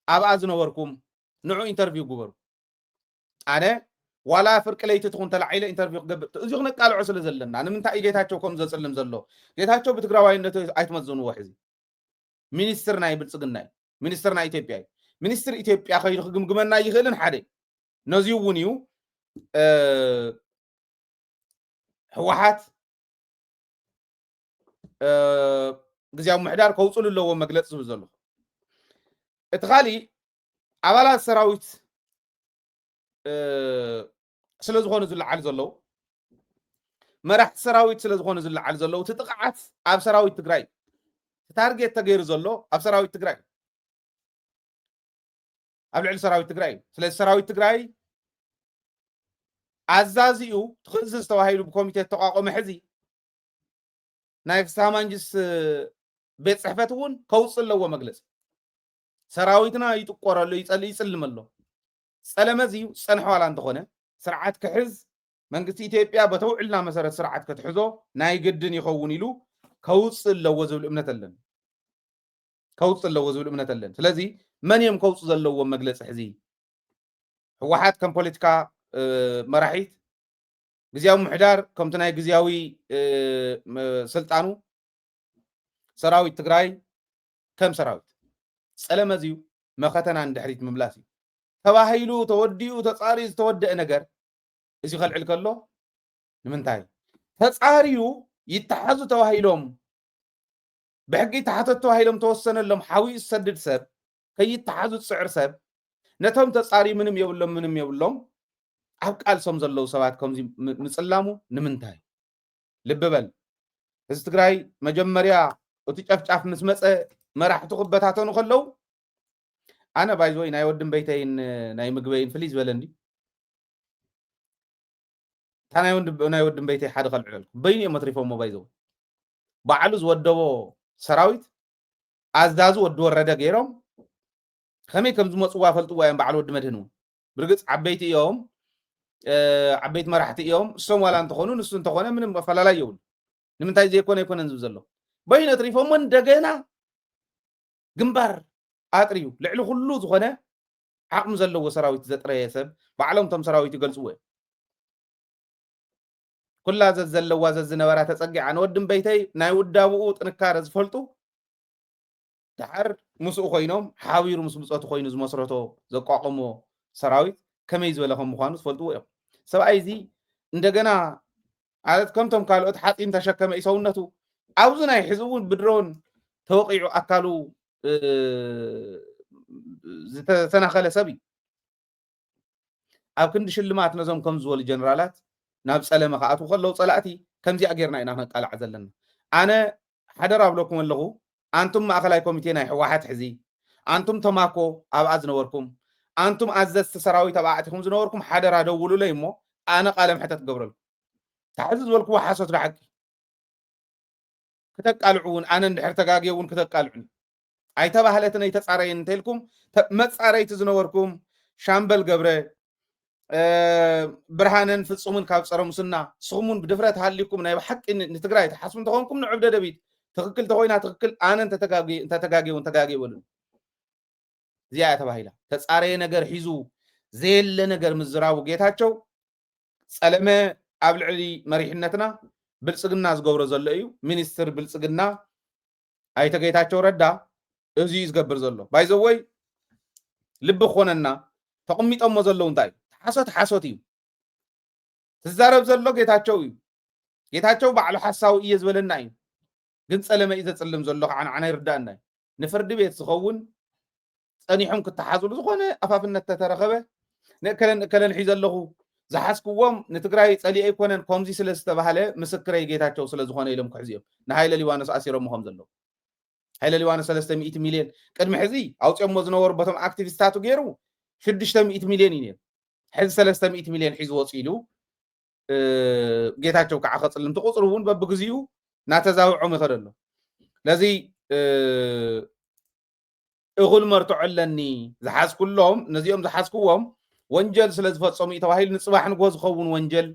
ኣብኣ ዝነበርኩም ንዑ ኢንተርቪው ግበሩ። ኣነ ዋላ ፍርቂ ለይቲ ትኹን ተላዒለ ኢንተርቪው ክገብር፣ እዚ ክነቃልዖ ስለ ዘለና፣ ንምንታይ እዩ ጌታቸው ከም ዘፅልም ዘሎ? ጌታቸው ብትግራዋይነቱ ኣይትመዝንዎ። ሕዚ ሚኒስትር ናይ ብልፅግና እዩ፣ ሚኒስትር ናይ ኢትዮጵያ እዩ። ሚኒስትር ኢትዮጵያ ከይዱ ክግምግመና ይኽእልን ሓደ እዩ። ነዚ እውን እዩ፣ እ፣ ህወሓት፣ እ፣ ግዝያዊ ምሕዳር ከውፅሉ ኣለዎ መግለፂ ዝብል ዘለኹ። እቲ ካሊእ ኣባላት ሰራዊት ስለ ዝኾኑ ዝለዓሉ ዘለዉ፣ መራሕቲ ሰራዊት ስለ ዝኾኑ ዝለዓሉ ዘለዉ፣ እቲ ጥቕዓት ኣብ ሰራዊት ትግራይ እዩ። እቲ ታርጌት ተገይሩ ዘሎ ኣብ ሰራዊት ትግራይ እዩ። ኣብ ልዕሊ ሰራዊት ትግራይ እዩ። ስለዚ ሰራዊት ትግራይ ኣዛዚኡ ትኽእዝዝ ተባሂሉ ብኮሚቴ ዝተቋቆመ ሕዚ ናይ ፍስሃ ማንጅስ ቤት ጽሕፈት እውን ከውፅእ ኣለዎ መግለፂ። ሰራዊትና ይጥቆረሉ፣ ይፀል-፣ ይፅልመሎ። ፀለመ እዚ ዝፀንሐ ዋላ እንተኾነ ስርዓት ክሕዝ መንግስቲ ኢትዮጵያ በተውዕልና መሰረት ስርዓት ክትሕዞ ናይ ግድን ይኸውን ኢሉ ከውፅእ ኣለዎ ዝብል እምነት ኣለኒ። ከውፅእ ኣለዎ ዝብል እምነት ኣለኒ። ስለዚ መን እዮም ከውፅእ ዘለዎም መግለፂ ሕዚ? ህወሓት ከም ፖለቲካ፣ እ፣ መራሒት፣ ግዝያዊ ምምሕዳር ከምቲ ናይ ግዝያዊ፣ እ፣ ም-፣ ስልጣኑ፣ ሰራዊት ትግራይ ከም ሰራዊት። ፀለመ እዚ እዩ፣ መኸተና ንድሕሪት ምምላስ እዩ። ተባሂሉ፣ ተወዲኡ፣ ተፃርዩ ዝተወደአ ነገር እዚ ከልዕል ከሎ ንምንታይ? ተፃርዩ ይተሓዙ ተባሂሎም፣ ብሕጊ ይተሓተቱ ተባሂሎም ተወሰነሎም፣ ሓዊኡ ዝሰድድ ሰብ፣ ከይተሓዙ ዝፅዕር ሰብ፣ ነቶም ተፃርዩ ምንም የብሎም፣ ምንም የብሎም፣ ኣብ ቃልሶም ዘለዉ ሰባት ከምዚ ም-፣ ምፅላሙ ንምንታይ? ልቢ በል። ህዝቢ ትግራይ መጀመርያ እቲ ጨፍጫፍ ምስ መፀ መራሕቱ ክበታተኑ ከለዉ፣ ኣነ ባይዘወይ ናይ ወድን በይተይን ናይ ምግበይን ፍልይ ዝበለ እንዲ። እታ ናይ ወንድ-፣ ናይ ወድን በይተይ ሓደ ከልዕለልኩም። በይኑ እዮም ኣትሪፎሞ ባይዘወይ። ባዕሉ ዝወደቦ ሰራዊት ኣዛዙ ወዲ ወረደ ገይሮም ከመይ ከም ዝመፅዋ ፈልጥዋ እዮም በዓል ወዲ መድህን እውን። ብርግፅ ዓበይቲ እዮም፣ እ፣ ዓበይቲ መራሕቲ እዮም። እሶም ዋላ እንተኾኑ ንሱ እንተኾነ ምንም ኣፈላላይ የብሉ። ንምንታይ ዘይኮነ ኣይኮነን ዝብል ዘሎ። በይኑ ኣትሪፎሞ እንደገና ግንባር ኣጥርዩ ልዕሊ ኩሉ ዝኾነ ዓቕሚ ዘለዎ ሰራዊት ዘጥረየ ሰብ ባዕሎም እቶም ሰራዊት ይገልፅዎ እዮም። ኩላ ዘዘለዋ ዘዝነበራ ተፀጊዓ ንወድን በይተይ ናይ ውዳብኡ ጥንካረ ዝፈልጡ ደሓር ምስኡ ኮይኖም ሓቢሩ ምስ ብፆቱ ኮይኑ ዝመስረቶ ዘቋቆሞ ሰራዊት ከመይ ዝበለ ከም ምዃኑ ዝፈልጥዎ እዮም። ሰብኣይ እዚ እንደገና ማለት ከምቶም ካልኦት ሓፂን ተሸከመ እዩ ሰውነቱ። ኣብዚ ናይ ሕዚ እውን ብድሮን ተወቂዑ ኣካሉ፣ እ፣ ዝተሰናኸለ ሰብ እዩ። ኣብ ክንዲ ሽልማት ነዞም ከም ዝበሉ ጀነራላት ናብ ጸለመ ክኣትዉ ከለዉ ጸላእቲ ከምዚኣ ጌርና ኢና ክነቃልዓ ዘለና። ኣነ ሓደራ እብለኩም ኣለኹ፣ ኣንቱም ማእከላይ ኮሚቴ ናይ ህወሓት ሕዚ፣ ኣንቱም ተማኮ ኣብኣ ዝነበርኩም፣ ኣንቱም ኣዘዝቲ ሰራዊት ኣብኣ ኣቲኹም ዝነበርኩም ሓደራ ደውሉለይ እሞ ኣነ ቃለ መሕተት ክገብረልኩም። እታ ሕዚ ዝበልክዎ ሓሶት ድሓቂ። ክተቃልዑ እውን፣ ኣነ እንድሕር ተጋግየ እውን ክተቃልዑ። ኣይተባህለትን ኣይተጻረየን እንተኢልኩም፣ ተ-፣ መጻረይቲ ዝነበርኩም ሻምበል ገብረ፣ እ፣ ብርሃነን ፍጹምን ካብ ጸረ ሙስና፣ ንስኹም እውን ብድፍረት ሃሊኩም ናይ ብሓቂ ን-፣ ንትግራይ ትሓስቡ እንተኾንኩም ንዑ ኣብ ደደቢት። ትኽክል እንተኾይና ትኽክል፣ ኣነ እንተተጋግየ፣ እንተተጋግየ እውን ተጋግየ በሉኒ። እዚኣ እያ ተባሂላ። ተጻረየ ነገር ሒዙ ዘየለ ነገር ምዝራቡ ጌታቸው ጸለመ ኣብ ልዕሊ መሪሕነትና ብልጽግና ዝገብሮ ዘሎ እዩ። ሚኒስትር ብልጽግና ኣይተ ጌታቸው ረዳ እዚ እዩ ዝገብር ዘሎ። ባይዘወይ ልቢ ክኾነና ተቐሚጦሞ ዘለዉ እንታይ እዩ? ሓሶት ሓሶት እዩ። ትዛረብ ዘሎ ጌታቸው እዩ። ጌታቸው ባዕሉ ሓሳዊ እየ ዝበለና እዩ። ግን ጸለመ እዩ ዘጽልም ዘሎ ከዓ ንዓና ይርዳእና እዩ። ንፍርዲ ቤት ዝኸውን ጸኒሖም ክተሓዙሉ ዝኾነ ኣፋፍነት ተተረኸበ፣ ንእከለን እከለን ሒዘ ኣለኹ፣ ዝሓዝክዎም ንትግራይ ጸሊኤ ኣይኮነን፣ ከምዚ ስለ ዝተባህለ ምስክረይ ጌታቸው ስለ ዝኾነ ኢሎም ክሕዙ እዮም ንሃይለ ሊባኖስ ኣሲሮሞ ከም ዘለዉ። ሃይለ ሊባኖስ ሰለስተ ሚእቲ ሚልዮን ቅድሚ ሕዚ ኣውፅኦሞ ዝነበሩ በቶም ኣክቲቪስታቱ ገይሩ ሽዱሽተ ሚእቲ ሚልዮን እዩ ነይሩ። ሕዚ ሰለስተ ሚእቲ ሚልዮን ሒዙ ወፂኡ ኢሉ፣ እ፣ ጌታቸው ከዓ ከፅልም እቲ ቁፅሪ እውን በብግዚኡ እናተዛውዖም ይኸደ ኣሎ። ስለዚ፣ እ፣ እኹል መርትዖ ኣለኒ ዝሓዝኩሎም፣ ነዚኦም ዝሓዝክዎም ወንጀል ስለ ዝፈፀሙ እዩ ተባሂሉ ንፅባሕ ንግሆ ዝኸውን ወንጀል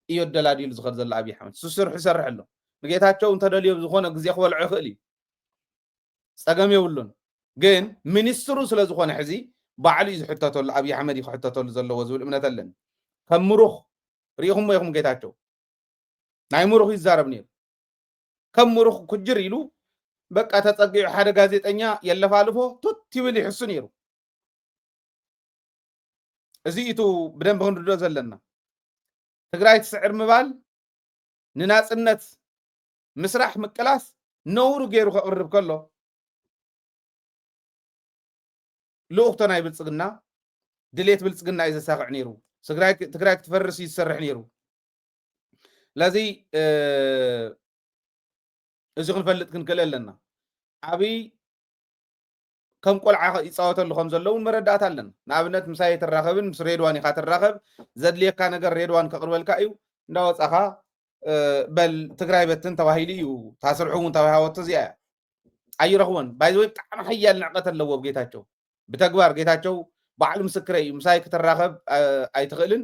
እዩ ኣደላዲሉ ዝኸድ ዘሎ ኣብይ ኣሕመድ። እሱ ስርሑ ይሰርሕ ኣሎ። ንጌታቸው እንተደልዮ ዝኾነ ግዜ ክበልዖ ይኽእል እዩ። ጸገም የብሉን። ግን ሚኒስትሩ ስለ ዝኾነ ሕዚ ባዕሉ እዩ ዝሕተተሉ፣ ኣብይ ኣሕመድ እዩ ክሕተተሉ ዘለዎ ዝብል እምነት ኣለኒ። ከም ምሩኽ ርኢኹሞ ኢኹም ጌታቸው። ናይ ምሩኽ ይዛረብ ነይሩ። ከም ምሩኽ ኩጅር ኢሉ በቃ ተጸጊዑ ሓደ ጋዜጠኛ የለፋልፎ ቱት ይብል ይሕሱ ነይሩ። እዚ እዩ ብደንቢ ክንርድኦ ዘለና። ትግራይ ትስዕር ምባል ንናጽነት ምስራሕ ምቅላስ ነውሪ ገይሩ ከቕርብ ከሎ ልኡኽቶ ናይ ብልጽግና ድሌት ብልጽግና እዩ ዘሳኽዕ ነይሩ። ትግራይ ትግራይ ክትፈርስ እዩ ዝሰርሕ ነይሩ። ስለዚ እዚ ክንፈልጥ ክንክእል ኣለና። ኣብይ ከም ቆልዓ ይፃወተሉ ከም ዘሎ እውን መረዳእታ ኣለና። ንኣብነት ምሳይ ትራኸብን ምስ ሬድዋን ኢኻ ትራኸብ፣ ዘድልየካ ነገር ሬድዋን ከቕርበልካ እዩ። እንዳወፃኻ በል ትግራይ በትን ተባሂሉ እዩ። ታስርሑ እውን ተባሃወቶ እዚኣ እያ። ኣይረኽቦን ባይዘወይ ብጣዕሚ ሓያል ንዕቀት ኣለዎ ጌታቸው። ብተግባር ጌታቸው ባዕሉ ምስክረ እዩ። ምሳይ ክትራኸብ ኣይትኽእልን፣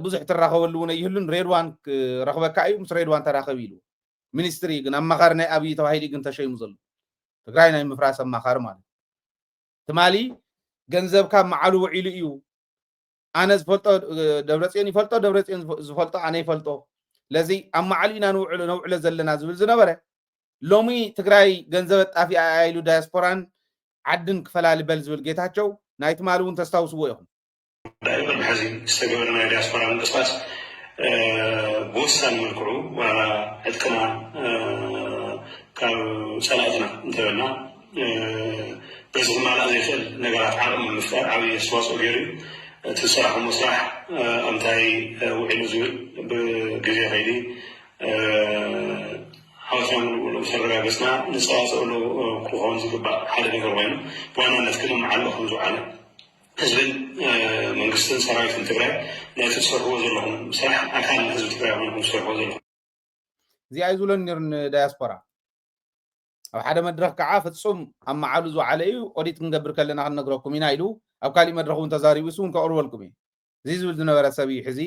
ብዙሕ ትራኸበሉ እውን ኣይህሉን። ሬድዋን ክረኽበካ እዩ፣ ምስ ሬድዋን ተራኸብ ኢሉ። ሚኒስትሪ ግን ኣማኻሪ ናይ ኣብይ ተባሂሉ ግን ተሸይሙ ዘሎ ትግራይ ናይ ምፍራስ ኣማኻሪ ማለት ትማሊ ገንዘብ ካብ መዓሉ ውዒሉ እዩ። ኣነ ዝፈልጦ ደብረፅዮን ይፈልጦ፣ ደብረፅዮን ዝፈልጦ ኣነ ይፈልጦ። ስለዚ ኣብ መዓሉ ኢና ነውዕሎ ዘለና ዝብል ዝነበረ ሎሚ ትግራይ ገንዘብ ኣጣፊኣ ኢሉ ዳያስፖራን ዓድን ክፈላሊ በል ዝብል ጌታቸው ናይ ትማሊ እውን ተስታውስዎ ኢኹም። ጉዳዩ ቅድሚ ሕዚ ዝተገበረ ናይ ዲያስፖራ ምንቅስቃስ ብወሳኒ መልክዑ ዋላ ዕጥቅና ካብ ፀላእትና እንተበልና በዚ ክማላእ ዘይክእል ነገራት ዓቕሚ ምፍጣር ዓብዪ ኣስተዋፅኦ ገይሩ እዩ። እቲ ዝሰራሕሞ ስራሕ ኣምታይ ውዒሉ ዝብል ብግዜ ከይዲ ዓወትና ምሉእ ብምሉእ ምስ ኣረጋገፅና ንፀዋፅእሉ ክኸውን ዝግባእ ሓደ ነገር ኮይኑ ብዋናነት ግን ኣብ መዓልኡ ከም ዝውዓለ ህዝብን መንግስትን ሰራዊትን ትግራይ ናይቲ ትሰርሕዎ ዘለኹም ስራሕ ኣካል ህዝቢ ትግራይ ኮይንኩም ትሰርሕዎ ዘለኹም እዚኣ እዩ ዝብሎ ነይሩ ንዳያስፖራ። ኣብ ሓደ መድረኽ ከዓ ፍፁም ኣብ መዓሉ ዝወዓለ እዩ፣ ኦዲት ክንገብር ከለና ክንነግረኩም ኢና ኢሉ ኣብ ካሊእ መድረኽ እውን ተዛሪቡ፣ እሱ እውን ከቕርበልኩም እዩ። እዚ ዝብል ዝነበረ ሰብ እዩ ሕዚ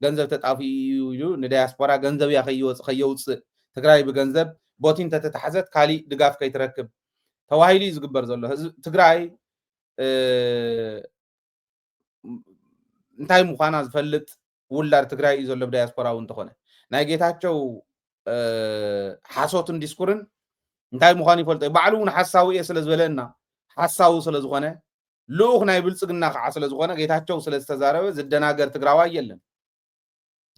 ገንዘብ ተጣፊኡ እዩ ኢሉ ንዳያስፖራ ገንዘብ እያ ከይወፅ ከየውፅእ ትግራይ ብገንዘብ ቦቲ እንተተታሕዘት ካሊእ ድጋፍ ከይትረክብ ተባሂሉ እዩ ዝግበር ዘሎ። ህዝቢ ትግራይ እንታይ ምዃና ዝፈልጥ ውላድ ትግራይ እዩ ዘሎ ብዳያስፖራ እውን እንተኾነ ናይ ጌታቸው ሓሶትን ዲስኩርን እንታይ ምዃኑ ይፈልጦ እዩ። ባዕሉ እውን ሓሳዊ እየ ስለ ዝበለና ሓሳዊ ስለ ዝኾነ ልኡኽ ናይ ብልፅግና ከዓ ስለ ዝኾነ ጌታቸው ስለ ዝተዛረበ ዝደናገር ትግራዋይ የለን።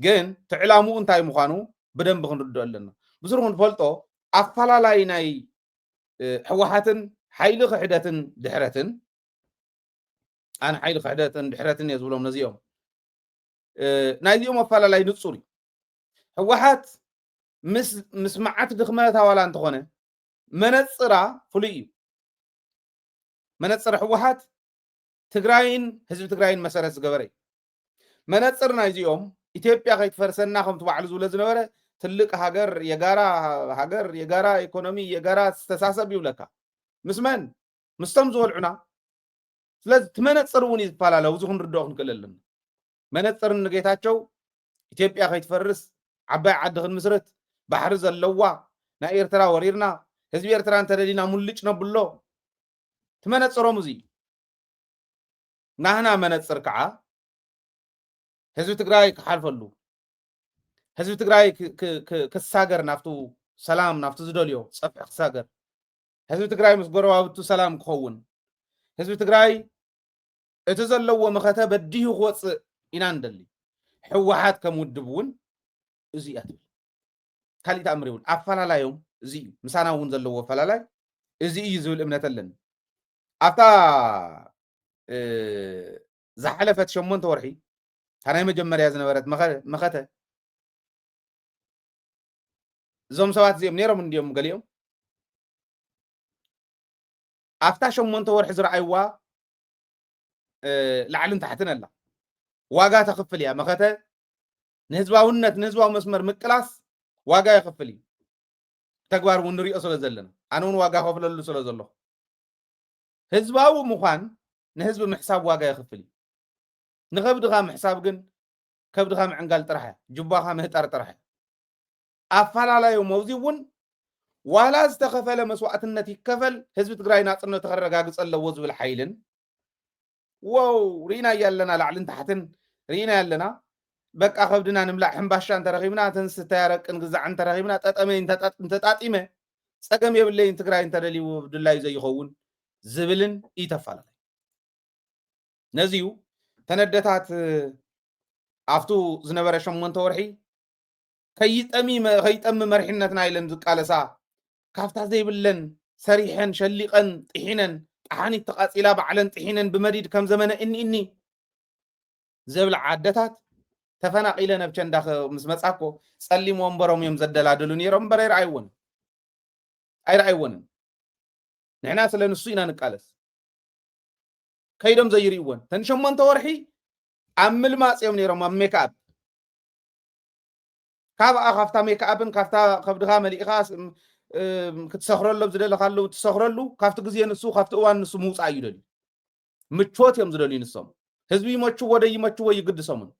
ግን ትዕላምኡ እንታይ ምዃኑ ብደንብ ክንርድኦ ኣለና። ብስሩ ክንፈልጦ ኣፈላላይ ናይ ህወሓትን ሓይሊ ክሕደትን ድሕረትን ኣነ ሓይሊ ክሕደትን ድሕረትን እየ ዝብሎም ነዚኦም። ናይዚኦም ኣፈላላይ ንፁር እዩ። ህወሓት ምስ መዓት ድኽመታ ዋላ እንተኾነ መነፅራ ፍሉይ እዩ። መነፅር ህወሓት ትግራይን ህዝቢ ትግራይን መሰረት ዝገበረ እዩ። መነፅር ናይዚኦም ኢትዮጵያ ከይትፈርሰና ከምቲ ባዕሉ ዝብሎ ዝነበረ ትልቅ ሃገር የጋራ ሃገር የጋራ ኢኮኖሚ የጋራ ዝተሳሰብ ይብለካ። ምስ መን? ምስቶም ዝበልዑና። ስለዚ እቲ መነፅር እውን እዩ ዝፈላለ። ኣብዚ ክንርድኦ ክንክእል ኣለና። መነፅር ንጌታቸው ኢትዮጵያ ከይትፈርስ ዓባይ ዓዲ ክንምስርት ባሕሪ ዘለዋ ናይ ኤርትራ ወሪርና ህዝቢ ኤርትራ እንተደሊና ሙልጭ ነብሎ እቲ መነፅሮም እዚ እዩ። ናህና መነፅር ከዓ ህዝቢ ትግራይ ክሓልፈሉ ህዝቢ ትግራይ ክሳገር ናብቱ ሰላም ናብቲ ዝደልዮ ፀፍሒ ክሳገር ህዝቢ ትግራይ ምስ ጎረባብቱ ሰላም ክኸውን ህዝቢ ትግራይ እቲ ዘለዎ መኸተ በዲሁ ክወፅእ ኢና ንደሊ። ህወሓት ከም ውድብ እውን እዚ እያ ትብል። ካሊእ ተኣምር ይብሉ ኣፈላላዮም እዚ እዩ። ምሳና እውን ዘለዎ ኣፈላላይ እዚ እዩ ዝብል እምነት ኣለኒ። ኣብታ ዝሓለፈት ሸሞንተ ወርሒ እታ ናይ መጀመርያ ዝነበረት መኸተ እዞም ሰባት እዚኦም ነይሮም እንዲዮም ገሊኦም ኣብታ ሸሞንተ ወርሒ ዝረኣይዋ ላዕልን ታሕትን ኣላ። ዋጋ ተኽፍል እያ። መኸተ ንህዝባውነት ንህዝባዊ መስመር ምቅላስ ዋጋ የኽፍል እዩ። ተግባር እውን ንሪኦ ስለ ዘለና ኣነ እውን ዋጋ ከፍለሉ ስለ ዘለኹ ህዝባዊ ምዃን ንህዝቢ ምሕሳብ ዋጋ የኽፍል እዩ። ንኸብድኻ ምሕሳብ ግን ከብድኻ ምዕንጋል ጥራሕ እያ። ጅቧኻ ምህጣር ጥራሕ እያ። ኣፈላላዮም ኣብዚ እውን ዋላ ዝተኸፈለ መስዋእትነት ይከፈል ህዝቢ ትግራይ ናፅነቱ ከረጋግፅ ኣለዎ ዝብል ሓይልን ወው ርኢናያ ኣለና ላዕልን ታሕትን ርኢናያ ኣለና። በቃ ከብድና ንብላዕ ሕምባሻ እንተረኺብና እተን ስተያረቂ ንግዛዕ እንተረኺብና ጠጠመ እንተጣጢመ ፀገም የብለይን ትግራይ እንተደልይዎ ድላዩ ዘይኸውን ዝብልን እዩ ተፈላለዩ። ነዚዩ ተነደታት ኣብቱ ዝነበረ ሸሞንተ ወርሒ ከይጠሚ ከይጠሚ መሪሕነትና ኢለን ዝቃለሳ ካብታ ዘይብለን ሰሪሐን ሸሊቐን ጥሒነን ጠሓኒት ተቃፂላ ባዕለን ጥሒነን ብመዲድ ከም ዘመነ እኒ እኒ ዘብላ ዓደታት ተፈናቒለ ነብቸ እንዳ ምስ መጻኮ ጸሊም ወንበሮም እዮም ዘደላድሉ ነይሮም እምበር ኣይረኣይዎን ኣይረኣይዎንን። ንሕና ስለ ንሱ ኢና ንቃለስ። ከይዶም ዘይርእይዎን ተን ሸሞንተ ወርሒ ኣብ ምልማፅ እዮም ነይሮም ኣብ ሜክኣፕ ካብኣ ካብታ ሜክኣፕን ካብታ ከብድኻ መሊእኻ ክትሰኽረሎም ዝደለካሉ ትሰኽረሉ ካብቲ ግዜ ንሱ ካብቲ እዋን ንሱ ምውፃእ እዩ ደልዩ። ምቾት እዮም ዝደልዩ ንሶም። ህዝቢ ይመችዎ ደይመችዎ ይግድሶምን።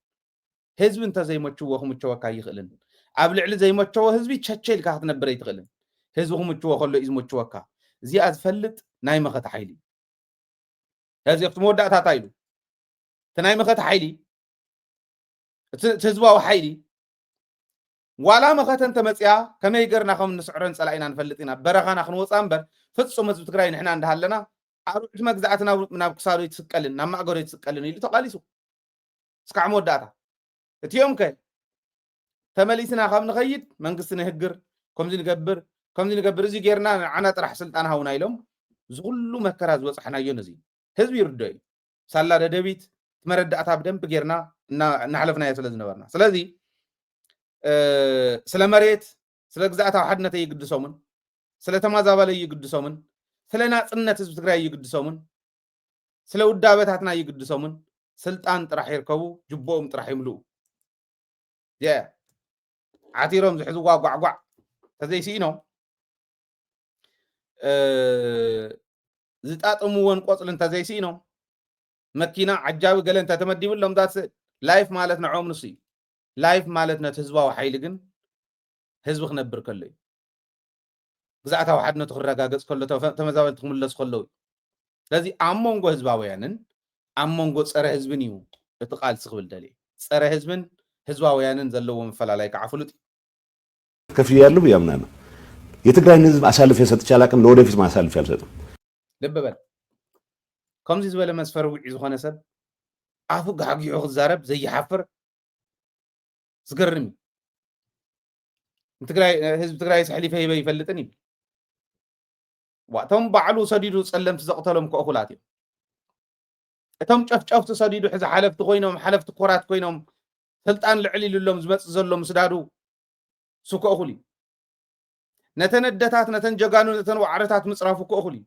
ህዝቢ እንተዘይመችዎ ክምቸወካ ይኽእልን። ኣብ ልዕሊ ዘይመቸዎ ህዝቢ ቸቸ ኢልካ ክትነብር ኣይትኽእልን። ህዝቢ ክምችዎ ከሎ እዩ ዝመችወካ። እዚኣ ዝፈልጥ ናይ መኸተ ሓይሊ እዚ ኣብቲ መወዳእታታ ኢሉ እቲ ናይ መኸተ ሓይሊ እቲ ህዝባዊ ሓይሊ ዋላ መኸተ እንተመፅያ ከመይ ገርና ከም እንስዕረን ፀላኢና ንፈልጥ ኢና። በረኻና ክንወፃ እምበር ፍፁም ህዝቢ ትግራይ ንሕና እንዳሃለና ኣርዑት መግዛእቲ ናብ ክሳዶ ይትስቀልን ናብ ማእገሮ ይትስቀልን ኢሉ ተቃሊሱ። እስካዕ መወዳእታ እቲኦም ከ ተመሊስና ካብ ንኸይድ መንግስቲ ንህግር ከምዚ ንገብር ከምዚ ንገብር እዚ ጌርና ንዓና ጥራሕ ስልጣን ሃውና ኢሎም ዝኩሉ መከራ ዝበፅሕናዮ ነዚ ህዝቢ ይርዶ እዩ። ሳላ ደደቢት መረዳእታ ብደንብ ጌርና እናሕለፍናዮ ስለ ዝነበርና ስለዚ ስለ መሬት ስለ ግዛእታዊ ሓድነት ኣይግድሶምን ስለ ተማዛባለ ይግድሶምን ስለ ናፅነት ህዝቢ ትግራይ ይግድሶምን ስለ ውዳበታትና ይግድሶምን ስልጣን ጥራሕ ይርከቡ ጅቦኦም ጥራሕ ይምልኡ ዓቲሮም ዝሕዝዋ ጓዕጓዕ ተዘይስኢኖም ዝጣጥምዎን ቆፅሊ እንተዘይስኢኖም መኪና ዓጃቢ ገለ እንተተመዲብሎም ዳት ላይፍ ማለት ንዖም ንሱ እዩ። ላይፍ ማለት ነቲ ህዝባዊ ሓይሊ ግን ህዝቢ ክነብር ከሎ እዩ። ግዛእታዊ ሓድነቱ ክረጋገፅ ከሎ ተመዛበልቲ ክምለሱ ከለዉ እዩ። ስለዚ ኣብ መንጎ ህዝባውያንን ኣብ መንጎ ፀረ ህዝብን እዩ እቲ ቃልሲ ክብል ደልየ። ፀረ ህዝብን ህዝባውያንን ዘለዎ ምፈላላይ ከዓ ፍሉጥ እዩ። ከፍያለሁ ብዬ አምናለሁ። የትግራይን ህዝብ አሳልፌ ሰጥቼ አላውቅም፣ ለወደፊትም አሳልፌ አልሰጥም። ልብ በል ከምዚ ዝበለ መስፈርውዒ ዝኾነ ሰብ ኣፉ ጋሕጊሑ ክዛረብ ዘይሓፍር ዝገርም እዩ። ንትግራይ ህዝቢ ትግራይ ኣሕሊፈ ሂበ ይፈልጥን ይብል። እቶም ባዕሉ ሰዲዱ ፀለምቲ ዘቕተሎም ከእኹላት እዮም። እቶም ጨፍጨፍቲ ሰዲዱ ሕዚ ሓለፍቲ ኮይኖም ሓለፍቲ ኮራት ኮይኖም ስልጣን ልዕል ኢሉሎም ዝመፅእ ዘሎ ምስዳዱ እሱ ከእኹል እዩ። ነተን ኣደታት ነተን ጀጋኑ ነተን ዋዕረታት ምፅራፉ ከእኹል እዩ።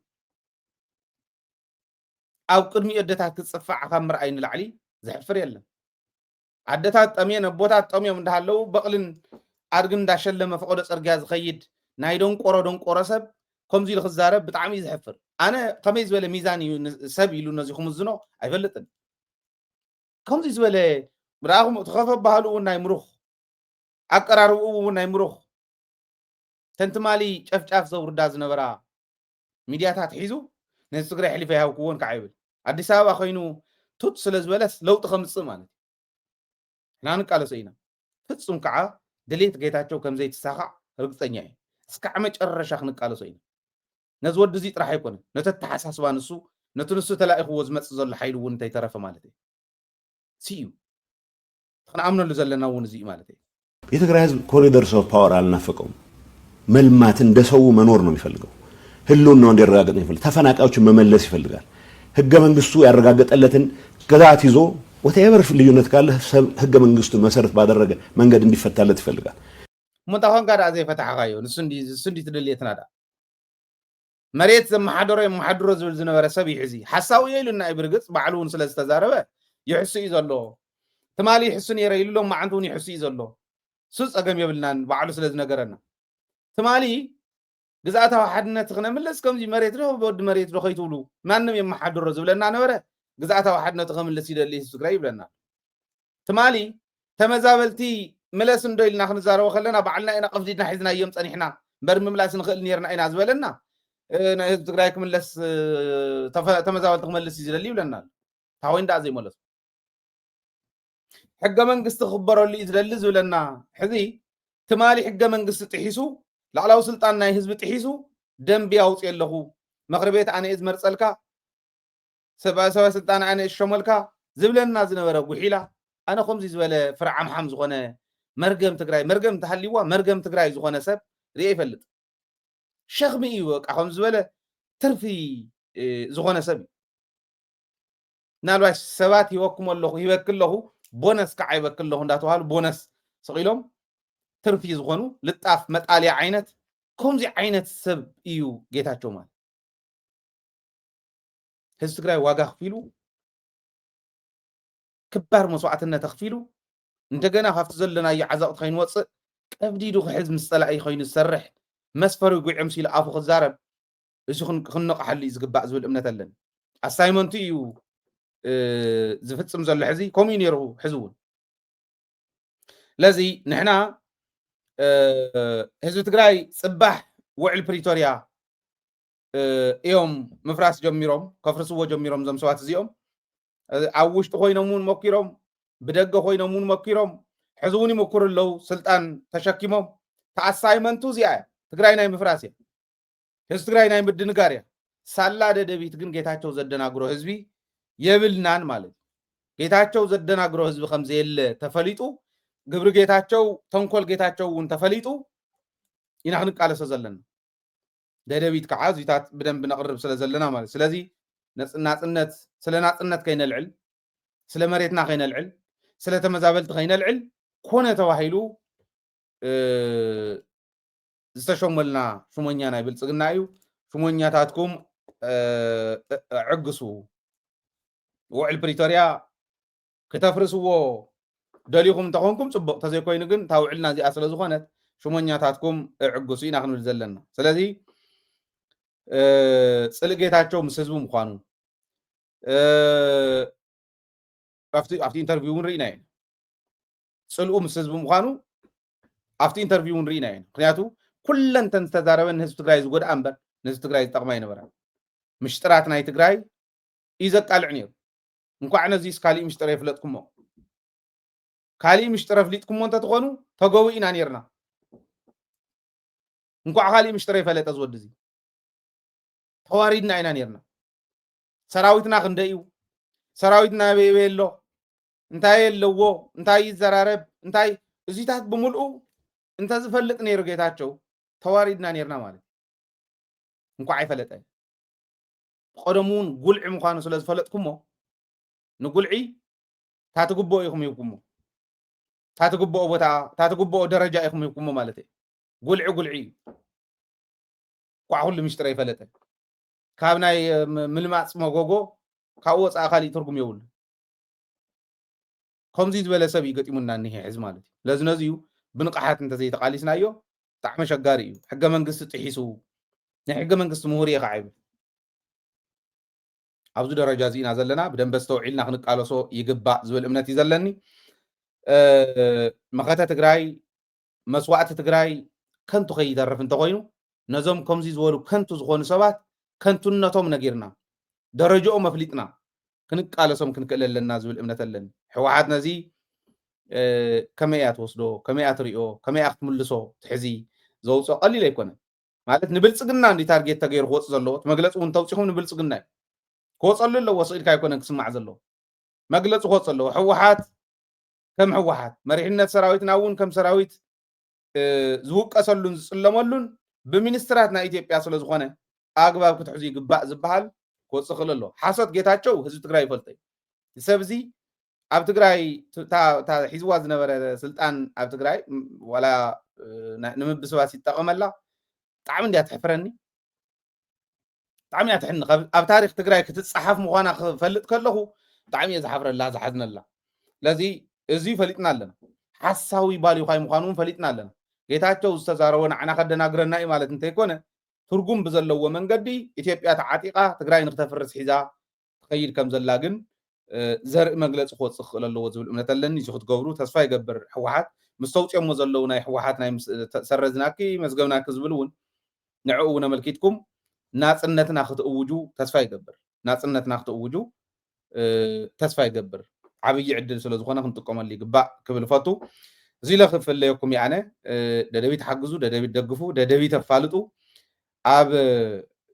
ኣብ ቅድሚኡ ኣደታት ክፅፋዕ ካብ ምርኣይ ንላዕሊ ዘሕፍር የለን። ኣደታት ጠምየን ኣቦታት ጠምዮም እንዳሃለዉ በቕልን ኣድግን እንዳሸለመ ፈቐዶ ፅርግያ ዝኸይድ ናይ ደንቆሮ ደንቆሮ ሰብ ከምዚ ኢሉ ክዛረብ ብጣዕሚ እዩ ዘሕፍር። ኣነ ከመይ ዝበለ ሚዛን እዩ ሰብ ኢሉ ነዚ ክምዝኖ ኣይፈልጥን። ከምዚ ዝበለ ርኣኹም ትኸፈ ባህሉ እውን ናይ ምሩኽ ኣቀራርብኡ እውን ናይ ምሩኽ ተን ትማሊ ጨፍጫፍ ዘውርዳ ዝነበራ ሚድያታት ሒዙ ነዚ ትግራይ ሕሊፈ ይሃብክዎን ከዓ ይብል። ኣዲስ ኣበባ ኮይኑ ቱት ስለ ዝበለስ ለውጢ ከምፅእ ማለት እዩ። ንሕና ንቃለሶ ኢና። ፍፁም ከዓ ድሌት ጌታቸው ከምዘይትሳኻዕ ርግፀኛ እዩ። እስካዕ መጨረሻ ክንቃለሶ ኢና። ነዚ ወዲ እዚ ጥራሕ ኣይኮነን ነቲ ኣተሓሳስባ ንሱ ነቲ ንሱ ተላኢኽዎ ዝመፅእ ዘሎ ሓይሊ እውን እንተይተረፈ ማለት እዩ። ስዩ ክንኣምነሉ ዘለና እውን እዚ ማለት እዩ። የትግራይ ህዝብ corridors of power አልናፈቀውም። መልማት እንደ ሰው መኖር ነው የሚፈልገው። ህልውናው እንዲረጋገጥ ነው የሚፈልገው። ተፈናቃዮችን መመለስ ይፈልጋል። ህገ መንግስቱ ያረጋገጠለትን ግዛት ይዞ whatever ልዩነት ካለ ህገ መንግስቱ መሰረት ባደረገ መንገድ እንዲፈታለት ይፈልጋል። እሞ እንታ ኮንካ ደኣ ዘይፈታሕኻዮ ንሱ እንዲ ትደልየትና ደኣ መሬት ዘመሓደሮ የመሓድሮ ዝብል ዝነበረ ሰብ ይሕዚ ሓሳዊ እየ ኢሉና እዩ። ብርግፅ ባዕሉ እውን ስለ ዝተዛረበ ይሕሱ እዩ ዘሎ። ትማሊ ይሕሱ ነይረ ኢሉ ሎም መዓንቲ እውን ይሕሱ እዩ ዘሎ። እሱ ፀገም የብልናን ባዕሉ ስለ ዝነገረና። ትማሊ ግዝኣታዊ ሓድነት ክነምለስ ከምዚ መሬት ዶ ወዲ መሬት ዶ ከይትብሉ ማንም የመሓድሮ ዝብለና ነበረ። ግዝኣታዊ ሓድነቱ ከምልስ ይደሊ ህዝቢ ትግራይ ይብለና። ትማሊ ተመዛበልቲ ምለስ እንዶ ኢልና ክንዛረቦ ከለና ባዕልና ኢና ቀፍዲድና ሒዝናዮም ፀኒሕና እምበር ምምላስ ንኽእል ነርና ኢና ዝበለና ናይ ህዝቢ ትግራይ ክምለስ ተመዛበልቲ ክመልስ እዩ ዝደሊ ይብለና ኣሎ። ታወይ እንዳ ዘይመለሱ ሕገ መንግስቲ ክኽበረሉ እዩ ዝደሊ ዝብለና ሕዚ ትማሊ ሕገ መንግስቲ ጥሒሱ ላዕላዊ ስልጣን ናይ ህዝቢ ጥሒሱ ደንቢ ኣውፅእ ኣለኹ መኽሪ ቤት ኣነ እየ ዝመርፀልካ ሰብኣዊ ስልጣን ኣነ እሾመልካ ዝብለና ዝነበረ ጉሒላ ኣነ ከምዚ ዝበለ ፍረ ዓምሓም ዝኾነ መርገም ትግራይ መርገም እንተሃልይዋ መርገም ትግራይ ዝኾነ ሰብ ርእ ይፈልጥ። ሸኽሚ እዩ በቃ ከም ዝበለ ትርፊ ዝኾነ ሰብ እዩ። ምናልባት ሰባት ሂበኩም ኣለኹ፣ ሂበኪ ኣለኹ፣ ቦነስ ከዓ ሂበኪ ኣለኹ እንዳተባሃሉ ቦነስ ስቕ ኢሎም ትርፊ ዝኾኑ ልጣፍ መጣልያ ዓይነት፣ ከምዚ ዓይነት ሰብ እዩ ጌታቸው ማለት። ህዝቢ ትግራይ ዋጋ ኣኽፊሉ፣ ክባር መስዋዕትነት ኣኽፊሉ፣ እንደገና ካብቲ ዘለናዮ ዓዘቕቲ ከይንወፅእ ቀብዲዱ ክሕዝ ምስ ፀላኢ ኮይኑ ዝሰርሕ፣ መስፈሪ ጉዕ ምስ ኢሉ ኣፉ ክዛረብ፣ እዚ ክን-፣ ክንነቕሓሉ እዩ ዝግባእ ዝብል እምነት ኣለኒ። ኣሳይመንቱ እዩ፣ እ፣ ዝፍፅም ዘሎ ሕዚ፣ ከምኡ እዩ ነይሩ ሕዚ እውን። ስለዚ ንሕና፣ እ፣ ህዝቢ ትግራይ ፅባሕ ውዕል ፕሪቶርያ፣ እ፣ እዮም ምፍራስ ጀሚሮም፣ ከፍርስዎ ጀሚሮም እዞም ሰባት እዚኦም። እ፣ ኣብ ውሽጢ ኮይኖም እውን መኪሮም፣ ብደገ ኮይኖም እውን መኪሮም፣ ሕዚ እውን ይምክሩ ኣለዉ። ስልጣን ተሸኪሞም፣ ተኣሳይመንቱ እዚኣ እያ፣ ትግራይ ናይ ምፍራስ እያ፣ ህዝቢ ትግራይ ናይ ምድንጋር እያ። ሳላ ደደቢት ግን ጌታቸው ዘደናግሮ ህዝቢ የብልናን ማለት እዩ። ጌታቸው ዘደናግሮ ህዝቢ ከም ዘየለ ተፈሊጡ፣ ግብሪ ጌታቸው፣ ተንኮል ጌታቸው እውን ተፈሊጡ ኢና ክንቃለሶ ዘለና። ደደቢት ከዓ እዚታት ብደንብ ነቕርብ ስለ ዘለና ማለት። ስለዚ ነጽ-፣ ናጽነት፣ ስለ ናጽነት ከይነልዕል፣ ስለ መሬትና ከይነልዕል፣ ስለ ተመዛበልቲ ከይነልዕል ኮነ ተባሂሉ፣ እ፣ ዝተሸመልና ሽሞኛ ናይ ብልጽግና እዩ። ሽሞኛታትኩም፣ እ፣ እ፣ ዕግሱ። ውዕል ፕሪቶርያ ክተፍርስዎ ደሊኹም እንተኾንኩም ጽቡቕ፣ ተዘይኮይኑ ግን እታ ውዕልና እዚኣ ስለ ዝኾነት ሽሞኛታትኩም እዕግሱ ኢና ክንብል ዘለና። ስለዚ፣ እ፣ ጽልኢ ጌታቸው ምስ ህዝቡ ምዃኑ፣ እ፣ ኣብቲ፣ ኣብቲ ኢንተርቪው እውን ርኢና ኢና። ጽልኡ ምስ ህዝቢ ምዃኑ ኣብቲ ኢንተርቪው እውን ርኢና ኢና። ምኽንያቱ ኩለንተን ዝተዛረበ ንህዝቢ ትግራይ ዝጎድኣ እምበር ንህዝቢ ትግራይ ዝጠቕማ ኣይነበረን። ምሽጥራት ናይ ትግራይ እዩ ዘቃልዕ ነይሩ። እንኳዕ ነዚስ ካሊእ ምሽጥር የፍለጥኩሞ። ካሊእ ምሽጥር ኣፍሊጥኩሞ እንተትኾኑ ተገቡ ኢና ነይርና። እንኳዕ ካሊእ ምሽጥር የፈለጠ ዝወዲ እዚ። ተዋሪድና ኢና ነይርና። ሰራዊትና ክንደይ እዩ? ሰራዊትና ኣበይ ኣበይ ኣሎ? እንታይ ኣለዎ? እንታይ ይዘራረብ? እንታይ እዚታት ብምልኡ እንተዝፈልጥ ነይሩ ጌታቸው፣ ተዋሪድና ነይርና ማለት እዩ። እንኳዕ ኣይፈለጠ። ብቐደሙ እውን ጉልዒ ምዃኑ ስለ ዝፈለጥኩሞ፣ ንጉልዒ እታ ትግብኦ ኢኹም ሂብኩሞ። እታ ትግብኦ ቦታ፣ እታ ትግብኦ ደረጃ ኢኹም ሂብኩሞ ማለት እዩ። ጉልዒ ጉልዒ እዩ። እኳዕ ኩሉ ምሽጥር ኣይፈለጠ። ካብ ናይ፣ እ፣ ም-፣ ምልማፅ መጎጎ ካብኡ ወፃኢ ካሊእ ትርጉም የብሉ። ከምዚ ዝበለ ሰብ እዩ ገጢሙና እኒሄ ሕዚ ማለት እዩ። ለዚ ነዚ እዩ ብንቕሓት እንተዘይተቓሊስናዮ ብጣዕሚ ኣሸጋሪ እዩ። ሕገ መንግስቲ ጥሒሱ፣ ናይ ሕገ መንግስቲ ምሁር እየ ከዓ ይብል። ኣብዚ ደረጃ እዚ ኢና ዘለና፣ ብደንበ ኣስተውዒልና ክንቃለሶ ይግባእ ዝብል እምነት እዩ ዘለኒ። እ፣ መኸተ ትግራይ፣ መስዋእቲ ትግራይ ከንቱ ከይተርፍ እንተኾይኑ፣ ነዞም ከምዚ ዝበሉ ከንቱ ዝኾኑ ሰባት ከንቱነቶም ነጊርና፣ ደረጃኦም ኣፍሊጥና ክንቃለሶም ክንክእል ኣለና ዝብል እምነት ኣለኒ። ህወሓት ነዚ፣ እ፣ ከመይ እያ ትወስዶ? ከመይ እያ ትሪኦ? ከመይ እያ ክትምልሶ? ትሕዚ ዘውፅኦ ቀሊል ኣይኮነን። ማለት ንብልፅግና እንዲ ታርጌት ተገይሩ ክወፅእ ዘለዎ፣ እቲ መግለፂ እውን ተውፂኹም ንብልፅግና እዩ። ክወፀሉ ኣለዎ፣ ስቕ ኢልካ ኣይኮነን ክስማዕ ዘለዎ። መግለፂ ክወፅ ኣለዎ። ህወሓት ከም ህወሓት፣ መሪሕነት ሰራዊትና እውን ከም ሰራዊት፣ እ፣ ዝውቀሰሉን ዝፅለመሉን ብሚኒስትራት ናይ ኢትዮጵያ ስለ ዝኾነ ኣግባብ ክትሕዙ ይግባእ ዝበሃል ክወፅእ ክእል ኣሎ። ሓሶት ጌታቸው ህዝቢ ትግራይ ይፈልጦ እዩ። እዚ ሰብ እዚ ኣብ ትግራይ ት-፣ እታ፣ እታ ሒዝዋ ዝነበረ ስልጣን ኣብ ትግራይ፣ ም-፣ ዋላ፣ እ፣ ና-፣ ንምብስባስ ይጠቐመላ። ብጣዕሚ እንድያ ትሕፍረኒ። ብጣዕሚ እያ ትሕኒ። ካብ፣ ኣብ ታሪኽ ትግራይ ክትፀሓፍ ምዃና ክፈልጥ ከለኹ ብጣዕሚ እየ ዝሓፍረላ፣ ዝሓዝነላ። ስለዚ እዚ ፈሊጥና ኣለና። ሓሳዊ ባሊዃይ ምዃኑ እውን ፈሊጥና ኣለና። ጌታቸው ዝተዛረቦ ንዓና ከደናግረና እዩ ማለት እንተይኮነ፣ ትርጉም ብዘለዎ መንገዲ ኢትዮጵያ ተዓጢቓ ትግራይ ንክተፍርስ ሒዛ ትኸይድ ከም ዘላ ግን፣ እ፣ ዘርኢ መግለፂ ክወፅእ ክኽእል ኣለዎ ዝብል እምነት ኣለኒ። እዚ ክትገብሩ ተስፋ ይገብር። ህወሓት ምስ ተውፅኦሞ ዘለዉ ናይ ህወሓት ናይ ምስ-፣ ተ-፣ ሰረዝናኪ፣ መዝገብናኪ ዝብል እውን ንዕኡ እውን ኣመልኪትኩም ናፅነትና ክትእውጁ ተስፋ ይገብር። ናፅነትና ክትእውጁ፣ እ፣ ተስፋ ይገብር። ዓብዪ ዕድል ስለ ዝኾነ ክንጥቀመሉ ይግባእ ክብል እፈቱ። እዚ ኢለ ክፍለየኩም እየ ኣነ። እ፣ ደደቢት ሓግዙ፣ ደደቢት ደግፉ፣ ደደቢት ኣፋልጡ። ኣብ፣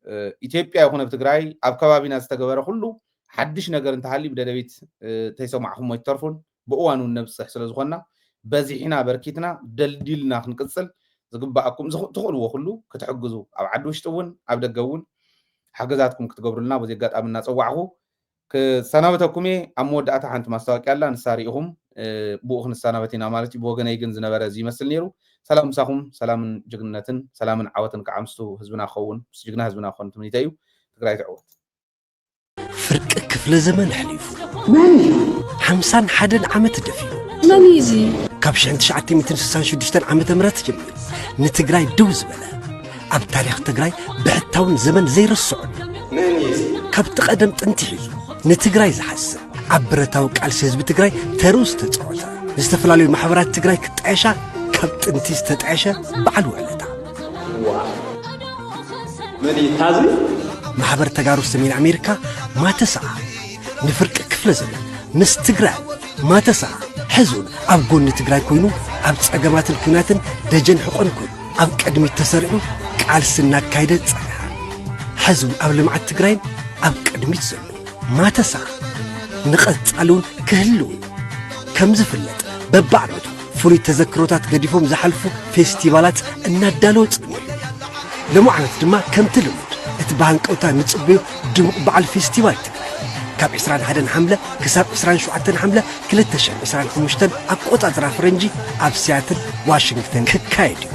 እ፣ ኢትዮጵያ ይኹን ኣብ ትግራይ፣ ኣብ ከባቢና ዝተገበረ ኩሉ ሓድሽ ነገር እንተሃልዩ ብደደቢት፣ እ፣ ተይሰማዕኹሞ ኣይትተርፉን። ብእዋኑ ነብፅሕ ስለ ዝኾንና፣ በዚሕና በርኪትና ደልዲልና ክንቅፅል ዝግባኣኩም፣ ዝኽ-፣ ትኽእልዎ ኩሉ ክትሕግዙ፣ ኣብ ዓዲ ውሽጢ እውን ኣብ ደገ እውን ሓገዛትኩም ክትገብሩልና በዚ ኣጋጣሚ እናፀዋዕኹ፣ ክሰናበተኩም እየ። ኣብ መወዳእታ ሓንቲ ማስታወቂያ ኣላ፣ ንሳ ርኢኹም፣ እ፣ ብኡ ክንሰናበት ኢና ማለት እዩ። ብወገነይ ግን ዝነበረ እዚ ይመስል ነይሩ። ሰላም ምሳኹም፣ ሰላምን ጅግንነትን፣ ሰላምን ዓወትን ከዓ ምስቱ ህዝብና ክኸውን፣ ምስ ጅግና ህዝብና ክኸውን ትምኒተይ እዩ። ትግራይ ትዕወት። ፍርቂ ክፍለ ዘመን ኣሕሊፉ መን እዩ? ሓምሳን ሓደን ዓመት ደፊኡ መን እዩ እዚ? ካብ ሽሕን ትሽዓተ ሚእትን ስሳን ሽዱሽተን ዓመተ ምህረት ጀሚሩ ንትግራይ ደው ዝበለ ኣብ ታሪኽ ትግራይ ብሕታውን ዘመን ዘይርስዖን መን እዩ እዚ? ካብቲ ቀደም ጥንቲ ሒዙ ንትግራይ ዝሓስብ ኣብ ብረታዊ ቃልሲ ህዝቢ ትግራይ ተርኡ ዝተፃወተ ዝተፈላለዩ ማሕበራት ትግራይ ክጣየሻ ካብ ጥንቲ ዝተጣየሸ በዓል ውዕለታ ዋ መን እዩ ታዚ? ማሕበር ተጋሩ ሰሜን ኣሜሪካ ማተሰኣ ንፍርቂ ክፍለ ዘመን ምስ ትግራይ ማተሰኣ ሕዙን ኣብ ጎኒ ትግራይ ኮይኑ ኣብ ፀገማትን ኩናትን ደጀን ሕቆን ኮይኑ ኣብ ቅድሚት ተሰሪዑ ቃልሲ እናካየደ ፀንሐ። ሕዙን ኣብ ልምዓት ትግራይን ኣብ ቅድሚት ዘሎ ማተሰኣ ንቐፃሊ እውን ክህልው እዩ። ከም ዝፍለጥ በብዓመቱ ፍሉይ ተዘክሮታት ገዲፎም ዝሓልፉ ፌስቲቫላት እናዳለወ ፀኒሑ። ሎሚ ዓመት ድማ ከምቲ ልሙድ እቲ ብሃንቀውታ ንፅበዮ ድሙቕ በዓል ፌስቲቫል ትግራይ ካብ ዕስራን ሓደን ሓምለ ክሳብ ዕስራን ሸውዓተን ሓምለ ክልተ ሽሕን ዕስራን ሓሙሽተን ኣቆፃፅራ ፈረንጂ ኣብ ሲያትል ዋሽንግተን ክካየድ እዩ።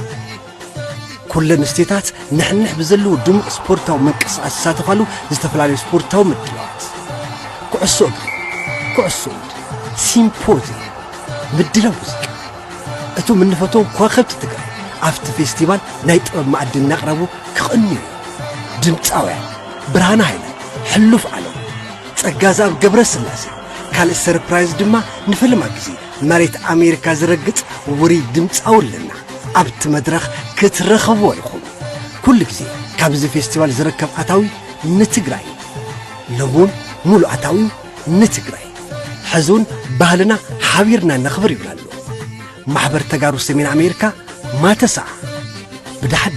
ኩለን ስቴታት ንሕንሕ ብዘለዉ ድሙቕ ስፖርታዊ ምንቅስቃስ ዝሳተፋሉ ዝተፈላለዩ ስፖርታዊ ምድላዋት ኩዕሶ እግሪ፣ ኩዕሶ ኢድ፣ ሲምፖዝየም፣ ምድላው ሙዚቃ እቶም እንፈትዎም ከዋኽብቲ ትግራይ ኣብቲ ፌስቲቫል ናይ ጥበብ መኣዲ እናቕረቡ ክቕንዩ እዮም። ድምፃውያን ብርሃነ ሃይለ፣ ሕሉፍ ዓለም፣ ጸጋዝኣብ ገብረ ስላሴ ካልእ ሰርፕራይዝ ድማ ንፈለማ ግዜ መሬት ኣሜሪካ ዝረግጽ ውሩይ ድምፃዊ ኣለና ኣብቲ መድረኽ ክትረኸብዎ ኢኹም ኩሉ ግዜ ካብዚ ፌስቲቫል ዝርከብ ኣታዊ ንትግራይ ሎምውን ሙሉእ ኣታዊው ንትግራይ ሕዚ እውን ባህልና ሓቢርና ነኽብር ይብል ኣሎ ማሕበር ተጋሩ ሰሜን ኣሜሪካ ማተሰኣ ብድሓን